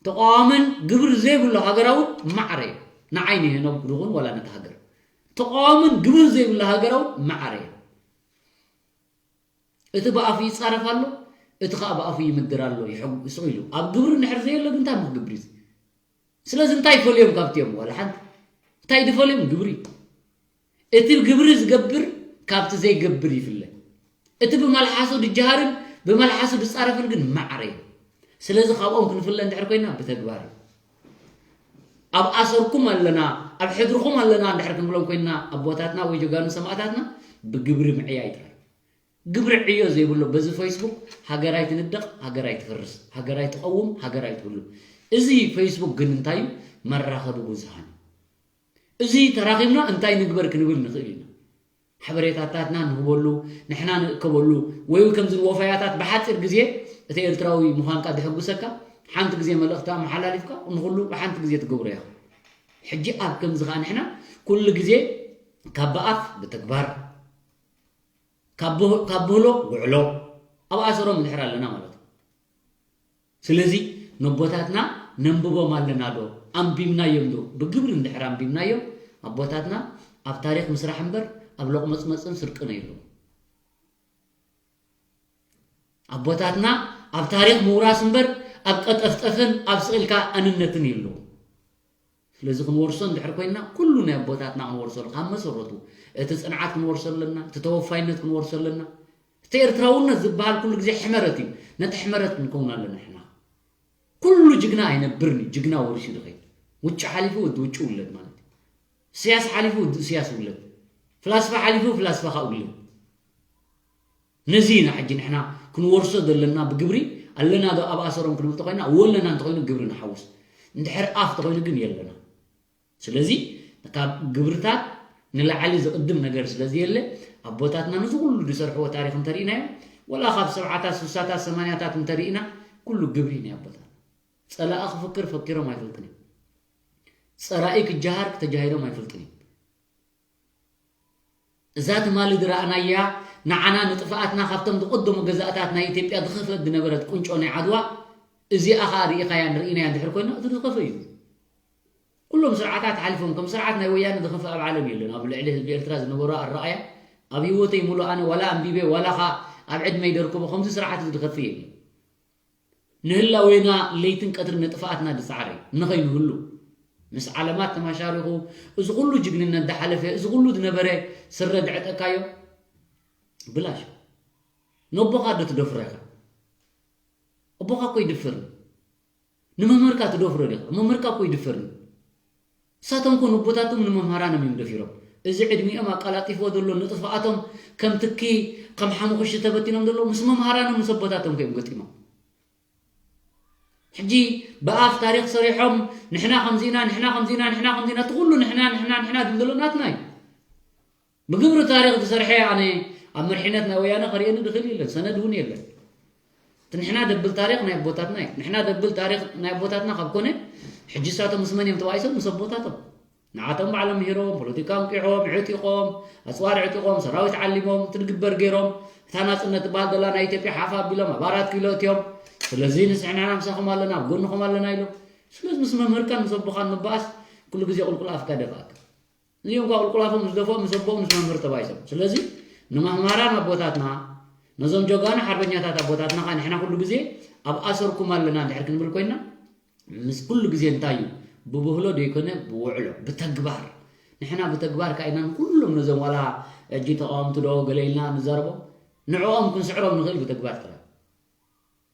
ተቃዋምን ግብሪ ዘይብሉ ሃገራዊ ማዕረ እዩ። ንዓይ ንሄኖክ ይኹን ዋላ ነቲ ሃገር። ተቃዋምን ግብሪ ዘይብሉ ሃገራዊ ማዕረ እዩ። እቲ ብኣፉ ይጻረፍ ኣሎ፣ እቲ ኸኣ ብኣፉ ይምድር ኣሎ፣ ይሕጉ-፣ ስቕ ኢሉ። ኣብ ግብሪ እንድሕር ዘየሎ ግን እንታይ ምኽግብር እዩ? ስለዚ እንታይ ይፈልዮም ካብቲ እዮም? ዋላ ሓንቲ። እንታይ ድፈልዮም? ግብሪ። እቲ ግብሪ ዝገብር ካብቲ ዘይገብር ይፍለ። እቲ ብመልሓሱ ድጀሃርን ብመልሓሱ ድጻረፍን ግን ማዕረ እዩ። ስለዚ ካብኦም ክንፍለ እንድሕር ኮይና ብተግባር እዩ። ኣብ ኣሰርኩም ኣለና፣ ኣብ ሕድርኹም ኣለና እንድሕር ክንብሎም ኮይና ኣቦታትና ወይ ጀጋኑ ሰማእታትና ብግብሪ ምዕያይ ጥራይ። ግብሪ ዕዮ ዘይብሎ በዚ ፌስቡክ ሃገር ኣይትንደቕ፣ ሃገር ኣይትፈርስ፣ ሃገር ኣይትቐውም፣ ሃገር ኣይትህሉ። እዚ ፌስቡክ ግን እንታይ እዩ? መራኸቢ ብዙሃን እዩ። እዚ ተራኺብና እንታይ ንግበር ክንብል ንኽእል ኢና። ሓበሬታታትና ንህበሉ፣ ንሕና ንእከበሉ፣ ወይ ከምዚ ወፈያታት ብሓፂር ግዜ እቲ ኤርትራዊ ምዃንካ ድሕጉሰካ፣ ሓንቲ ግዜ መልእኽቲ ኣመሓላሊፍካ ንኹሉ ብሓንቲ ግዜ ትገብሮ ኢኻ። ሕጂ ኣብ ከምዚ ኸዓ ንሕና ኩሉ ግዜ ካብ ብኣፍ ብተግባር፣ ካብ ብህ-፣ ካብ ብህሎ ውዕሎ ኣብ ኣሰሮም እንድሕር ኣለና ማለት እዩ። ስለዚ ነቦታትና ነንብቦም ኣለና ዶ? ኣንቢብናዮም ዶ? ብግብሪ እንድሕር ኣንቢብናዮም ኣቦታትና ኣብ ታሪኽ ምስራሕ እምበር ኣብ ሎቕመጽመጽን ስርቅን የለዉ። ኣቦታትና ኣብ ታሪኽ ምውራስ እምበር ኣብ ቀጠፍጠፍን ኣብ ስቕ ኢልካ ኣንነትን የለዉ። ስለዚ ክንወርሶ እንድሕር ኮይንና ኩሉ ናይ ኣቦታትና ክንወርሶ ኣሎ። ካብ መሰረቱ እቲ ጽንዓት ክንወርሶ ኣለና፣ እቲ ተወፋይነት ክንወርሶ ኣለና። እቲ ኤርትራውነት ዝበሃል ኩሉ ግዜ ሕመረት እዩ። ነቲ ሕመረት ክንከውን ኣለና ንሕና። ኩሉ ጅግና ኣይነብርን እዩ። ጅግና ወሪሱ ድኸይድ። ውጭ ሓሊፉ ወዲ ውጭ ውለድ ማለት እዩ። እስያስ ሓሊፉ ወዲ እስያስ ውለድ። ፍላስፋ ሓሊፉ ፍላስፋኻ ውለድ። ነዚ ኢና ሕጂ ንሕና ክንወርሶ ዘለና ብግብሪ። ኣለና ዶ ኣብ ኣሰሮም ክንብል ተኾይና? እወ ኣለና እንተኾይኑ ግብሪ ንሓውስ። እንድሕር ኣፍ ተኾይኑ ግን የለና። ስለዚ ካብ ግብርታት ንላዕሊ ዝቕድም ነገር ስለ ዘየለ ኣቦታትና ነዚ ኩሉ ዝሰርሕዎ ታሪኽ እንተሪእናዮ፣ ወላ ካብ ሰብዓታት፣ ስሳታት፣ ሰማንያታት እንተሪእና ኩሉ ግብሪ ናይ ኣቦታትና። ጸላኢ ክፍክር ፈኪሮም ኣይፈልጥን እዮም። ጸላኢ ክጀሃር ክተጃሂሮም ኣይፈልጥን እዮም። እዛ ትማሊ ዝረኣናያ ንዓና ንጥፍኣትና ካብቶም ዝቐደሙ ገዛእታት ናይ ኢትዮጵያ ዝኸፍአት ዝነበረት ቁንጮ ናይ ዓድዋ፣ እዚኣ ኸኣ ርኢኻያን ርኢናያ እንድሕር ኮይና፣ እቲ ዝኸፍአ እዩ። ኩሎም ስርዓታት ሓሊፎም፣ ከም ስርዓት ናይ ወያነ ዝኸፍአ ኣብ ዓለም የለን። ኣብ ልዕሊ ህዝቢ ኤርትራ ዝነበሮ ኣረኣእያ፣ ኣብ ህይወተይ ሙሉእ ኣነ ዋላ ኣንቢበ፣ ዋላ ኸኣ ኣብ ዕድመይ ደርክቦ፣ ከምዚ ስርዓት እዚ ዝኸፍእ የለን። ንህላዌና ለይትን ቀትርን ንጥፍኣትና ዝጸዓረ እዩ። ንኸይንህሉ ምስ ዓለማት ተማሻሪኹ፣ እዚ ኩሉ ጅግንነት ዝሓለፈ፣ እዚ ኩሉ ዝነበረ ስረ ዝዕጠካዮ ብላሽ። ነቦኻ ዶ ትደፍሮ ኢኻ? ኣቦኻ እኮ ይድፍርን። ንመምህርካ ትደፍሮ ዲኻ? መምህርካ እኮ ይድፍርን። ንሳቶም እኮ ነቦታቶም ንመምሃራኖም እዮም ደፊሮም። እዚ ዕድሚኦም ኣቀላጢፍዎ ዘሎ ንጥፍኣቶም ከም ትኪ፣ ከም ሓሙኽሽቲ ተበቲኖም ዘለዉ ምስ መምሃራኖም ምስ ኣቦታቶም ከዮም ገጢሞም። ሕጂ ብኣፍ ታሪኽ ሰሪሖም፣ ንሕና ከምዚ ኢና፣ ንሕና ከምዚ ኢና፣ ንሕና ከምዚ ኢና፣ እቲ ኩሉ ንሕና፣ ንሕና፣ ንሕና ድብል ዘሎ ናትና እዩ። ብግብሪ ታሪኽ ዝሰርሐ ኣነ ኣብ መሪሕነት ናይ ወያነ ከርእየኒ ዝኽእል የለን፣ ሰነድ እውን የለን። እቲ ንሕና ደብል ታሪኽ ናይ ኣቦታትና እዩ። ንሕና ደብል ታሪኽ ናይ ኣቦታትና ካብ ኮነ፣ ሕጂ ንሳቶም ምስ መን እዮም ተባኢሶም? ምስ ኣቦታቶም። ንዓቶም ባዕሎም ምሂሮም፣ ፖለቲካ ኣንቂሖም፣ ዕጢቖም፣ ኣጽዋር ዕጢቖም፣ ሰራዊት ዓሊሞም፣ እቲ ዝግበር ገይሮም፣ እታ ናጽነት ትበሃል ዘላ ናይ ኢትዮጵያ ሓፍ ኣቢሎም ኣብ ኣራት ኪሎ እትዮም። ስለዚ ንስሕና ምሳኹም ኣለና፣ ኣብ ጎንኹም ኣለና ኢሎም። ስለዚ ምስ መምህርካን ምስ ኣቦኻን ምባኣስ ኩሉ ግዜ ቁልቁል ኣፍካ ደፍኣካ። እዚኦም እኳ ቁልቁል ኣፎም ምስ ደፍኦም ምስ ኣቦኦም ምስ መምህር ተባኢሶም። ስለዚ ንመምህራን ኣቦታትና፣ ነዞም ጀጋኑ ሓርበኛታት ኣቦታትና ኸኣ ንሕና ኩሉ ግዜ ኣብ ኣሰርኩም ኣለና እንድሕር ክንብል ኮይንና፣ ምስ ኩሉ ግዜ እንታይ እዩ? ብብህሎ ዘይኮነ ብውዕሎ ብተግባር ንሕና ብተግባር ካኢና ንኩሎም ነዞም ዋላ ሕጂ ተቃወምቲ ዶ ገለ ኢልና ንዛረቦም ንዕኦም ክንስዕሮም ንኽእል ብተግባር ጥራይ።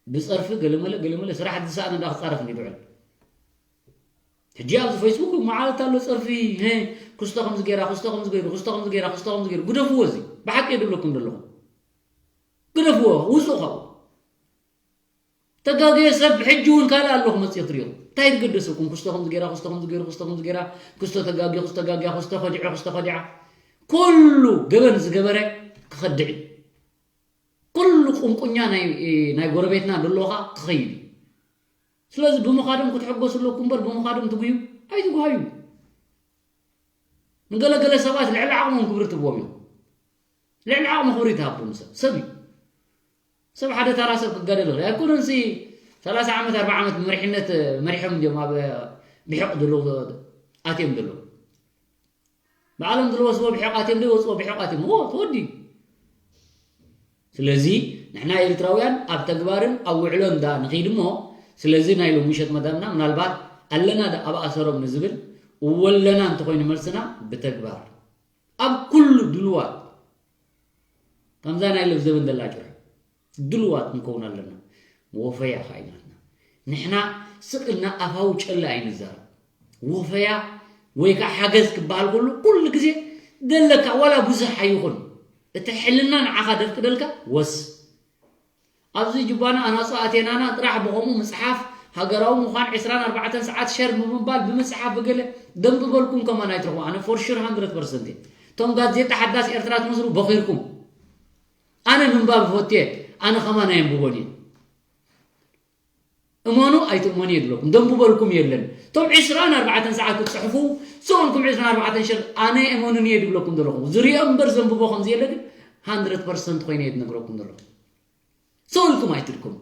ብጸርፊ ገለመለ ገለመለ ስራሕ ዝሰኣነ እንዳ ክጻረፍ እንዲ ድዕል ሕጂ ኣብዚ ፌስቡክ መዓልቲ ኣሎ ጸርፊ። ክስቶ ከምዚ ገይራ ክስቶ ከምዚ ገይሩ ክስቶ ከምዚ ገይራ ክስቶ ከምዚ ገይሩ ግደፍዎ። እዚ ብሓቂ የድብለኩም ዘለኹም ግደፍዎ። ውፁ ካብኡ ተጋገየ ሰብ ሕጂ እውን ካልእ ኣለኹ መፅዮ ትሪኦ እንታይ ትገደሰኩም? ክስቶ ከምዚ ገይራ ክስቶ ከምዚ ገይሩ ክስቶ ከምዚ ገይራ ክስቶ ተጋጊ ክስቶ ተጋጊያ ክስቶ ከዲዑ ክስቶ ከዲዓ ኩሉ ገበን ዝገበረ ክኸድዕ እዩ። ኩሉ ቁንቁኛ ናይ ጎረቤትና ዘለኻ ክኸይድ እዩ። ስለዚ ብምኻዶም ክትሕጎሱ ኣለኩም እምበር ብምኻዶም ትጉዩ ኣይትጉሃዩ። ንገለገለ ሰባት ልዕሊ ዓቕሞም ክብሪ ትህብዎም እዮም። ልዕሊ ዓቕሙ ክብሪ ትሃብዎም ሰብ ሰብ እዩ። ሰብ ሓደ ተራ ሰብ ክጋደል ይኽእል ኣይኮነን ሲ ሰላሳ ዓመት ኣርባ ዓመት መሪሕነት መሪሖም እንዲዮም ኣብ ብሕቕ ዘለዉ ኣትዮም ዘለዉ ባዕሎም ዝለወስዎ ብሕቕ ኣትዮም ዘይወፅዎ ብሕቕ ኣትዮም ዎ ተወዲ ስለዚ ንሕና ኤርትራውያን ኣብ ተግባርን ኣብ ውዕሎን ዳ ንኺድ እሞ ስለዚ ናይ ሎሚ ምሸት መዳምና ምናልባት ኣለና ዳ ኣብ ኣሰሮም ንዝብል እወለና እንተኾይኑ መልስና ብተግባር ኣብ ኩሉ ድልዋት ከምዛ ናይ ለብዘበን ዘላ ጭርሖ ድልዋት ክንከውን ኣለና። ወፈያ ኸዓ ኢናትና ንሕና ስቕ ኢልና ኣፋዊ ጨለ ኣይንዛረብ። ወፈያ ወይ ከዓ ሓገዝ ክበሃል ከሎ ኩሉ ግዜ ዘለካ ዋላ ብዙሕ ኣይኹን እቲ ሕልና ንዓኻ ደፍቅደልካ ወስ ኣብዚ ጅባና ኣናፁ ኣቴናና ጥራሕ ብኸምኡ ምፅሓፍ ሃገራዊ ምዃን ዕስራን ኣርባዕተን ሰዓት ሸር ብምባል ብምፅሓፍ ብገለ ደንብበልኩም ከማን ኣይትረኽቡ ኣነ for sure hundred percent እየ እቶም ጋዜጣ ሓዳስ ኤርትራ ትመስሉ በኺርኩም ኣነ ምንባብ እፈቱ እየ ኣነ ከማን ኣየንብቦን እየ እመኑ ኣይትእመኑ የድለኩም ደንብበልኩም የለን እቶም ዕስራን ኣርባዕተን ሰዓት ክትፅሕፉ ሰውልኩም ዕስራን ኣርባዕተን ሸር ኣነ እመኑኒ እየ ድብለኩም ዘለኹ ዝሪኦ እምበር ዘንብቦ ከምዚ የለ ግን hundred percent ኮይነ እየ ዝነግረኩም ዘለኹ ሰውልኩም ኣይትድከሙ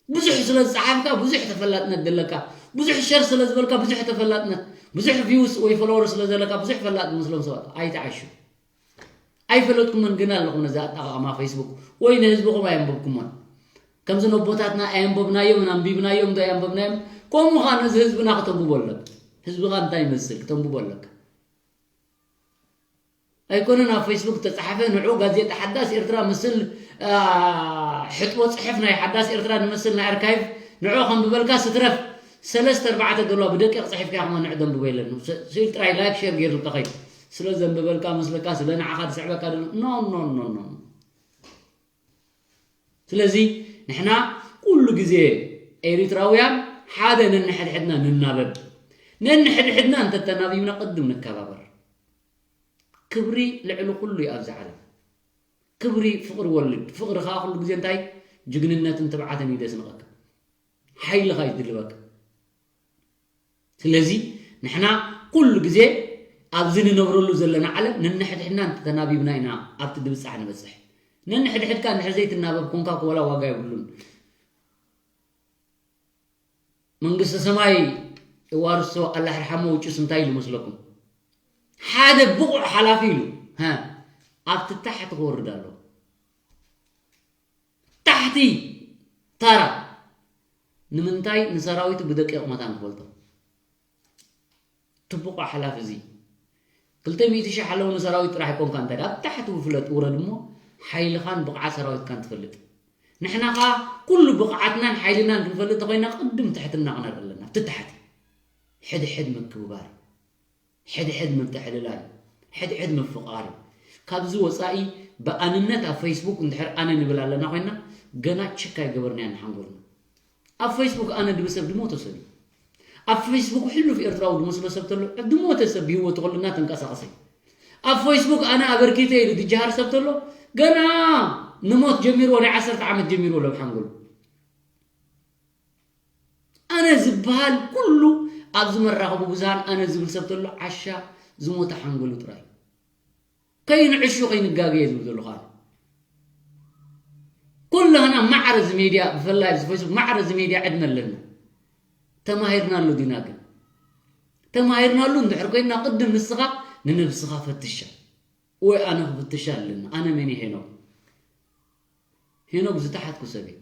ብዙሕ ስለ ዝፀሓፍካ ብዙሕ ተፈላጥነት ዘለካ ብዙሕ ሸር ስለ ዝበልካ ብዙሕ ተፈላጥነት ብዙሕ views ወይ followers ስለ ዘለካ ብዙሕ ፈላጥ ዝመስሎም ሰባት ኣይትዓሹ ኣይፈለጥኩምን ግን ኣለኹም ነዚ ኣጠቓቕማ ፌስቡክ ወይ ንህዝብኹም ኣየንበብኩሞን ከምዚ ነቦታትና ኣየንበብናዮምን ኣንቢብናዮም ዶ ኣየንበብናዮም ከምኡ ከዓ ነዚ ህዝብና ክተንብቦ ኣለካ ህዝብኻ እንታይ ይመስል ክተንብቦ ኣለካ ኣይኮነን ኣብ ፌስቡክ ተፃሓፈ ንዑ ጋዜጣ ሓዳስ ኤርትራ ምስል ሕጥቦ ፅሕፍ ናይ ሓዳስ ኤርትራ ንመስል ናይ ኣርካይቭ ንዑ ከም ብበልካ ስትረፍ ሰለስተ ኣርባዕተ ደሎ ብደቂቕ ፅሒፍካ ከማ ንዕ ደንብቦ የለን ስኢል ጥራይ ላይክ ሼር ገይርልካ ኸይድ ስለ ዘንብበልካ መስለካ ስለ ንዓኻ ዝስዕበካ ኖ ኖ ኖ ኖ ስለዚ ንሕና ኩሉ ግዜ ኤሪትራውያን ሓደ ነንሕድሕድና ንናበብ ነንሕድሕድና እንተተናቢብና ቅድም ንከባበር ክብሪ ልዕሊ ኩሉ እዩ ኣብዚ ዓለም ክብሪ ፍቕሪ ወልድ ፍቕሪ ከዓ ኩሉ ግዜ እንታይ ጅግንነትን ትብዓትን እዩ ደስንቐካ ሓይልኻ እዩ ዝድልበካ ስለዚ ንሕና ኩሉ ግዜ ኣብዚ ንነብረሉ ዘለና ዓለም ነንሕድሕድና እንተተናቢብና ኢና ኣብቲ ድብፃሕ ንበፅሕ ነንሕድሕድካ እንድሕር ዘይትናበብ ኮንካ ክወላ ዋጋ የብሉን መንግስተ ሰማይ የዋርሶ ኣላሕርሓሞ ውጭስ እንታይ ኢሉ መስለኩም ሓደ ብቑዕ ሓላፊ ኢሉ ኣብቲ ታሕቲ ክወርድ ኣሎ ታሕቲ ታራ ንምንታይ ንሰራዊቱ ብደቂቕ መታን ክፈልጦ ትቡቕ ሓላፊ እዚ ክልተ ሚእቲ ሺሕ ኣለዉ ንሰራዊት ጥራሕ ይኮንካ እንታይ ኣብ ታሕቲ ውፍለጥ ውረድ እሞ ሓይልኻን ብቕዓት ሰራዊትካን ትፈልጥ ንሕና ኸዓ ኩሉ ብቕዓትናን ሓይልናን ክንፈልጥ ተኮይና ቅድም ትሕትና ክነርኢ ኣለና እቲ ታሕቲ ሕድሕድ ምክብባር ሕድሕድ ምትሕልላል፣ ሕድሕድ ምፍቓር እዩ። ካብዚ ወጻኢ ብኣንነት ኣብ ፌስቡክ እንድሕር ኣነ ንብል ኣለና ኮይንና ገና ችክ ኣይገበርናዮን ንሓንጎልና። ኣብ ፌስቡክ ኣነ ድብል ሰብ ድሞተ ሰብ እዩ። ኣብ ፌስቡክ ሕሉፍ ኤርትራዊ ድመስሎ ሰብ ተሎ ድሞተ ሰብ ብህይወቱ ከሎ እናተንቀሳቐሰ እዩ። ኣብ ፌስቡክ ኣነ ኣበርኪተ ኢሉ ድጀሃር ሰብ ተሎ ገና ንሞት ጀሚርዎ ናይ ዓሰርተ ዓመት ጀሚርዎ ኣሎ ብሓንጎሉ። ኣነ ዝበሃል ኩሉ ኣብዚ መራኸቢ ብዙሃን ኣነ ዝብል ሰብ ተሎ ዓሻ ዝሞተ ሓንጎሉ ጥራይ እዩ። ከይንዕሹ ከይንጋገ እየ ዝብል ዘለኹ ኣነ። ኩላህና ማዕረ እዚ ሜድያ ብፍላይ ኣብዚ ፌስቡክ ማዕረ እዚ ሜድያ ዕድመ ኣለና። ተማሂርናሉ ዲና ግን? ተማሂርናሉ እንድሕር ኮይንና ቅድም ንስኻ ንነብስኻ ፈትሻ። ወይ ኣነ ክፍትሻ ኣለኒ። ኣነ መን እየ ሄኖክ? ሄኖክ ዝተሓትኩ ሰብ እየ።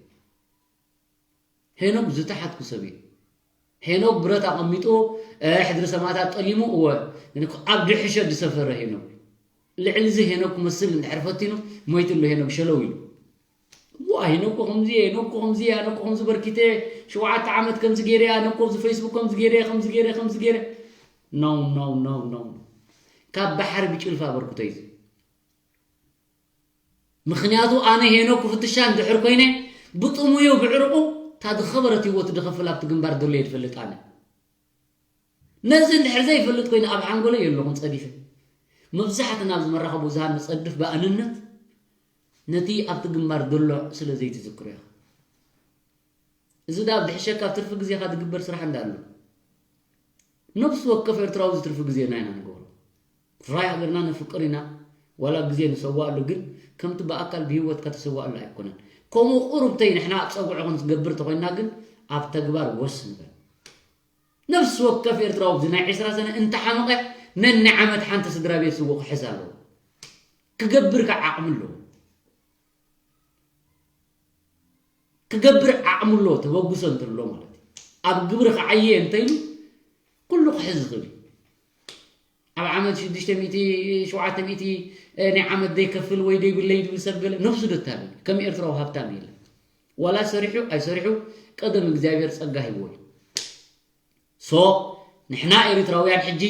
ሄኖክ ዝተሓትኩ ሰብ እየ። ሄኖክ ብረት ኣቐሚጡ፣ እ፣ ሕድሪ ሰማእታት ጠሊሙ፣ እወ፣ ግን እኮ ኣብ ድሕሸት ዝሰፈረ ሄኖክ። ልዕሊ እዚ ሄኖክ ክመስል እንድሕር ፈቲኑ፣ ሞይቱ ኣሎ ሄኖክ ሸለው ኢሉ። ዋ፣ ሄኖክ ከምዚ እየ፣ ሄኖክ ከምዚ እየ፣ ሄኖክ ከምዚ በርኪተ፣ ሸውዓተ ዓመት ከምዚ ገይረ እየ፣ ሄኖክ ኣብዚ ፌስቡክ ከምዚ ገይረ እየ፣ ከምዚ ገይረ እየ፣ ከምዚ ገይረ። No, no, no, no. ካብ ባሕሪ ብጭልፋ በርክቶ እዩ እዚ። ምኽንያቱ ኣነ ሄኖክ ክፍትሻ እንድሕር ኮይነ፣ ብጥሙዩ ብዕርቁ እታ ዝኸበረት ህይወቱ ዝኸፍል ኣብቲ ግንባር ዘሎ እየ ዝፈልጥ ኣነ። ነዚ እንድሕር ዘይፈልጥ ኮይነ ኣብ ሓንጎለይ የለኹን ጸዲፈ። መብዛሕትና ኣብዚ መራኸቢ ብዙሃን ንጸድፍ ብኣንነት ነቲ ኣብቲ ግንባር ዘሎ ስለ ዘይትዝክሮ ኢኻ። እዚ ደኣ ኣብ ድሕሸካ ኣብ ትርፊ ግዜኻ ዝግበር ስራሕ እንዳ ኣሎ። ነብሲ ወከፍ ኤርትራዊ እዚ ትርፊ ግዜና ኢና ንገብሮ። ፍራይ ሃገርና ነፍቅር ኢና፣ ዋላ ግዜ ንሰዋእሉ፣ ግን ከምቲ ብኣካል ብህይወትካ ትሰዋእሉ ኣይኮነን። ከምኡ ቁሩብተይ ንሕና ኣብ ጸጉዒ ክንገብር ተኾይንና ግን ኣብ ተግባር ወስ ንበል። ነፍሲ ወከፍ ኤርትራዊ ኣብዚ ናይ ዕስራ ሰነ እንተሓመቐ ነኒ ዓመት ሓንቲ ስድራ ቤት ስዎ ክሕዝ ኣለዎ። ክገብር ከ ዓቕሚ ኣለዎ። ክገብር ዓቕሚ ኣለዎ፣ ተበግሶ እንተሎ ማለት እዩ። ኣብ ግብሪ ክዓየ እንተኢሉ ኩሉ ክሕዝ ዝኽእል እዩ። ኣብ ዓመት ሽዱሽተ ሚእቲ፣ ሸውዓተ ሚእቲ፣ እ፣ ናይ ዓመት ዘይከፍል ወይ ዘይብለይ ዝብል ሰብ ገለ ነብሱ ደታልል። ከም ኤርትራዊ ሃብታም የለን። ዋላ ሰሪሑ ኣይሰሪሑ ቀደም እግዚኣብሔር ጸጋ ሂብዎ እዩ። ሶ ንሕና ኤሪትራውያን ሕጂ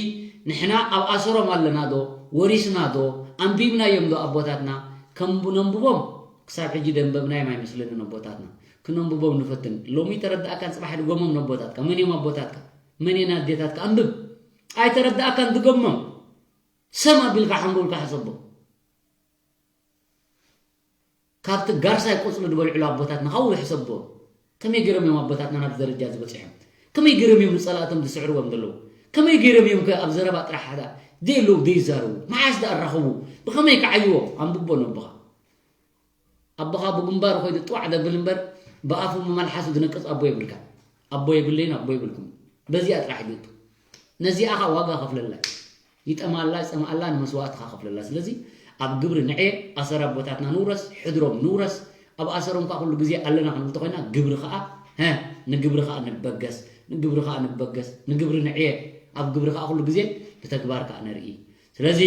ንሕና ኣብ ኣሰሮም ኣለና ዶ ወሪስና ዶ ኣንቢብናዮም ዶ ኣቦታትና ከም ነንብቦም ክሳብ ሕጂ ደንበብናዮም ኣይመስለንን ኣቦታትና ክነንብቦም ንፈትን ሎሚ ተረዳእካን ጽባሕ ድገሞም ነቦታትካ መን እዮም ኣቦታትካ መን እየን ኣዴታትካ ኣንብብ ኣይተረዳእካን ድገሞም ሰም ኣቢልካ ሓንጎልካ ሕሰቦ ካብቲ ጋርሳይ ቆጽሊ ዝበልዕሉ ኣቦታትና ካብኡ ሕሰቦ ከመይ ገይሮም እዮም ኣቦታትና ናብ ደረጃ ዝበጽሖም ከመይ ገይሮም እዮም ንጸላእቶም ዝስዕርዎም ዘለዉ ከመይ ገይሮም እዮም ከ ኣብ ዘረባ ጥራሕ ሓዳ ዘይለዉ ዘይዛረቡ መዓስ ደኣ ኣራኸቡ ብኸመይ ከዓይዎ ኣንብቦ ነቦኻ ኣቦኻ ብግንባሩ ከይዱ ጥዋዕ ደብል እምበር ብኣፉ መመልሓሱ ዝነቅጽ ኣቦ የብልካ ኣቦ የብለይን ኣቦ የብልኩም በዚኣ ጥራሕ ይግብ ነዚኣ ኸ ዋጋ ከፍለላ ይጠማላ ይጸምኣላ ንመስዋእትኻ ከፍለላ ስለዚ ኣብ ግብሪ ንዕየ ኣሰር ኣቦታትና ንውረስ ሕድሮም ንውረስ ኣብ ኣሰሮም ከዓ ኩሉ ግዜ ኣለና ክንብል ተኮይና ግብሪ ከዓ ሀ ንግብሪ ከዓ ንበገስ ንግብሪ ከዓ ንበገስ ንግብሪ ንዕየ ኣብ ግብሪ ከዓ ኩሉ ግዜ ብተግባር ከዓ ነርኢ ስለዚ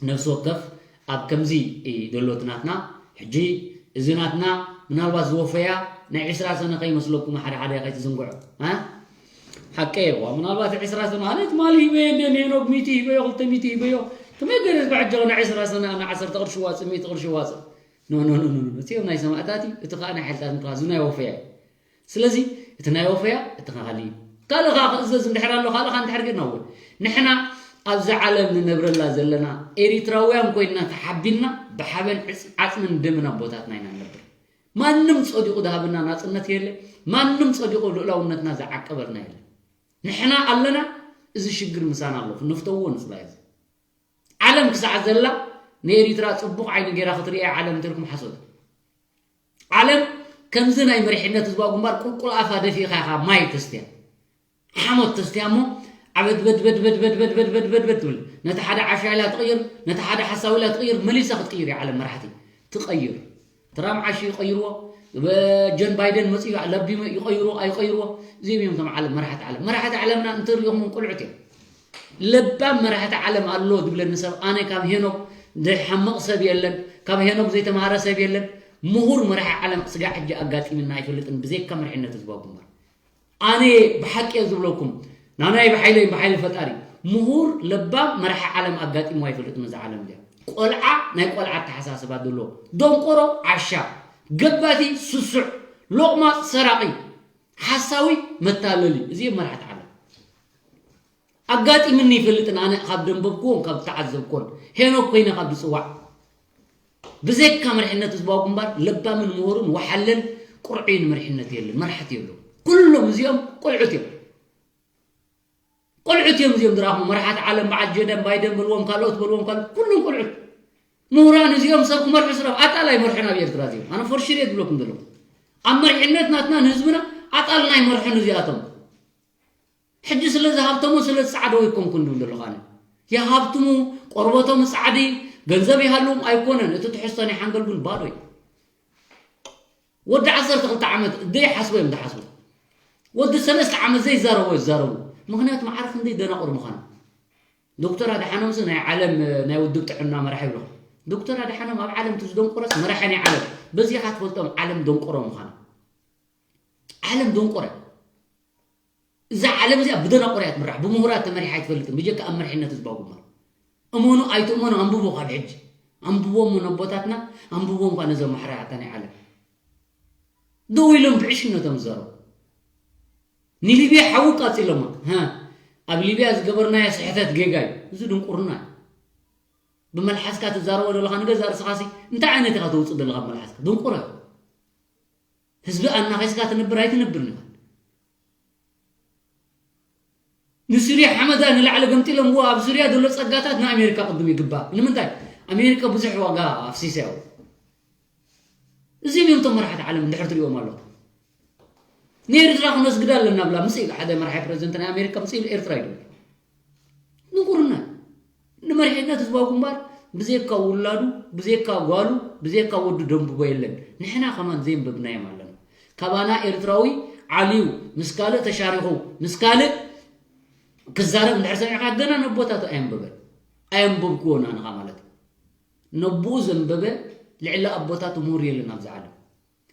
ነፍሲ ወከፍ ኣብ ከምዚ ዘሎ እቲ ናትና ሕጂ እዚ ናትና ምናልባት ዝወፈያ ናይ ዕስራ ሰነ ከይመስለኩም ሓደ ሓደ ከይትዝንግዑ እ ሓቀ የዋ ምናልባት ዕስራ ሰነ ኣነ ትማሊ ሂበዮ እንደ ንሄኖክ ሚእቲ ሂበዮ ክልተ ሚእቲ ሂበዮ ከመይ ገይረ ዝብዐጀ ናይ ዕስራ ሰነ ኣነ ዓሰርተ ቅርሺ ዋፅእ ሚእቲ ቅርሺ ዋፅእ ኖ ኖ ኖ ኖ እቲ ናይ ሰማእታት እዩ እቲ ከዓ ናይ ሓይልታት ምክራ እዚ ናይ ወፈያ እዩ ስለዚ እቲ ናይ ወፈያ እቲ ካልእ እዩ። ካልእ ከዓ ክእዘዝ እንድሕር ኣሎ ካልእ ከዓ እንድሕር ጌርና እውን ንሕና ኣብዚ ዓለም ንነብረላ ዘለና ኤሪትራውያን ኮይንና ተሓቢንና ብሓበን ዕፅ- ዓፅምን ደምን ኣቦታትና ኢና ንነብር። ማንም ፀዲቑ ዝሃበና ናፅነት የለ። ማንም ፀዲቑ ልኡላውነትና ዝዓቀበልና የለ። ንሕና ኣለና። እዚ ሽግር ምሳና ኣሎ። ክንፍተዎ ንፅላእ እዚ ዓለም ክሳዕ ዘላ ንኤሪትራ ፅቡቕ ዓይኒ ገይራ ክትርእያ ዓለም እንተልኩም ሓሶት። ዓለም ከምዚ ናይ መሪሕነት ህዝባዊ ግንባር ቁልቁል ኣፋ ደፊእካ ኢኻ ማይ ተስትያ ሓሞት ተስትያ እሞ ዓበድበድበድበድበድበድበድበድበድ ትብል ነቲ ሓደ ዓሻ ኢላ ትቕይር ነቲ ሓደ ሓሳዊ ኢላ ትቕይር መሊሳ ክትቅይር እያ ዓለም መራሕቲ ትቐይር ትራም ዓሽ ይቐይርዎ ጀን ባይደን መፅኡ ለቢሙ ይቐይርዎ ኣይቐይርዎ እዚኦም እዮም ቶም ዓለም መራሕቲ ዓለም መራሕቲ ዓለምና እንትሪኦምን ቁልዑት እዮም ለባም መራሕቲ ዓለም ኣሎ ዝብለኒ ሰብ ኣነ ካብ ሄኖክ ዝሓምቕ ሰብ የለን ካብ ሄኖክ ዘይተማሃረ ሰብ የለን ምሁር መራሒ ዓለም ስጋዕ ሕጂ ኣጋጢምና ኣይፈልጥን ብዘይካ መሪሕነት ህዝባዊ ግንባር ኣነ ብሓቂ እየ ዝብለኩም ናናይ ብሓይለይ ብሓይሊ ፈጣሪ ምሁር ለባም መራሒ ዓለም ኣጋጢምዎ ኣይፈልጥን እዚ ዓለም እዚኣ ቆልዓ ናይ ቆልዓ ኣተሓሳስባ ዘለዎ ደንቆሮ ዓሻ ገባቲ ስሱዕ ሎቕማፅ ሰራቒ ሓሳዊ መታለሊ እዚኦም መራሕቲ ዓለም ኣጋጢምኒ ይፈልጥን ኣነ ካብ ደንበብክዎን ካብ ዝተዓዘብክዎን ሄኖክ ኮይነ ካብ ዝፅዋዕ ብዘይካ መሪሕነት ህዝባዊ ግንባር ለባምን ምሁርን ወሓለን ቁርዑይን መሪሕነት የለን መራሕቲ የለዉ ኩሎም እዚኦም ቆልዑት እዮም ቆልዑት እዮም እዚኦም ዝረኣኹም መራሕቲ ዓለም በዓል ጀደን ባይደን በልዎም ካልኦት በልዎም ካልኦት ኩሎም ቆልዑት ምሁራን እዚኦም ሰብ ክመርሑ ስረብ ኣጣል ኣይመርሑን ኣብ ኤርትራ እዚኦም ኣነ ፎርሽር እየ ዝብለኩም ዘለኹ ኣብ መሪሕነት ናትና ንህዝብና ኣጣልና ኣይመርሑን እዚኣቶም ሕጂ ስለ ዝሃብተሙ ስለ ዝጸዓደው ይኮንኩን ድብል ዘለኹ ኣነ። ይሃብትሙ፣ ቆርበቶም ጻዕዲ፣ ገንዘብ ይሃልዎም ኣይኮነን፣ እቲ ትሕዝቶ ናይ ሓንገል ግን ባዶ እዩ። ወዲ ዓሰርተ ክልተ ዓመት ዘይሓስቦ እዮም ዝሓስቡ። ወዲ ሰለስተ ዓመት ዘይዛረቦ ይዛረቡ። ምክንያቱ ማዕረ ክንደይ ደናቑር ምዃኑ። ዶክተር ኣድሓኖምስ ናይ ዓለም ናይ ውድብ ጥዕና መራሒ ይብሎ። ዶክተር ኣድሓኖም ኣብ ዓለም እቲ ዝደንቆረስ መራሒ ናይ ዓለም፣ በዚኻ ትፈልጦም ዓለም ደንቆሮ ምዃኑ። ዓለም ደንቆረ። እዛ ዓለም እዚኣ ብደናቆር እያ ትምራሕ፣ ብምሁራት ተመሪሓ ኣይትፈልጥን፣ ብጀካ ኣብ መሪሕነት ህዝባዊ ግንባር። እመኑ ኣይትእመኑ፣ ኣንብቦ ካብ ሕጂ። ኣንብቦ እሞ ነቦታትና፣ ኣንብቦ እንኳ ነዞም ማሕራያታ ናይ ዓለም። ደው ኢሎም ብዕሽነቶም ዝዛረቡ። ንሊብያ ሓዊ ቃጺሎማ። ሃ፣ ኣብ ሊብያ ዝገበርናዮ ስሕተት ጌጋ እዩ። እዚ ድንቁርና እዩ። ብመልሓስካ ትዛረቦ ዘለኻ ንገዛ ርእስኻሲ እንታይ ዓይነት ኢኻ ተውፅእ ዘለኻ ብመልሓስካ? ድንቁረ። ህዝቢ ኣናኺስካ ትነብር ኣይትነብርን ኢኻ። ንሱርያ ሓመዳ ንላዕሊ ገምጢሎምዎ፣ ኣብ ሱርያ ዘሎ ጸጋታት ንኣሜሪካ ቅድም ይግባእ። ንምንታይ? ኣሜሪካ ብዙሕ ዋጋ ኣፍሲሳ እያ። እዚኦም እዮም እቶም መራሕቲ ዓለም እንድሕር ትሪኦም ኣለኹ። ንኤርትራ ክነስግዳ ኣለና ብላ ምስ ኢሉ ሓደ መራሒ ፕረዚደንት ናይ ኣሜሪካ ምስ ኢሉ ኤርትራ ይድብል። ድንቁርና። ንመሪሕነት ህዝባዊ ግንባር ብዘይካ ውላዱ፣ ብዘይካ ጓሉ፣ ብዘይካ ወዱ ደንብቦ የለን። ንሕና ከማን ዘየንበብናዮም ኣለና። ካባና ኤርትራዊ ዓልዩ ምስ ካልእ ተሻሪኹ ምስ ካልእ ክዛረብ እንድሕር ሰሚዕካ ገና ነቦታቱ ኣየንበበን። ኣየንበብክዎን ኣንኻ ማለት እዩ። ነብኡ ዘንበበ ልዕሊ ኣቦታቱ ምሁር የለን ኣብዚ ዓለም።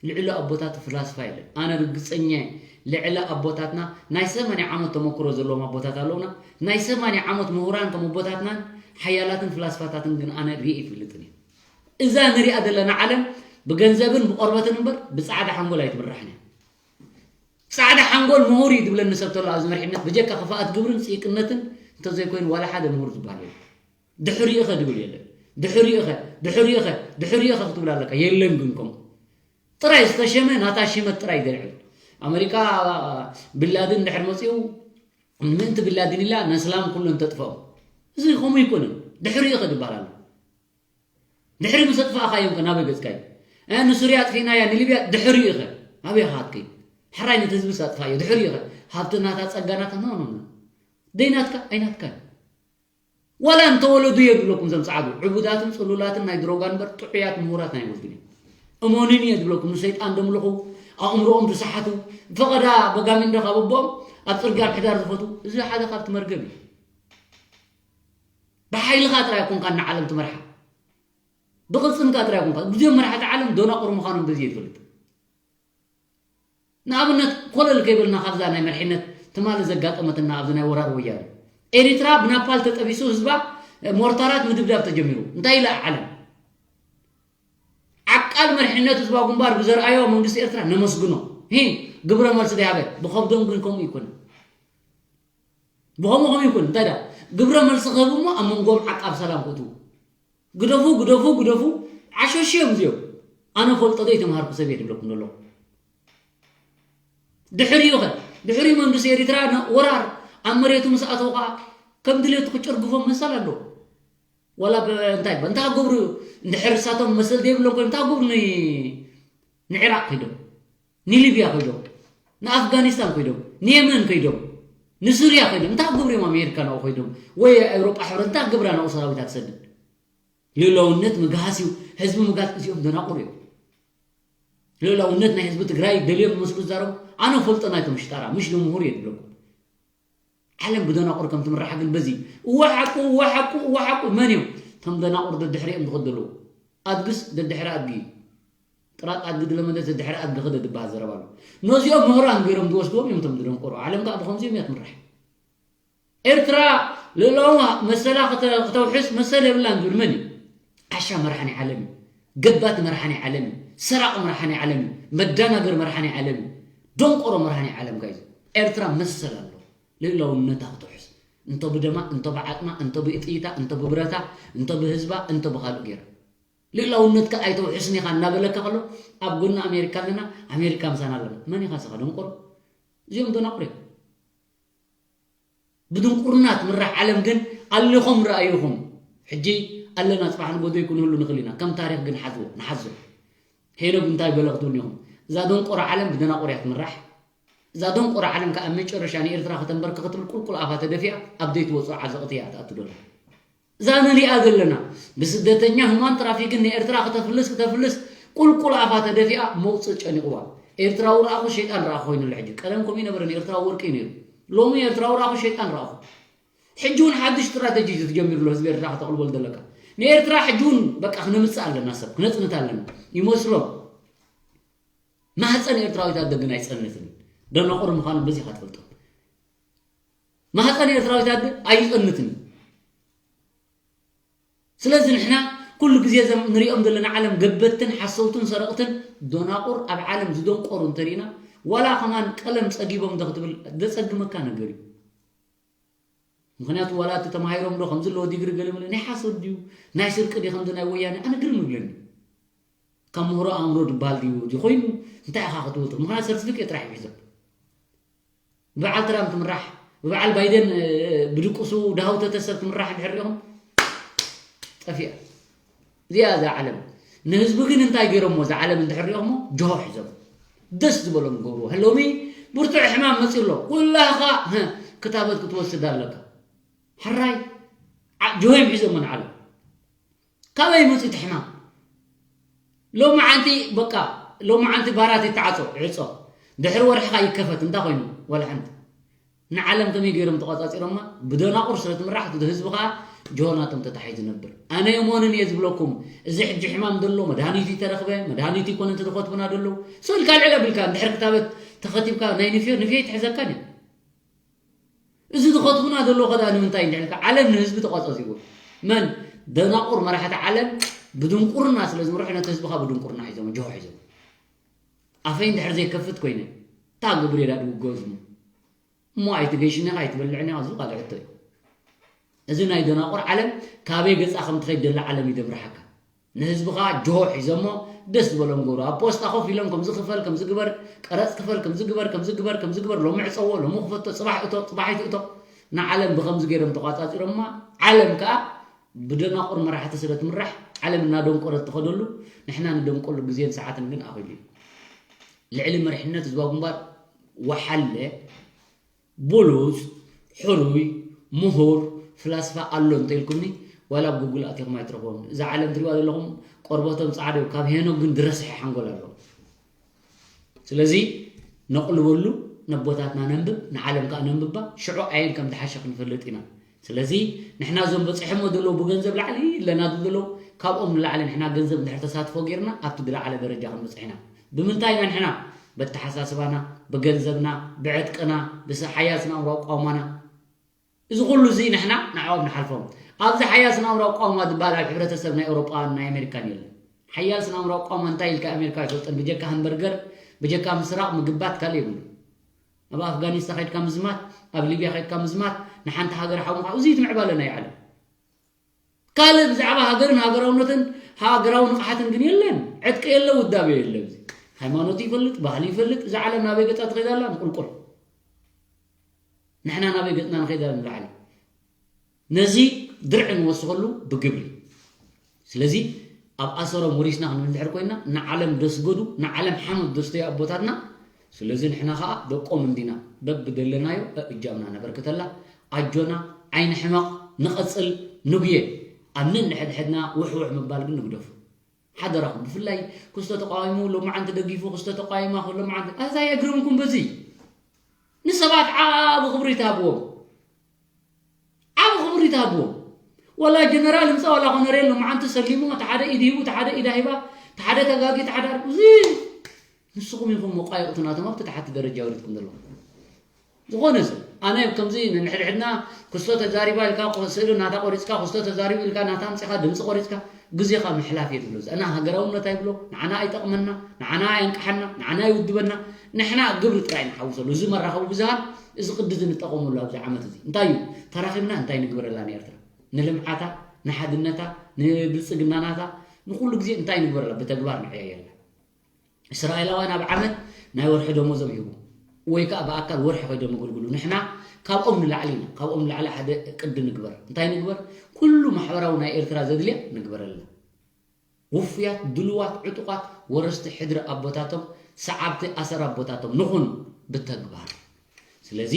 ልዕሊ ኣቦታቱ ፍላስፋ የለን። ኣነ ርግጸኛ እየ። ልዕሊ ኣቦታትና ናይ ሰማንያ ዓመት ተመክሮ ዘለዎም ኣቦታት ኣለውና። ናይ ሰማንያ ዓመት ምሁራን ከም ኣቦታትናን ሓያላትን ፍላስፋታትን ግን ኣነ ርእየ ይፈልጥን እየ። እዛ ንሪኣ ዘለና ዓለም ብገንዘብን ብቆርበትን እምበር ብጻዕዳ ሓንጎል ኣይትምራሕን እያ። ጻዕዳ ሓንጎል ምሁር እዩ ትብለኒ ሰብ ተሎ ኣብዚ መሪሕነት ብጀካ ክፍኣት ግብርን ጽይቅነትን እንተዘይኮይኑ ዋላ ሓደ ምሁር ዝበሃል የለን። ድሕሪኡ ኸ ድብል የለን። ድሕሪኡ ኸ፣ ድሕሪኡ ኸ፣ ድሕሪኡ ኸ ክትብል ኣለካ። የለን ግን ከምኡ። ጥራይ ዝተሸመ ናታ ሽመት ጥራይ ዘልዕል። ኣመሪካ ቢንላድን ድሕር መጺኡ ምእንቲ ቢንላድን ኢላ ነስላም ኩለን ተጥፍኦም። እዚ ከምኡ ኣይኮነን። ድሕሪኡ ኸ ድበሃል ኣሎ። ድሕሪ ምስ ኣጥፋእኻዮም ከ ናበይ ገጽካዮ? እ፣ ንሱርያ ኣጥፊእናያ፣ ንሊብያ ድሕሪኡ ኸ? ኣበይ ኻትከይ? ሕራይ ነቲ ህዝቢ ኣጥፋእዮ፣ ድሕሪኡ ኸ? ሃብቲ ናታ ጸጋ ናታ፣ ኖ፣ ኖ፣ ኖ። ደይ ናትካ፣ ኣይናትካን። ዋላ እንተወለዱ እየ ዝብለኩም፣ እዞም ጸዓዱ ዕቡዳትን ጽሉላትን ናይ ድሮጋ እምበር ጥዑያት ምሁራት ናይ ወልድን እዮም። እመኑኒ እየ ዝብለኩም፣ ንሰይጣን ደምልኹ፣ ኣእምሮኦም ዝሰሓቱ፣ ፈቐዳ በጋሚንዶ ካብ ኣቦኦም ኣብ ጽርግያ ምሕዳር ዝፈቱ፣ እዚ ሓደ ካብቲ መርገም እዩ። ብሓይልኻ ጥራይ ኣይኮንካ ንዓለም ትመርሓ። ብቕልጽምካ ጥራይ ኣይኮንካ። እዚኦም መራሕቲ ዓለም ደናቑር ምዃኖም በዚ እየ ዝፈልጥ። ንኣብነት ኮለል ከይበልና ካብዛ ናይ መርሒነት ትማሊ ዘጋጠመትና ኣብዚ ናይ ወራር ወያነ ኤሪትራ ብናፓል ተጠቢሱ ህዝባ ሞርታራት ምድብዳብ ተጀሚሩ። እንታይ ኢላ ዓለም? ዓቃል መርሒነት ህዝባዊ ግንባር ብዘርኣዮ መንግስቲ ኤርትራ ነመስግኖ። ሂ ግብረ መልሲ ደይሃበ ብኸብዶም ግን ከምኡ ይኮነ። ብኸምኡ ከምኡ ይኮነ። እንታይ ዳ ግብረ መልሲ ክህቡ እሞ ኣብ መንጎም ዓቃብ ሰላም ክእትዉ። ግደፉ፣ ግደፉ፣ ግደፉ። ዓሸሽ እዮም እዚኦም። ኣነ ፈልጦ ዘይተምሃርኩ ሰብ እየ ድብለኩም ዘለኹ። ድሕሪኡ ኸ? ድሕሪ መንግስቲ ኤሪትራ ነ-፣ ወራር ኣብ መሬቱ ምስ ኣተው ኸዓ ከም ድሌቱ ክጭርግፎም መሰል ኣለዎ። ዋላ ብ-፣ እንታይ ባ-፣ እንታይ ክገብሩ? እንድሕር እሳቶም መሰል ዘይብሎም ኮይኖም እንታይ ክገብሩ ን-፣ ንዒራቕ ከይዶም? ንሊብያ ከይዶም? ንኣፍጋኒስታን ከይዶም? ንየመን ከይዶም? ንሱርያ ከይዶም? እንታይ ክገብሩ እዮም ኣሜሪካ ናብኡ ከይዶም? ወይ ኣውሮጳ ሕብረት እንታይ ክገብራ ናብኡ ሰራዊታ ትሰድድ? ልኡላውነት ምግሃስ እዩ። ህዝቢ ምግሃስ እዚኦም ደናቑር እዮም። ልኡላውነት ናይ ህዝቢ ትግራይ ደልዮም ዝመስሉ ዝዛረቡ ኣነ ፈልጦ ናይቶም ሽጣራ፣ ምሽ ንምሁር እየ ዝብለኩም። ዓለም ብደናቑር ከም ትምራሕ ግን በዚ እወ ሓቁ፣ እወ ሓቁ፣ እወ ሓቁ መን እዮም? እቶም ደናቑር ደድሕሪኦም ዝኸዱ ዘለዉ። ኣድግስ ደድሕሪ ኣድጊ እዩ። ጥራጥ ኣድጊ ዝለመደ ደድሕሪ ኣድጊ ኸደ ዝበሃል ዘረባ ኣሎ። ነዚኦም ምሁራን ገይሮም ዝወስድዎም እዮም እቶም ዝደንቆሩ። ዓለም ከዓ ብኸምዚኦም እያ ትምራሕ። ኤርትራ ልእላውማ መሰላ ክተ-፣ ክተውሕስ መሰል የብላን ዝብል መን እዩ? ዓሻ መራሒ ናይ ዓለም እዩ። ገባቲ መራሒ ናይ ዓለም እዩ። ሰራቂ መራሒ ናይ ዓለም እዩ። መዳናገር መራሒ ናይ ዓለም እዩ። ደንቆሮ መራሒ ናይ ዓለም ጋይዝ። ኤርትራ መሰል ኣለዎ። ልእላውነታ ክተውሕስ። እንቶ ብደማ፣ እንቶ ብዓጽማ፣ እንቶ ብጥይታ፣ እንቶ ብብረታ፣ እንቶ ብህዝባ፣ እንቶ ብኻልእ ገይራ። ልእላውነትካ ኣይተውሕስን ኢኻ እናበለካ ከሎ ኣብ ጎኒ ኣሜሪካ ኣለና፣ ኣሜሪካ ምሳና ኣለና። መን ኢኻ ንስኻ ደንቆሮ? እዚኦም ደናቑር እዮም። ብድንቁርና ትምራሕ ዓለም ግን ኣሊኹም ረኣይኹም። ሕጂ ኣለና፣ ጽባሕ ንጎዶ ይኩን ህሉ ንኽእል ኢና። ከም ታሪኽ ግን ሓዝዎ፣ ንሓዞ። ሄኖግ እንታይ በለ ክትብሉ ኢኹም? እዛ ደንቆሮ ዓለም ብደናቑር እያ ትምራሕ። እዛ ደንቆሮ ዓለም ከኣ ኣብ መጨረሻ ንኤርትራ ከተንበርክ ክትብል ቁልቁል ኣፋ ተደፊኣ ኣብ ዘይትወጽኦ ዓዘቕቲ እያ ትኣቱ ደላ። እዛ ንሪኣ ዘለና ብስደተኛ ሁማን ትራፊክን ንኤርትራ ክተፍልስ ክተፍልስ ቁልቁል ኣፋ ተደፊኣ መውጽእ ጨኒቕዋ። ኤርትራዊ ረኣኹ ሸይጣን ረኣኹ ኮይኑ ኣሎ። ሕጂ ቀደም ከምኡ ይነበረን፣ ኤርትራዊ ወርቂ እዩ ነይሩ። ሎሚ ኤርትራዊ ረኣኹ ሸይጣን ረኣኹ። ሕጂ እውን ሓድሽ ስትራተጂ እዩ ተጀሚሩ ኣሎ። ህዝቢ ኤርትራ ከተቕልበሉ ዘለካ፣ ንኤርትራ ሕጂ እውን በቃ ክነምጽእ ኣለና፣ ሰብ ክነጽንት ኣለና ይመስሎም። ማህፀን ኤርትራዊት ኣደ ግን ኣይጸንትን። ደናቑር ምዃኑ በዚ ኢኻ ትፈልጦ። ማህፀን ኤርትራዊት ኣደ ኣይጸንትን። ስለዚ ንሕና ኩሉ ግዜ እዞም ንሪኦም ዘለና ዓለም ገበትን ሓሰውትን ሰረቕትን ደናቑር ኣብ ዓለም ዝደንቆሩ እንተሪእና፣ ዋላ ከማን ቀለም ጸጊቦም ዶ ክትብል ዘጸግመካ ነገር እዩ። ምኽንያቱ ዋላ እቲ ተማሂሮም ዶ ከምዚ ኣለዎ ዲግሪ ገለ መለ ናይ ሓሶት ድዩ ናይ ስርቂ ድዩ ከምዚ ናይ ወያነ ኣነ ግርም ይብለኒ። ካብ ምህሮ ኣእምሮ ድበሃል ድዩ ድዩ ኮይኑ እንታይ ኢኻ ክትብል ትኽእል? ምኽንያቱ ሰርቲፊኬት ጥራሕ እዩ ሒዞም። ብበዓል ትራምፕ ትምራሕ፣ ብበዓል ባይደን ብድቅሱ ድሃውተተ ሰብ ትምራሕ እንድሕር ሪኹም ጠፊኣ። እዚኣ እዛ ዓለም ንህዝቢ ግን እንታይ ገይሮሞ? እዛ ዓለም እንድሕር ሪኦሞ ጆሆ ሒዞም ደስ ዝበሎም ገብርዎ። ሎሚ ብርቱዕ ሕማም መፂ ኣሎ። ኩላኻ ክታበት ክትወስድ ኣለካ። ሕራይ ጆሆ እዮም ሒዞሞ ንዓለም። ካበይ መፂ እቲ ሕማም? ሎሚ ዓንቲ በቃ ሎሚ ዓንቲ ባራት ይተዓፆ ዕፆ ድሕሪ ወርሕኻ ይከፈት እንታይ ኮይኑ? ወላ ሓንቲ ንዓለም ከመይ ገይሮም ተቋፃፂሮማ? ብደናቑር ስለ ትምራሕ እቲ ህዝቢ ከዓ ጆሆ ናቶም ተታሒዙ ነብር። ኣነ የሞንን እየ ዝብለኩም። እዚ ሕጂ ሕማም ዘሎ መድሃኒቱ ይተረኽበ መድሃኒቱ ይኮነ እንተ ዝኸትቡና ደለዉ ሰልካ ልዕል ኣቢልካ እንድሕር ክታበት ተኸቲብካ ናይ ንፍዮ ንፍዮ ይትሕዘካን እዩ። እዚ ዝኸትቡና ዘሎ ከዳ ንምንታይ እንድሕልካ ዓለም ንህዝቢ ተቋፃፂሩ መን ደናቑር መራሕቲ ዓለም ብድንቁርና ስለ ዝምርሑ ነቲ ህዝብኻ ብድንቁርና ሒዞም ጆሆ ሒዞም ኣፈይ እንድሕር ዘይከፍት ኮይነ እንታይ ግብር የዳ ድውገዝሙ እሞ ኣይትገይሽኒ ኢኻ ኣይትበልዕኒ ኢኻ እዚ ካልእ ሕቶ እዩ። እዚ ናይ ደናቑር ዓለም ካበይ ገጻ ከም ትኸይድ ደላ ዓለም እዩ ደምርሓካ። ንህዝብኻ ጆሆ ሒዞሞ ደስ ዝበሎም ገብሩ ኣብ ፖስታ ኮፍ ኢሎም ከምዚ ክፈል ከምዚ ግበር ቀረጽ ክፈል ከምዚ ግበር ከምዚ ግበር ከምዚ ግበር ሎሚ ዕጸዎ ሎሚ ክፈቶ ጽባሕ እቶ ጽባሕ ይትእቶ ንዓለም ብከምዚ ገይሮም ተቋጻጺሮማ ዓለም ከኣ ብደናቑር መራሕቲ ስለ ትምራሕ ዓለም እናደንቆረት ትኸደሉ ንሕና ንደንቆሉ ግዜን ሰዓትን ግን ኣኺሉ እዩ። ልዕሊ መሪሕነት ህዝባዊ ግንባር ወሓለ ብሉጽ፣ ሕሩይ፣ ምሁር፣ ፍላስፋ ኣሎ እንተኢልኩምኒ ዋላ ኣብ ጉግል ኣቲኹም ኣይትረኽቦም። እዛ ዓለም ትሪእዋ ዘለኹም ቆርበቶም ጻዕዳ እዩ፣ ካብ ሄኖክ ግን ዝረስሐ ሓንጎል ኣለዎም። ስለዚ ነቕልበሉ፣ ነቦታትና ነንብብ፣ ንዓለም ከኣ ነንብባ፣ ሽዑ ኣየን ከም ዝሓሸ ክንፈልጥ ኢና። ስለዚ ንሕና እዞም በጺሖሞ ዘለዉ ብገንዘብ ላዕሊ ኣለና ዘለዉ ካብኦም ንላዕሊ ንሕና ገንዘብ እንድሕር ተሳትፎ ጌርና ኣብቲ ዝለዓለ ደረጃ ክንበጽሕ ኢና። ብምንታይ ኢና ንሕና? በተሓሳስባና፣ ብገንዘብና፣ ብዕጥቅና፣ ብሓያል ስነ ኣእምሮ ኣቋውማና እዚ ኩሉ እዚ ንሕና ንዕኦም ንሓልፎም። ኣብዚ ሓያል ስነ ኣእምሮ ኣቋውማ ዝበሃል ኣብ ሕብረተሰብ ናይ ኤውሮጳን ናይ ኣሜሪካን የለን። ሓያል ስነ ኣእምሮ ኣቋውማ እንታይ ኢልካ ኣሜሪካ ኣይፈልጥን ብጀካ ሃምበርገር ብጀካ ምስራቕ ምግባት ካልእ የብሉ። ኣብ ኣፍጋኒስታ ከድካ ምዝማት ኣብ ሊብያ ከድካ ምዝማት ንሓንቲ ሃገር ሓሙኻ እዚ ትምዕባለ ናይ ዓለም ካልእ ብዛዕባ ሃገርን ሃገራውነትን ሃገራዊ ንቕሓትን ግን የለን። ዕጥቂ የለ፣ ውዳቤ የለ። እዚ ሃይማኖት ይፈልጥ፣ ባህሊ ይፈልጥ። እዛ ዓለም ናበይ ገጻ ትኸይድ ኣላ? ንቁልቁል። ንሕና ናበይ ገጽና ንኸይድ ኣላ? ንላዕሊ። ነዚ ድርዒ ንወስኸሉ ብግብሪ። ስለዚ ኣብ ኣሰሮም ወሪስና ክንብል እንድሕር ኮይና ንዓለም ደስገዱ፣ ንዓለም ሓመድ ደስተዩ ኣቦታትና። ስለዚ ንሕና ኸኣ ደቆም እንዲና በብደለናዮ እጃምና ነበርክተላ። ኣጆና ዓይኒ ሕመቕ ንቐጽል ንጉየ ኣብ ነንሕድሕድና ውሕውሕ ምባል ግን ንግደፉ ሓደራኹም ብፍላይ ክስቶ ተቃዊሙ ሎማዓንቲ ደጊፉ ክስቶ ተቃዊማ ሎማዓንቲ ኣዛ የግርምኩም በዚ ንሰባት ዓቢ ክብሪ ትሃብዎም ዓቢ ክብሪ ትሃብዎም ወላ ጀነራል ምፃ ወላ ኮነሬል ሎማዓንቲ ሰሊሙ እቲ ሓደ ኢድ ሂቡ እቲ ሓደ ኢዳ ሂባ እቲ ሓደ ተጋጊ እቲ ሓደ እዚ ንስኹም ኢኹም መቋየቕቲ ናቶም ኣብቲ ታሕቲ ደረጃ ወሪድኩም ዘለኹም ዝኾነ ሰብ ኣነ ከምዚ ንሕድሕድና ክስቶ ተዛሪባ ኢልካ ስእሊ ናታ ቆሪፅካ ክስቶ ተዛሪቡ ኢልካ ናታ ኣምፂኻ ድምፂ ቆሪፅካ ግዜኻ ምሕላፍ እየ ዝብሎ ኣና ሃገራውነት ኣይብሎ ንዓና ኣይጠቕመና ንዓና ኣየንቅሓና ንዓና ኣይውድበና ንሕና ግብሪ ጥራይ ንሓውሰሉ እዚ መራኸቢ ብዙሃን እዚ ቅዲ እዚ ንጠቐመሉ ኣብዚ ዓመት እዚ እንታይ እዩ ተራኺብና እንታይ ንግበረላ ንኤርትራ ንልምዓታ ንሓድነታ ንብልፅግናናታ ንኩሉ ግዜ እንታይ ንግበረላ ብተግባር ንዕየየላ እስራኤላውያን ኣብ ዓመት ናይ ወርሒ ደሞዞም ይህቡ ወይ ከዓ ብኣካል ወርሒ ኮይዶም የገልግሉ። ንሕና ካብኦም ንላዕሊ ኢና። ካብኦም ንላዕሊ ሓደ ቅዲ ንግበር። እንታይ ንግበር? ኩሉ ማሕበራዊ ናይ ኤርትራ ዘድልያ ንግበረልና። ውፉያት፣ ድሉዋት፣ ዕጡቓት፣ ወረስቲ ሕድሪ ኣቦታቶም፣ ሰዓብቲ ኣሰር ኣቦታቶም ንኹን ብተግባር። ስለዚ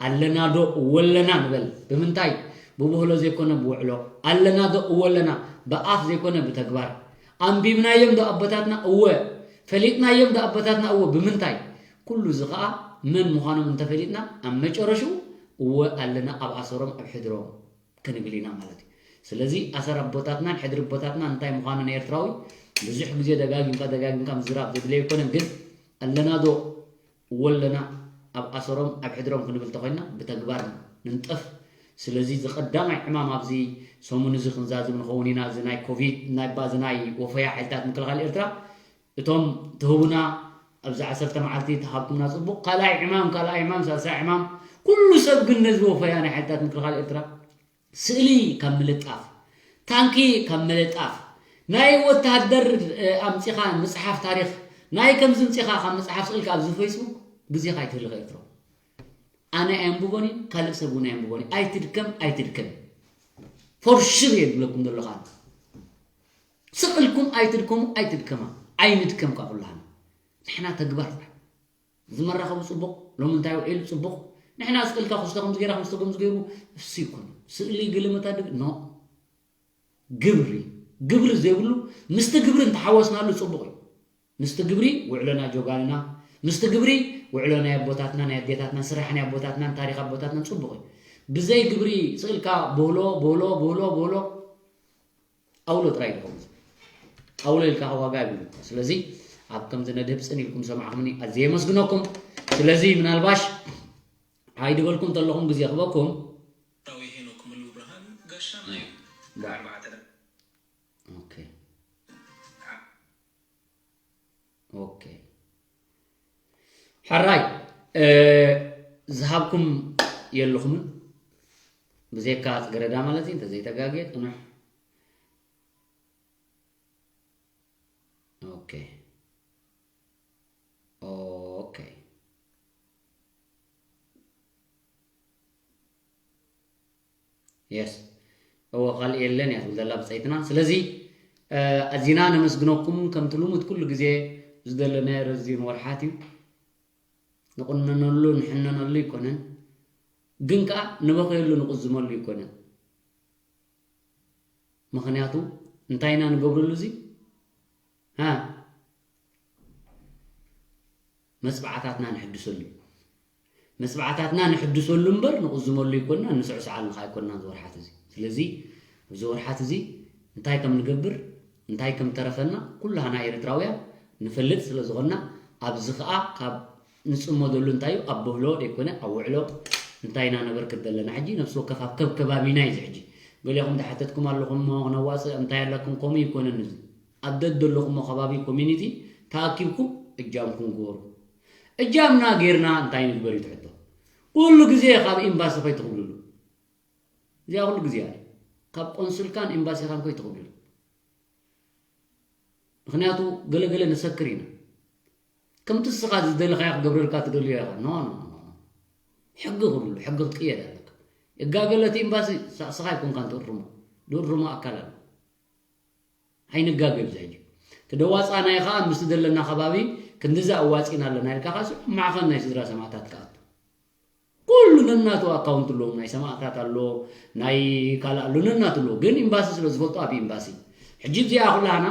ኣለና ዶ እወ ኣለና ንበል ብምንታይ ብብህሎ ዘይኮነ ብውዕሎ ኣለና ዶ እወ ኣለና ብኣፍ ዘይኮነ ብተግባር ኣንቢብናዮም ዶ ኣቦታትና እወ ፈሊጥናዮም ዶ ኣቦታትና? እወ። ብምንታይ? ኩሉ እዚ ኸኣ መን ምዃኖም እንተፈሊጥና፣ ኣብ መጨረሽኡ እወ ኣለና ኣብ ኣሰሮም ኣብ ሕድሮም ክንብል ኢና ማለት እዩ። ስለዚ ኣሰር ኣቦታትናን ሕድሪ ኣቦታትናን እንታይ ምዃኑ ንኤርትራዊ ብዙሕ ግዜ ደጋጊምካ ደጋጊምካ ምዝራብ ዘድልዮ ኣይኮነን። ግን ኣለና ዶ? እወ ኣለና። ኣብ ኣሰሮም ኣብ ሕድሮም ክንብል እንተኾይንና ብተግባር ንንጠፍ። ስለዚ እዚ ቀዳማይ ዕማም ኣብዚ ሰሙን እዚ ክንዛዝም ንኸውን ኢና። እዚ ናይ ኮቪድ ናይ ባ-፣ እዚ ናይ ወፈያ ሓይልታት ምክልኻል ኤርትራ እቶም ትህቡና ኣብዚ ዓሰርተ መዓልቲ ተሃብኩምና ጽቡቕ። ካልኣይ ዕማም፣ ካልኣይ ዕማም፣ ሳልሳይ ዕማም፣ ኩሉ ሰብ ግን ነዚ ወፈያ ናይ ሓይልታት ምክልኻል ኤርትራ ስእሊ ካብ ምልጣፍ፣ ታንኪ ካብ ምልጣፍ፣ ናይ ወተሃደር፣ እ፣ ኣምጺኻ ምጽሓፍ ታሪኽ፣ ናይ ከምዚ ምጺኻ ካብ ምጽሓፍ ስእልካ ኣብዚ ፌስቡክ ግዜኻ ኣይትህልኽ ኤርትራዊ። ኣነ ኣየንብቦን እየ፣ ካልእ ሰብ እውን ኣየንብቦን እየ። ኣይትድከም፣ ኣይትድከም። ፎር ሹር እየ ዝብለኩም ዘለኹ ኣነ። ስቕ ኢልኩም ኣይትድከሙ፣ ኣይትድከማ። ኣይንድከም ካብ ኩላህና። ንሕና ተግባር ጥራሕ። እዚ መራኸቢ ጽቡቕ፣ ሎሚ እንታይ ውዒሉ ጽቡቕ። ንሕና ስቕ ኢልካ ክስተ ከምዚ ገይራ፣ ክስተ ከምዚ ገይሩ፣ እሱ ይኮነ። ስእሊ ገለ መታደግ፣ ኖ። ግብሪ፣ ግብሪ ዘይብሉ፣ ምስቲ ግብሪ እንተሓወስናሉ ጽቡቕ እዩ። ምስቲ ግብሪ ውዕሎና ጆጋንና፣ ምስቲ ግብሪ ውዕሎ ናይ ኣቦታትና፣ ናይ ኣዴታትና፣ ስራሕ ናይ ኣቦታትናን ታሪኽ ኣቦታትናን ጽቡቕ እዩ። ብዘይ ግብሪ ስቕ ኢልካ ቦሎ፣ ቦሎ፣ ቦሎ፣ ቦሎ፣ ኣውሎ ጥራይ እዩ ዝኸውን። ኣውሎ ኢልካ ዋጋ የብሉን። ስለዚ ኣብ ከምዚ ነድህብ ጽን ኢልኩም ዝሰማዕኩምኒ ኣዝየ የመስግነኩም። ስለዚ ምናልባሽ ኣይድበልኩም ተለኹም ግዜ ክበኩም። ዳዊ ሄኖክ ሙሉ ብርሃን ጋሻና እዩ። ዳ- ኣርባዕተ ደ- ኦኬ። ኦኬ። ሕራይ፣ እ፣ ዝሃብኩም የለኹምን? ብዘይካ ጽገረዳ ማለት እዩ፣ እንተዘይተጋግየ ጽኑሕ። ኦኬ። ኦኬ። የስ። እወ፣ ካልእ የለን እያ ትብል ዘላ ብጸይትና። ስለዚ፣ እ፣ ኣዚና ነመስግነኩም። ከምቲ ልሙድ ኩሉ ግዜ ዝደለናዮ ረዚን ወርሓት እዩ። ንቑነነሉ፣ ንሕነነሉ ኣይኮነን። ግን ከኣ ንበኽየሉ፣ ንቑዝመሉ ኣይኮነን። ምኽንያቱ እንታይ ኢና ንገብረሉ እዚ? ሃ? መጽብዓታትና ንሕድሰሉ እዩ። መጽብዓታትና ንሕድሰሉ እምበር ንቑዝመሉ ኣይኮንና፣ ንስዕስዓሉ ከኣ ኣይኮንና እዚ ወርሓት እዚ። ስለዚ ኣብዚ ወርሓት እዚ እንታይ ከም ንገብር፣ እንታይ ከም ተረፈና ኩላህና ኤርትራውያን ንፈልጥ ስለ ዝኾንና፣ ኣብዚ ከኣ ካብ ንጽመደሉ እንታይ እዩ? ኣብ በህሎ ደይኮነ ኣብ ውዕሎ እንታይ ኢና ነበርክት ዘለና? ሕጂ ነፍሲ ወከፍ ኣብ ከብ ከባቢና እዩ እዚ ሕጂ። ገሊኹም ተሓተትኩም ኣለኹም፣ እሞ ክነዋጽእ እንታይ ኣለኩም? ከምኡ ይኮነን እዚ። ኣብ ደድ ዘለኹሞ ከባቢ ኮሚኒቲ ተኣኪብኩም እጃምኩም ግበሩ። እጃምና ጌርና እንታይ ንግበር እዩ እቲ ሕቶ። ኩሉ ግዜ ካብ ኤምባሲ ከይትኽብልሉ። እዚኣ ኩሉ ግዜ እያ። ካብ ቆንስልካን ኤምባሲኻን ከይትኽብልሉ። ምኽንያቱ ገለ ገለ ንሰክር ኢና። ከምቲ ንስኻ ዝደለኻዮ ክገብረልካ ትደልዮ ኢኻ። ኖ፣ ኖ፣ ኖ፣ ኖ። ሕጊ ክህሉ፣ ሕጊ ክትቅየድ ኣለካ። እጋገለ እቲ ኤምባሲ፣ ንስኻ ኣይኮንካን ትእርሞ። ዝእርሞ ኣካል ኣሎ። ኣይንጋገ ኣብዚ ሕጂ። እቲ ደዋጻናዮ ኸኣ ምስቲ ዘለና ከባቢ ክንድዚ ኣዋጺና ኣለና ኢልካ ኸኣ፣ ኣብ ማዕኸን ናይ ስድራ ሰማእታት ክኣቱ። ኩሉ ነናቱ ኣካውንት ኣለዎም። ናይ ሰማእታት ኣሎ፣ ናይ ካልእ ኣሎ፣ ነናቱ ኣለዎ። ግን ኤምባሲ ስለ ዝፈልጦ ኣብ ኤምባሲ። ሕጂ እዚኣ ኩላህና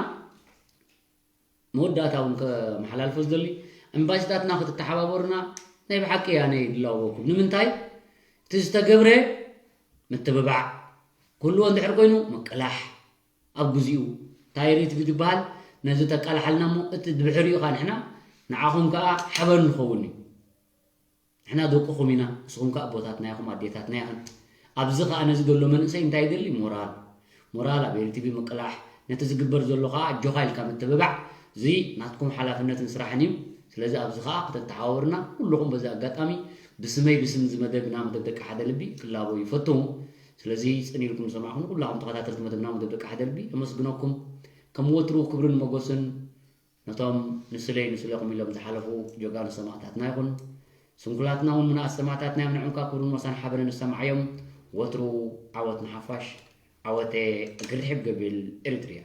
መወዳእታ እውን ከመሓላልፎ ዝደሊ፣ ኤምባሲታትና ክትተሓባበሩና ናይ ብሓቂ ኣነ ይድላወኩም። ንምንታይ? እቲ ዝተገብረ ምትብባዕ ክህልዎ እንድሕር ኮይኑ ምቅላሕ ኣብ ግዚኡ። እንታይ ሪት ዝበሃል ነዚ ተቃላሓልና እሞ እቲ ድሕሪኡ ኸኣ ንሕና ንዓኹም ከኣ ሓበን ንኸውን እዩ። ንሕና ደቅኹም ኢና፣ ንስኹም ከኣ ኣቦታትና ኢኹም፣ ኣዴታትና ኢኽን። ኣብዚ ኸኣ ነዚ ዘሎ መንእሰይ እንታይ ይደሊ? ሞራል። ሞራል ኣብ ኤሪ ቲቪ ምቅላሕ፣ ነቲ ዝግበር ዘሎ ኸኣ ኣጆኻ ኢልካ ምትብባዕ፣ እዚ ናትኩም ሓላፍነትን ስራሕን እዩ። ስለዚ ኣብዚ ኸኣ ከተተሓባብርና ኩልኹም በዚ ኣጋጣሚ ብስመይ ብስም እዚ መደብና መደብ ደቂ ሓደ ልቢ ክላቦ ይፈቱ። ስለዚ ጽን ኢልኩም ዝሰማዕኩም ኩላኹም ተኸታተልቲ መደብና መደብ ደቂ ሓደ ልቢ የመስግነኩም። ከም ወትሩ ክብርን ሞገስን ነቶም ንስለይ ንስለኹም ኢሎም ዝሓለፉ ጀጋኑ ሰማእታትና ይኹን። ስንኩላትና እውን ምንኣስ ሰማእታትና እዮም። ንዕምካ ክብርን ሞሳን ሓበንን ንሰማዓዮም። ወትሩ ዓወት ንሓፋሽ። ዓወተ ግርሒብ ገቢል ኤሪትሪያ።